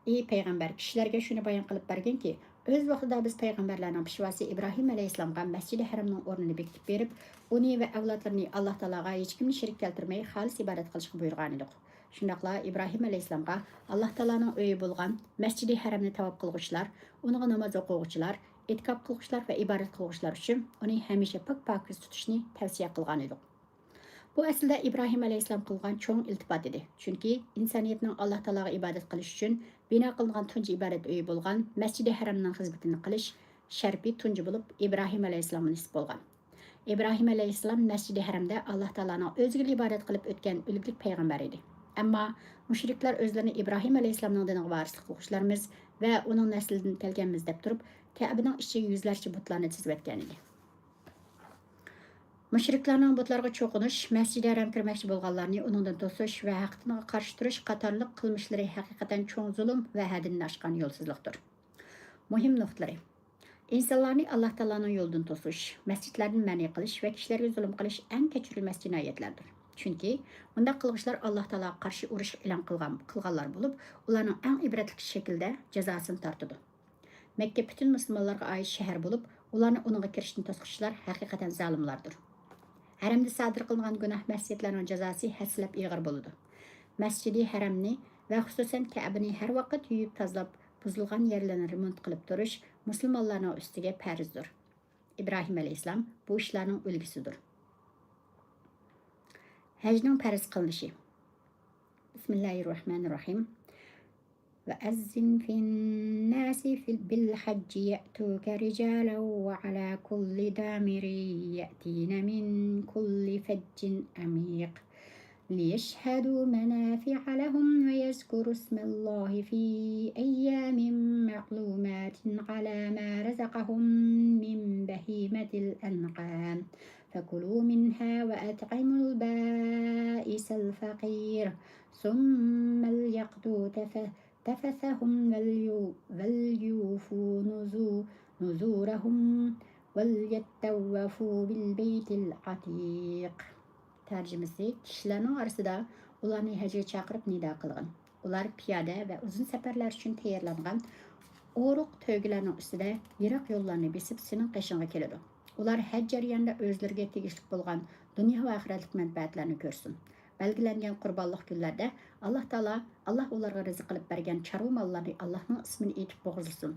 ئى پەيغەمبەر، كىشىلەرگە شۇنى بايان قىلىپ بەرگىنكى، ئۆز ۋاقتىدا بىز پەيغەمبەرلەرنىڭ پېشۋاسى ئىبراھىم ئەلەيھىسسالامغا مەسجىدى ھەرەمنىڭ ئورنىنى بېكىتىپ بېرىپ، ئۇنى ۋە ئەۋلادلىرىنى ئاللاھ تائالاغا ھېچكىمنى شېرىك كەلتۈرمەي خالىس ئىبادەت قىلىشقا بۇيرۇغانىدۇق. شۇنداقلا ئىبراھىم ئەلەيھىسسالامغا ئاللاھ تائالانىڭ ئۆيى بولغان مەسجىدى ھەرەمنى تاۋاپ قىلغۇچىلار، ئۇنىڭغا ناماز ئوقۇغۇچىلار، ئېتىكاپ قىلغۇچىلار ۋە ئىبادەت قىلغۇچىلار ئۈچۈن ئۇنى ھەمىشە پاك-پاكىز تۇتۇشنى تەۋسىيە قىلغانىدۇق. بۇ ئەسلىدە ئىبراھىم ئەلەيھىسسالام قىلغان چوڭ ئىلتىپات ئىدى. چۈنكى ئىنسانىيەتنىڭ ئاللاھ تائالاغا ئىبادەت قىلىش ئۈچۈن بىنا قىلىنغان تۇنجى ئىبادەت ئۆيى بولغان مەسجىدى ھەرەمنىڭ خىزمىتىنى قىلىش شەرىپى تۇنجى بولۇپ ئىبراھىم ئەلەيھىسسالامغا نېسىپ بولغان. ئىبراھىم ئەلەيھىسسالام مەسجىدى ھەرەمدە ئاللاھ تائالانىڭ ئۆزىگىلا ئىبادەت قىلىپ ئۆتكەن ئۈلگىلىك پەيغەمبەر ئىدى. ئەمما مۇشرىكلار ئۆزلىرىنى ئىبراھىم ئەلەيھىسسالامنىڭ دىنىغا ۋارىسلىق قىلغۇچىلارمىز ۋە ئۇنىڭ نەسلىدىن كەلگەنمىز دەپ تۇرۇپ، كەئبىنىڭ ئىچىگە يۈزلەرچە بۇتلارنى تىزىۋەتكەنىدى. مۇشرىكلارنىڭ بۇتلارغا چوقۇنۇش، مەسجىدى ھەرەمگە كىرمەكچى بولغانلارنى ئۇنىڭدىن توسۇش ۋە ھەق دىنىغا قارشى تۇرۇش قاتارلىق قىلمىشلىرى ھەقىقەتەن چوڭ زۇلۇم ۋە ھەددىدىن ئاشقان يولسىزلىقتۇر. مۇھىم نۇقتىلىرى: ئىنسانلارنى ئاللاھ تائالانىڭ يولىدىن توسۇش، مەسجىدلەردىن مەنئى قىلىش ۋە كىشىلەرگە زۇلۇم قىلىش ئەڭ كەچۈرۈلمەس جىنايەتلەردۇر. چۈنكى مۇنداق قىلغۇچىلار ئاللاھ تائالاغا قارشى ئۇرۇش ئېلان قىلغان، قىلغانلار بولۇپ، ئۇلارنىڭ ئەڭ ئىبرەتلىك شەكىلدە جازاسىنى تارتىدۇ. مەككە پۈتۈن مۇسۇلمانلارغا ئائىت شەھەر بولۇپ، ئۇلارنى ئۇنىڭغا كىرىشتىن توسقۇچىلار ھەقىقەتەن زالىملاردۇر. ھەرەمدە سادىر قىلىنغان گۇناھ مەسىيەتلەرنىڭ جازاسى ھەسسىلەپ ئېغىر بولىدۇ. مەسجىدى ھەرەمنى ۋە خۇسۇسەن كەئبىنى ھەر ۋاقىت يۇيۇپ تازىلاپ، بۇزۇلغان يەرلەرنى رېمونت قىلىپ تۇرۇش مۇسۇلمانلارنىڭ ئۈستىگە پەرزدۇر. ئىبراھىم ئەلەيھىسسالام بۇ ئىشلارنىڭ ئۈلگىسىدۇر. ھەجنىڭ پەرز قىلىنىشى. بىسمىللاھىررەھمانىررەھىم. وأذن في الناس في- بالحج يأتوك رجالا وعلى كل ضامر يأتين من كل فج عميق ليشهدوا منافع لهم ويذكروا اسم الله في أيام معلومات على ما رزقهم من بهيمة الأنعام فكلوا منها وأطعموا البائس الفقير ثم ليقضوا تف- تفثهم وليو- وليوفوا نذو- نذورهم وليطوفوا بالبيت العتيق. تەرجىمىسى: كىشىلەرنىڭ ئارىسىدا ئۇلارنى ھەجگە چاقىرىپ نىدا قىلغىن. ئۇلار پىيادە ۋە ئۇزۇن سەپەرلەر ئۈچۈن تەييارلانغان ئورۇق تۆگىلەرنىڭ ئۈستىدە يىراق يوللارنى بېسىپ سېنىڭ قېشىڭغا كېلىدۇ. ئۇلار ھەج جەريانىدا ئۆزلىرىگە تېگىشلىك بولغان دۇنيا ۋە ئاخىرەتلىك مەنپەئەتلەرنى كۆرسۇن. بەلگىلەنگەن قۇربانلىق كۈنلەردە ئاللاھ تائالا، ئاللاھ ئۇلارغا رىزىق قىلىپ بەرگەن چارۋا ماللارنى ئاللاھنىڭ ئىسمىنى ئېيتىپ بوغۇزلىسۇن.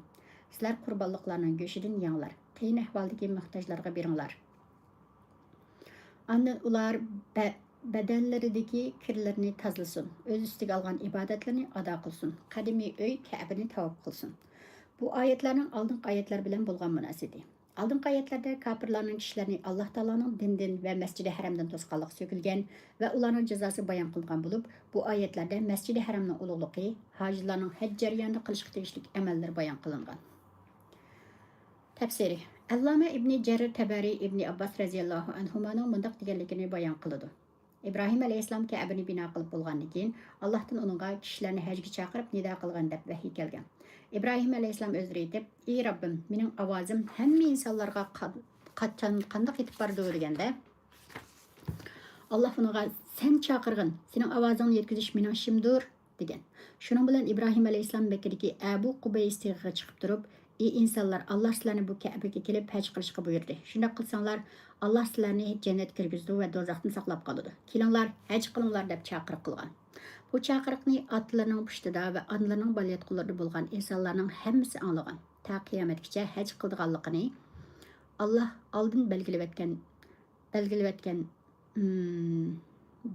سىلەر قۇربانلىقلارنىڭ گۆشىدىن يەڭلار، قىيىن ئەھۋالدىكى موھتاجلارغا بېرىڭلار. ئاندىن ئۇلار بە-، بەدەنلىرىدىكى كىرلىرىنى تازىلىسۇن، ئۆز ئۈستىگە ئالغان ئىبادەتلىرىنى ئادا قىلسۇن، قەدىمىي ئۆي كەئبىنى تاۋاپ قىلسۇن. بۇ ئايەتلەرنىڭ ئالدىنقى ئايەتلەر بىلەن بولغان مۇناسىۋىتى. ئالدىنقى ئايەتلەردە كاپىرلارنىڭ كىشىلەرنى ئاللاھ تائالانىڭ دىنىدىن ۋە مەسجىدى ھەرەمدىن توسقانلىقى سۆكۈلگەن ۋە ئۇلارنىڭ جازاسى بايان قىلىنغان بولۇپ، بۇ ئايەتلەردە مەسجىدى ھەرەمنىڭ ئۇلۇغلۇقى، ھاجىلارنىڭ ھەج جەريانىدا قىلىشقا تېگىشلىك ئەمەللىرى بايان قىلىنغان. تەپسىرى. ئەللامە ئىبنى جەرىر تەبەرى ئىبنى ئابباس رەزىياللاھۇ ئەنھۇمانىڭ مۇنداق دېگەنلىكىنى بايان قىلىدۇ. ئىبراھىم ئەلەيھىسسالام كەئبىنى بىنا قىلىپ بولغاندىن كېيىن، ئاللاھتىن ئۇنىڭغا كىشىلەرنى ھەجگە چاقىرىپ نىدا قىلغىن دەپ ۋەھىي كەلگەن. ئىبراھىم ئەلەيھىسسالام ئۆزلىرى ئېيتىپ، ئى رەببىم، مېنىڭ ئاۋازىم ھەممە ئىنسانلارغا قا-، قاچان، قانداق يېتىپ بارىدۇ دېگەندە، ئاللاھ ئۇنىڭغا، سەن چاقىرغىن، سېنىڭ ئاۋازىڭنى يەتكۈزۈش مېنىڭ ئىشىمدۇر، دېگەن. شۇنىڭ بىلەن ئىبراھىم ئەلەيھىسسالام مەككىدىكى ئەبۇ قۇبەيس تېغىغا چىقىپ تۇرۇپ، ئى ئىنسانلار، ئاللاھ سىلەرنى بۇ كەئبىگە كېلىپ ھەج قىلىشقا بۇيرۇدى. شۇنداق قىلساڭلار، ئاللاھ سىلەرنى جەننەتكە كىرگۈزىدۇ ۋە دوزاختىن ساقلاپ قالىدۇ. كېلىڭلار، ھەج قىلىڭلار دەپ چاقىرىق قىلغان. بۇ چاقىرىقنى ئاتىلىرىنىڭ پۇشتىدا ۋە ئانىلىرىنىڭ بالىياتقۇلىرىدا بولغان ئىنسانلارنىڭ ھەممىسى ئاڭلىغان. تا قىيامەتكىچە ھەج قىلىدىغانلىقىنى ئاللاھ ئالدىن بەلگىلىۋەتكەن بەلگىلىۋەتكەن، مم،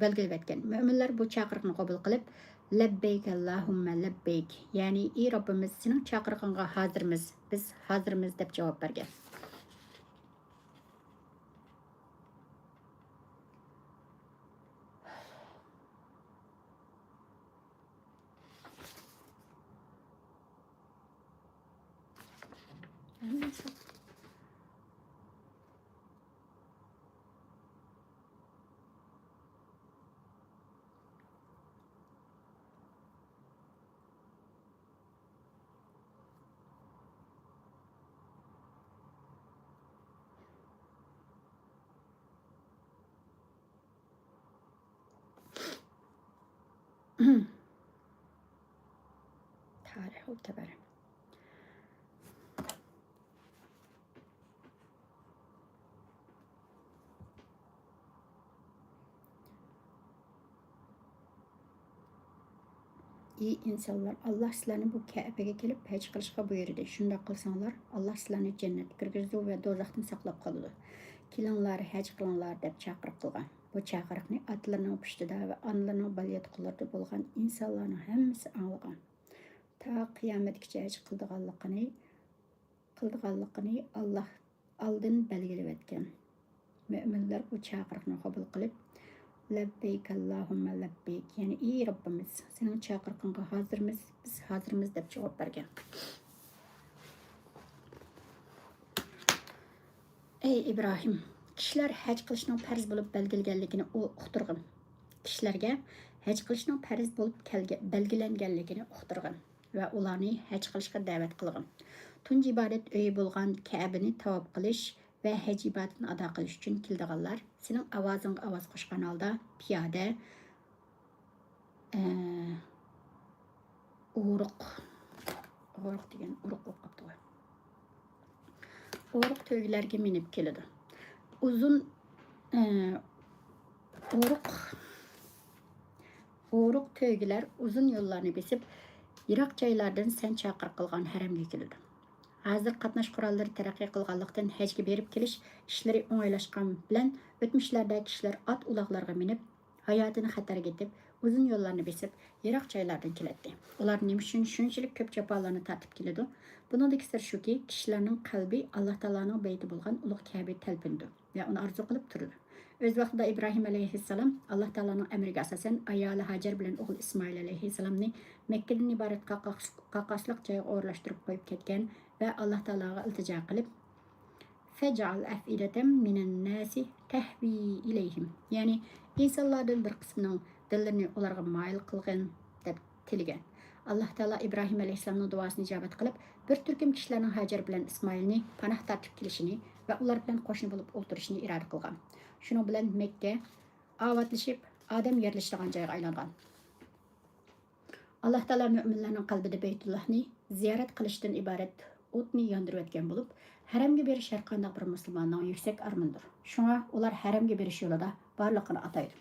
بەلگىلىۋەتكەن. مۆمىنلەر بۇ چاقىرىقنى قوبۇل قىلىپ، لەببەيك ئاللاھۇممە لەببەيك، يەنى ئى رەببىمىز، سېنىڭ چاقىرىقىڭغا ھازىرمىز، بىز ھازىرمىز دەپ جاۋاب بەرگەن. تارىخ ئۇتۇبەر. ئى ئىنسانلار، ئاللاھ سىلەرنى بۇ كەبىگە كېلىپ ھەج قىلىشقا بۇيرۇدى. شۇنداق قىلساڭلار، ئاللاھ سىلەرنى جەننەتكە كىرگۈزىدۇ ۋە دوزاختىن ساقلاپ قالىدۇ. كېلىڭلار، ھەج قىلىڭلار دەپ چاقىرىق قىلغان. بۇ چاقىرىقنى ئاتىلىرىنىڭ پۇشتىدا ۋە ئانىلىرىنىڭ بالىياتقۇلىرىدا بولغان ئىنسانلارنىڭ ھەممىسى ئاڭلىغان. تا قىيامەتكىچە ھەج قىلىدىغانلىقىنى، قىلىدىغانلىقىنى ئاللاھ ئالدىن بەلگىلىۋەتكەن. مۆمىنلەر بۇ چاقىرىقنى قوبۇل قىلىپ، لەببەيك ئاللاھۇممە لەببەيك، يەنى ئى رەببىمىز، سېنىڭ چاقىرىقىڭغا ھازىرمىز، بىز ھازىرمىز دەپ جاۋاب بەرگەن. ئەي ئىبراھىم، كىشىلەر ھەج قىلىشنىڭ پەرز بولۇپ بەلگىلىگەنلىكىنى ئۇ ئۇقتۇرغىن. كىشىلەرگە ھەج قىلىشنىڭ پەرز بولۇپ كەلگە-، بەلگىلەنگەنلىكىنى ئۇقتۇرغىن ۋە ئۇلارنى ھەج قىلىشقا دەۋەت قىلغىن. تۇنجى ئىبادەت ئۆيى بولغان كەبىنى تاۋاپ قىلىش ۋە ھەج ئىبادىتىنى ئادا قىلىش ئۈچۈن كېلىدىغانلار سېنىڭ ئاۋازىڭغا ئاۋاز قوشقان ھالدا پىيادە، ئە، ئورۇق، ئورۇق دېگەن ئۇرۇق بولۇپ قاپتىغۇ. ئورۇق تۆگىلەرگە مىنىپ كېلىدۇ. ئۇزۇن، ئە، ئورۇق، ئورۇق تۆگىلەر ئۇزۇن يوللارنى بېسىپ، يىراق جايلاردىن سەن چاقىرىق قىلغان ھەرەمگە كېلىدۇ. ھازىر قاتناش قوراللىرى تەرەققىي قىلغانلىقتىن، ھەجگە بېرىپ كېلىش ئىشلىرى ئوڭايلاشقان بىلەن، ئۆتمۈشلەردە كىشىلەر ئات ئۇلاغلارغا مىنىپ، ھاياتىنى خەتەرگە ئېتىپ، ئۇزۇن يوللارنى بېسىپ، يىراق جايلاردىن كېلەتتى. ئۇلار نېمە ئۈچۈن شۇنچىلىك كۆپ جاپالارنى تارتىپ كېلىدۇ؟ بۇنىڭدىكى سىر شۇكى، كىشىلەرنىڭ قەلبى ئاللاھ تائالانىڭ بەيتى بولغان ئۇلۇغ كەبىگە تەلپۈنىدۇ ۋە ئۇنى ئارزۇ قىلىپ تۇرىدۇ. ئۆز ۋاقتىدا ئىبراھىم ئەلەيھىسسالام ئاللاھ تائالانىڭ ئەمرىگە ئاساسەن، ئايالى ھاجەر بىلەن ئوغلى ئىسمائىل ئەلەيھىسسالامنى مەككىدىن ئىبارەت قاقاس-، قاقاسلىق جايغا ئورۇنلاشتۇرۇپ قويۇپ كەتكەن ۋە ئاللاھ تائالاغا ئىلتىجا قىلىپ، فەجئەل ئەفئىدەتەم مىنەنناسى تەھۋى ئىلەيھىم، يەنى ئىنسانلاردىن بىر قىسمىنىڭ دىللىرىنى ئۇلارغا مايىل قىلغىن، دەپ تىلىگەن. ئاللاھ تائالا ئىبراھىم ئەلەيھىسسالامنىڭ دۇئاسىنى ئىجابەت قىلىپ، بىر تۈركۈم كىشىلەرنىڭ ھاجەر بىلەن ئىسمائىلنى پاناھ تارتىپ كېلىشىنى ۋە ئۇلار بىلەن قوشنا بولۇپ ئولتۇرۇشىنى ئىرادە قىلغان. شۇنىڭ بىلەن مەككە ئاۋاتلىشىپ، ئادەم يەرلىشىدىغان جايغا ئايلانغان. ئاللاھ تائالا مۆمىنلەرنىڭ قەلبىدە بەيتۇللاھنى زىيارەت قىلىشتىن ئىبارەت ئوتنى ياندۇرۇۋەتكەن بولۇپ، ھەرەمگە بېرىش ھەرقانداق بىر مۇسۇلماننىڭ يۈكسەك ئارمىنىدۇر. شۇڭا ئۇلار ھەرەمگە بېرىش يولىدا بارلىقىنى ئاتايدۇ.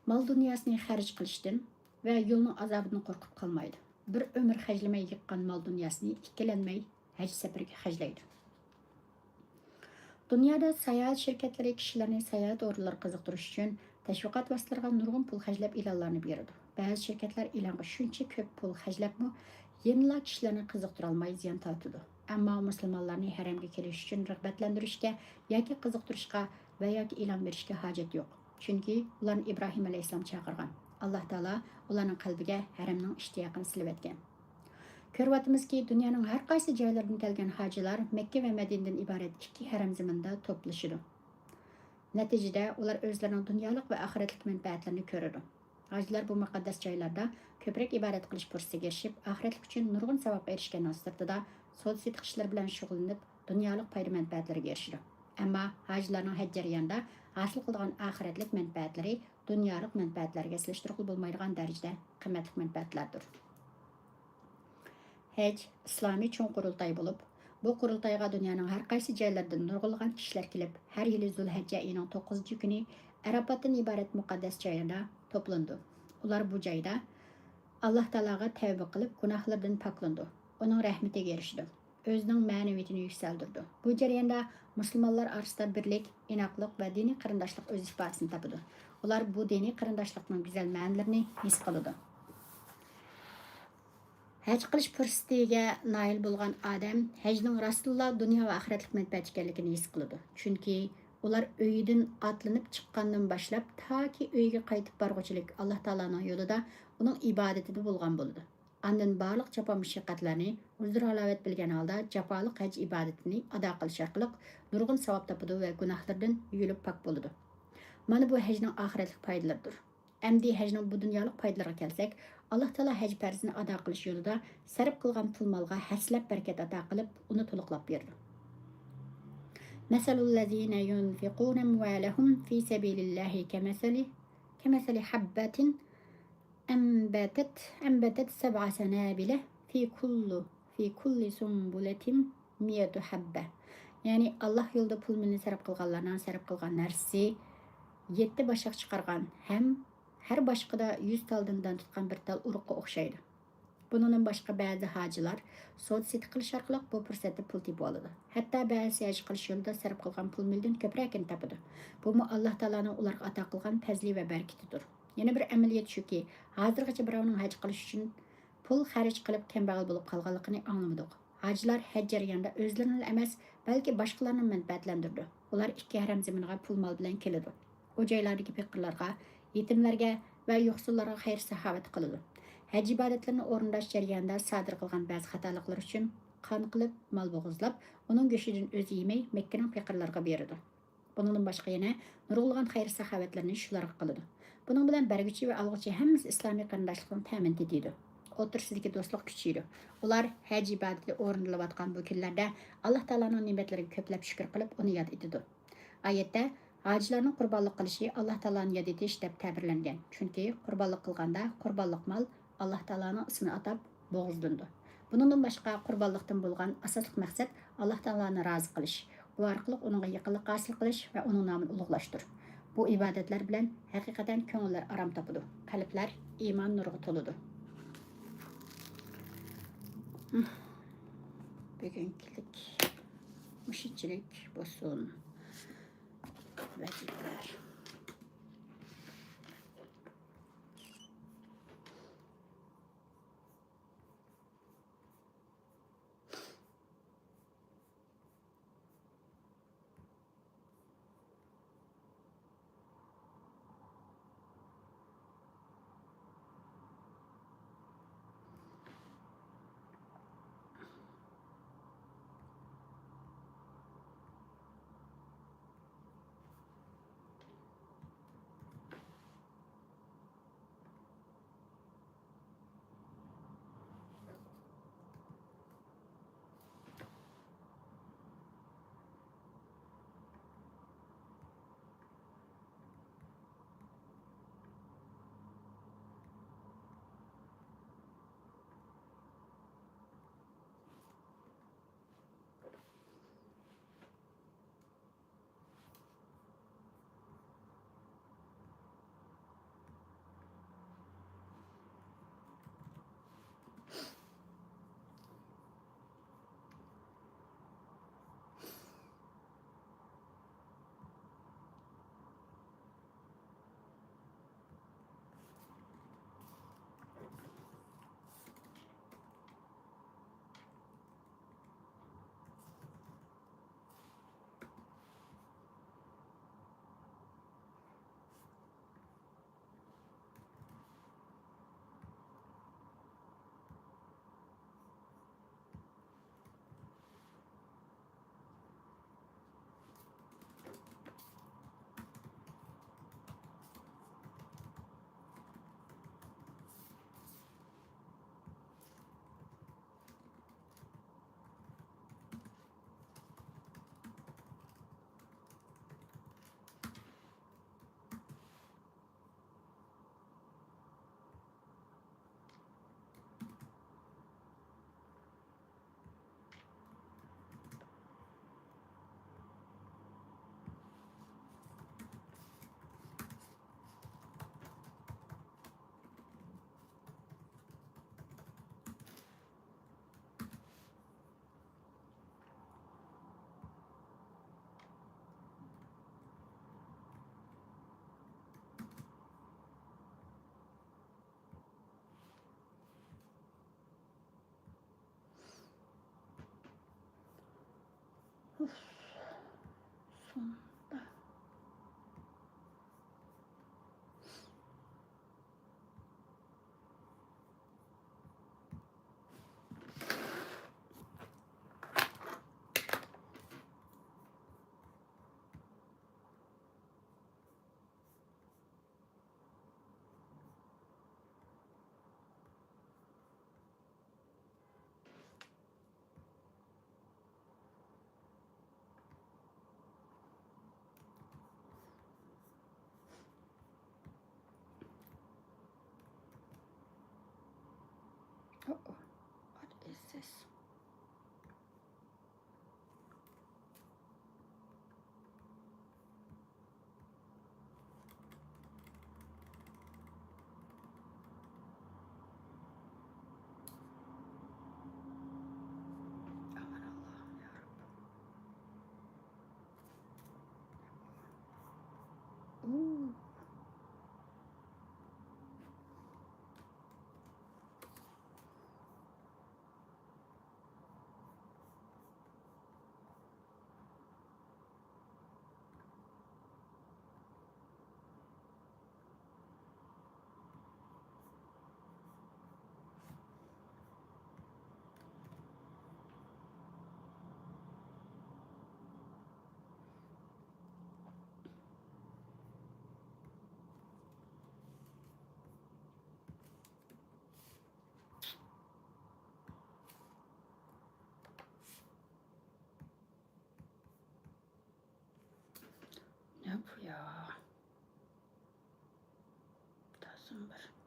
مال دۇنياسىنى خەرج قىلىشتىن ۋە يولنىڭ ئازابىدىن قورقۇپ قالمايدۇ. بىر ئۆمۈر خەجلىمەي يىغقان مال دۇنياسىنى ئىككىلەنمەي ھەج سەپىرىگە خەجلەيدۇ. دۇنيادا ساياھەت شىركەتلىرى كىشىلەرنى ساياھەت ئورۇنلىرىغا قىزىقتۇرۇش ئۈچۈن تەشۋىقات ۋاسىتىلىرىغا نۇرغۇن پۇل خەجلەپ ئېلانلارنى بېرىدۇ. بەزى شىركەتلەر ئېلانغا شۇنچە كۆپ پۇل خەجلەپمۇ يەنىلا كىشىلەرنى قىزىقتۇرالماي زىيان تارتىدۇ. ئەمما مۇسۇلمانلارنى ھەرەمگە كېلىش ئۈچۈن رىغبەتلەندۈرۈشكە ياكى قىزىقتۇرۇشقا ۋە ياكى ئېلان بېرىشكە ھاجەت يوق. چۈنكى ئۇلارنى ئىبراھىم ئەلەيھىسسالام چاقىرغان. ئاللاھ تائالا ئۇلارنىڭ قەلبىگە ھەرەمنىڭ ئىشتىياقىنى سېلىۋەتكەن. كۆرۈۋاتىمىزكى، دۇنيانىڭ ھەر قايسى جايلىرىدىن كەلگەن ھاجىلار مەككە ۋە مەدىنىدىن ئىبارەت ئىككى ھەرەم زېمىندا توپلىشىدۇ. نەتىجىدە، ئۇلار ئۆزلىرىنىڭ دۇنيالىق ۋە ئاخىرەتلىك مەنپەئەتلىرىنى كۆرىدۇ. ھاجىلار بۇ مۇقەددەس جايلاردا كۆپرەك ئىبادەت قىلىش پۇرسىتىگە ئېرىشىپ، ئاخىرەتلىك ئۈچۈن نۇرغۇن ساۋابقا ئېرىشكەننىڭ سىرتىدا، سودا-سېتىق ئىشلىرى بىلەن شۇغۇللىنىپ، دۇنيالىق پايدا-مەنپەئەتلىرىگە ئېرىشىدۇ. ئەمما ھاجىلارنىڭ ھەج جەريانىدا ھاسىل قىلىدىغان ئاخىرەتلىك مەنپەئەتلىرى دۇنيالىق مەنپەئەتلەرگە سېلىشتۇرغىلى بولمايدىغان دەرىجىدە قىممەتلىك مەنپەئەتلەردۇر. ھەج ئىسلامىي چوڭ قۇرۇلتاي بولۇپ، بۇ قۇرۇلتايغا دۇنيانىڭ ھەر قايسى جايلىرىدىن نۇرغۇنلىغان كىشىلەر كېلىپ، ھەر يىلى زۇلھەججە ئېيىنىڭ توققۇزىنچى كۈنى ئەرەپاتتىن ئىبارەت مۇقەددەس جايلاردا توپلىنىدۇ. ئۇلار بۇ جايدا ئاللاھ تائالاغا تەۋبە قىلىپ، گۇناھلىرىدىن پاكلىنىدۇ، ئۇنىڭ رەھمىتىگە ئېرىشىدۇ. ئۆزىنىڭ مەنىۋىيىتىنى يۈكسەلدۈرىدۇ. بۇ جەرياندا مۇسۇلمانلار ئارىسىدا بىرلىك، ئىناقلىق ۋە دىنىي قېرىنداشلىق ئۆز ئىپادىسىنى تاپىدۇ. ئۇلار بۇ دىنىي قېرىنداشلىقنىڭ گۈزەل مەنىلىرىنى ھېس قىلىدۇ. ھەج قىلىش پۇرسىتىگە نائىل بولغان ئادەم ھەجنىڭ راستتىنلا دۇنيا ۋە ئاخىرەتلىك مەنپەئەت ئىكەنلىكىنى ھېس قىلىدۇ. چۈنكى ئۇلار ئۆيىدىن ئاتلىنىپ چىققاندىن باشلاپ تاكى ئۆيىگە قايتىپ بارغۇچىلىك ئاللا تائالانىڭ يولىدا، ئۇنىڭ ئىبادىتىدە بولغان بولىدۇ. ئاندىن بارلىق جاپا مۇشەققەتلەرنى ئۇزۇر ھالاۋەت بىلگەن ھالدا جاپالىق ھەج ئىبادىتىنى ئادا قىلىش ئارقىلىق نۇرغۇن ساۋاب تاپىدۇ ۋە گۇناھلىرىدىن يۇيۇلۇپ پاك بولىدۇ. مانا بۇ ھەجنىڭ ئاخىرەتلىك پايدىلىرىدۇر. ئەمدى ھەجنىڭ بۇ دۇنيالىق پايدىلىرىغا كەلسەك، ئاللا تائالا ھەج پەرزىنى ئادا قىلىش يولىدا سەرپ قىلغان پۇل مالغا ھەسسىلەپ بەرىكەت ئاتا قىلىپ، ئۇنى تولۇقلاپ بېرىدۇ. مەسەلۇللەزىنە يۇنفىقۇنە ئەمۋالەھۇم فى سەبىلىللاھى كەمەسەلى، كەمەسەلى ھەببەتىن ئەمبەتەت، ئەمبەتەت سەبئە سەنابىلە فى كۇللى، فى كۇللى سۇنبۇلەتىن مىئەتۇ ھەببە. يەنى ئاللا يولىدا پۇل مېلىنى سەرپ قىلغانلارنىڭ سەرپ قىلغان نەرسىسى يەتتە باشاق چىقارغان ھەم ھەر باشىقىدا يۈز تالدىن دان تۇتقان بىر تال ئۇرۇققا ئوخشايدۇ. بۇنىڭدىن باشقا بەزى ھاجىلار سودا سېتىق قىلىش ئارقىلىق بۇ پۇرسەتتە پۇل تېپىۋالىدۇ. ھەتتا بەزىسى ھەج قىلىش يولىدا سەرپ قىلغان پۇل مېلىدىن كۆپرەكىنى تاپىدۇ. بۇمۇ ئاللا تائالانىڭ ئۇلارغا ئاتا قىلغان پەزلى ۋە بەرىكىتىدۇر. يەنە بىر ئەمەلىيەت شۇكى، ھازىرغىچە بىراۋنىڭ ھەج قىلىش ئۈچۈن پۇل خەرج قىلىپ كەمبەغەل بولۇپ قالغانلىقىنى ئاڭلىمىدۇق. ھاجىلار ھەج جەريانىدا ئۆزلىرىنىلا ئەمەس، بەلكى باشقىلارنى مەنپەئەتلەندۈرىدۇ. ئۇلار ئىككى ھەرەم زېمىنىغا پۇل مال بىلەن كېلىدۇ. ئۇ جايلاردىكى پېقىرلارغا، يېتىملەرگە ۋە يوقسۇللارغا خەير ساخاۋەت قىلىدۇ. ھەج ئىبادەتلىرىنى ئورۇنداش جەريانىدا سادىر قىلغان بەزى خاتالىقلىرى ئۈچۈن قان قىلىپ، مال بوغۇزلاپ، ئۇنىڭ گۆشىدىن ئۆزى يېمەي، مەككىنىڭ پېقىرلىرىغا بېرىدۇ. بۇنىڭدىن باشقا يەنە نۇرغۇنلىغان خەير ساخاۋەتلەرنى شۇلارغا قىلىدۇ. بۇنىڭ بىلەن بەرگۈچى ۋە ئالغۇچى ھەممىسى ئىسلامىي قېرىنداشلىقنىڭ تەمىنى تېتىيدۇ. ئوتتۇرىسىدىكى دوستلۇق كۈچىيىدۇ. ئۇلار ھەج ئىبادىتى ئورۇندىلىۋاتقان بۇ كۈنلەردە ئاللا تائالانىڭ نېمەتلىرىگە كۆپلەپ شۈكۈر قىلىپ، ئۇنى ياد ئېتىدۇ. ئايەتتە ھاجىلارنىڭ قۇربانلىق قىلىشى ئاللا تائالانى ياد ئېتىش دەپ تەبىرلەنگەن. چۈنكى قۇربانلىق قىلغاندا قۇربانلىق مال ئاللا تائالانىڭ ئىسمىنى ئاتاپ بوغۇزلىنىدۇ. بۇنىڭدىن باشقا، قۇربانلىقتىن بولغان ئاساسلىق مەقسەت ئاللا تائالانى رازى قىلىش، بۇ ئارقىلىق ئۇنىڭغا يېقىنلىق ھاسىل قىلىش ۋە ئۇنىڭ نامىنى ئۇلۇغلاشتۇر. بۇ ئىبادەتلەر بىلەن ھەقىقەتەن كۆڭۈللەر ئارام تاپىدۇ، قەلبلەر ئىمان نۇرىغا تولىدۇ. بۈگۈنكىلىك مۇشۇنچىلىك بولسۇن. ۋەزىپىلەر. ئۇف. سوندا. Uh-oh. What is this? Aman Allah'ım ya Rabbim. Ooh. Ne bu ya? Tazım bir.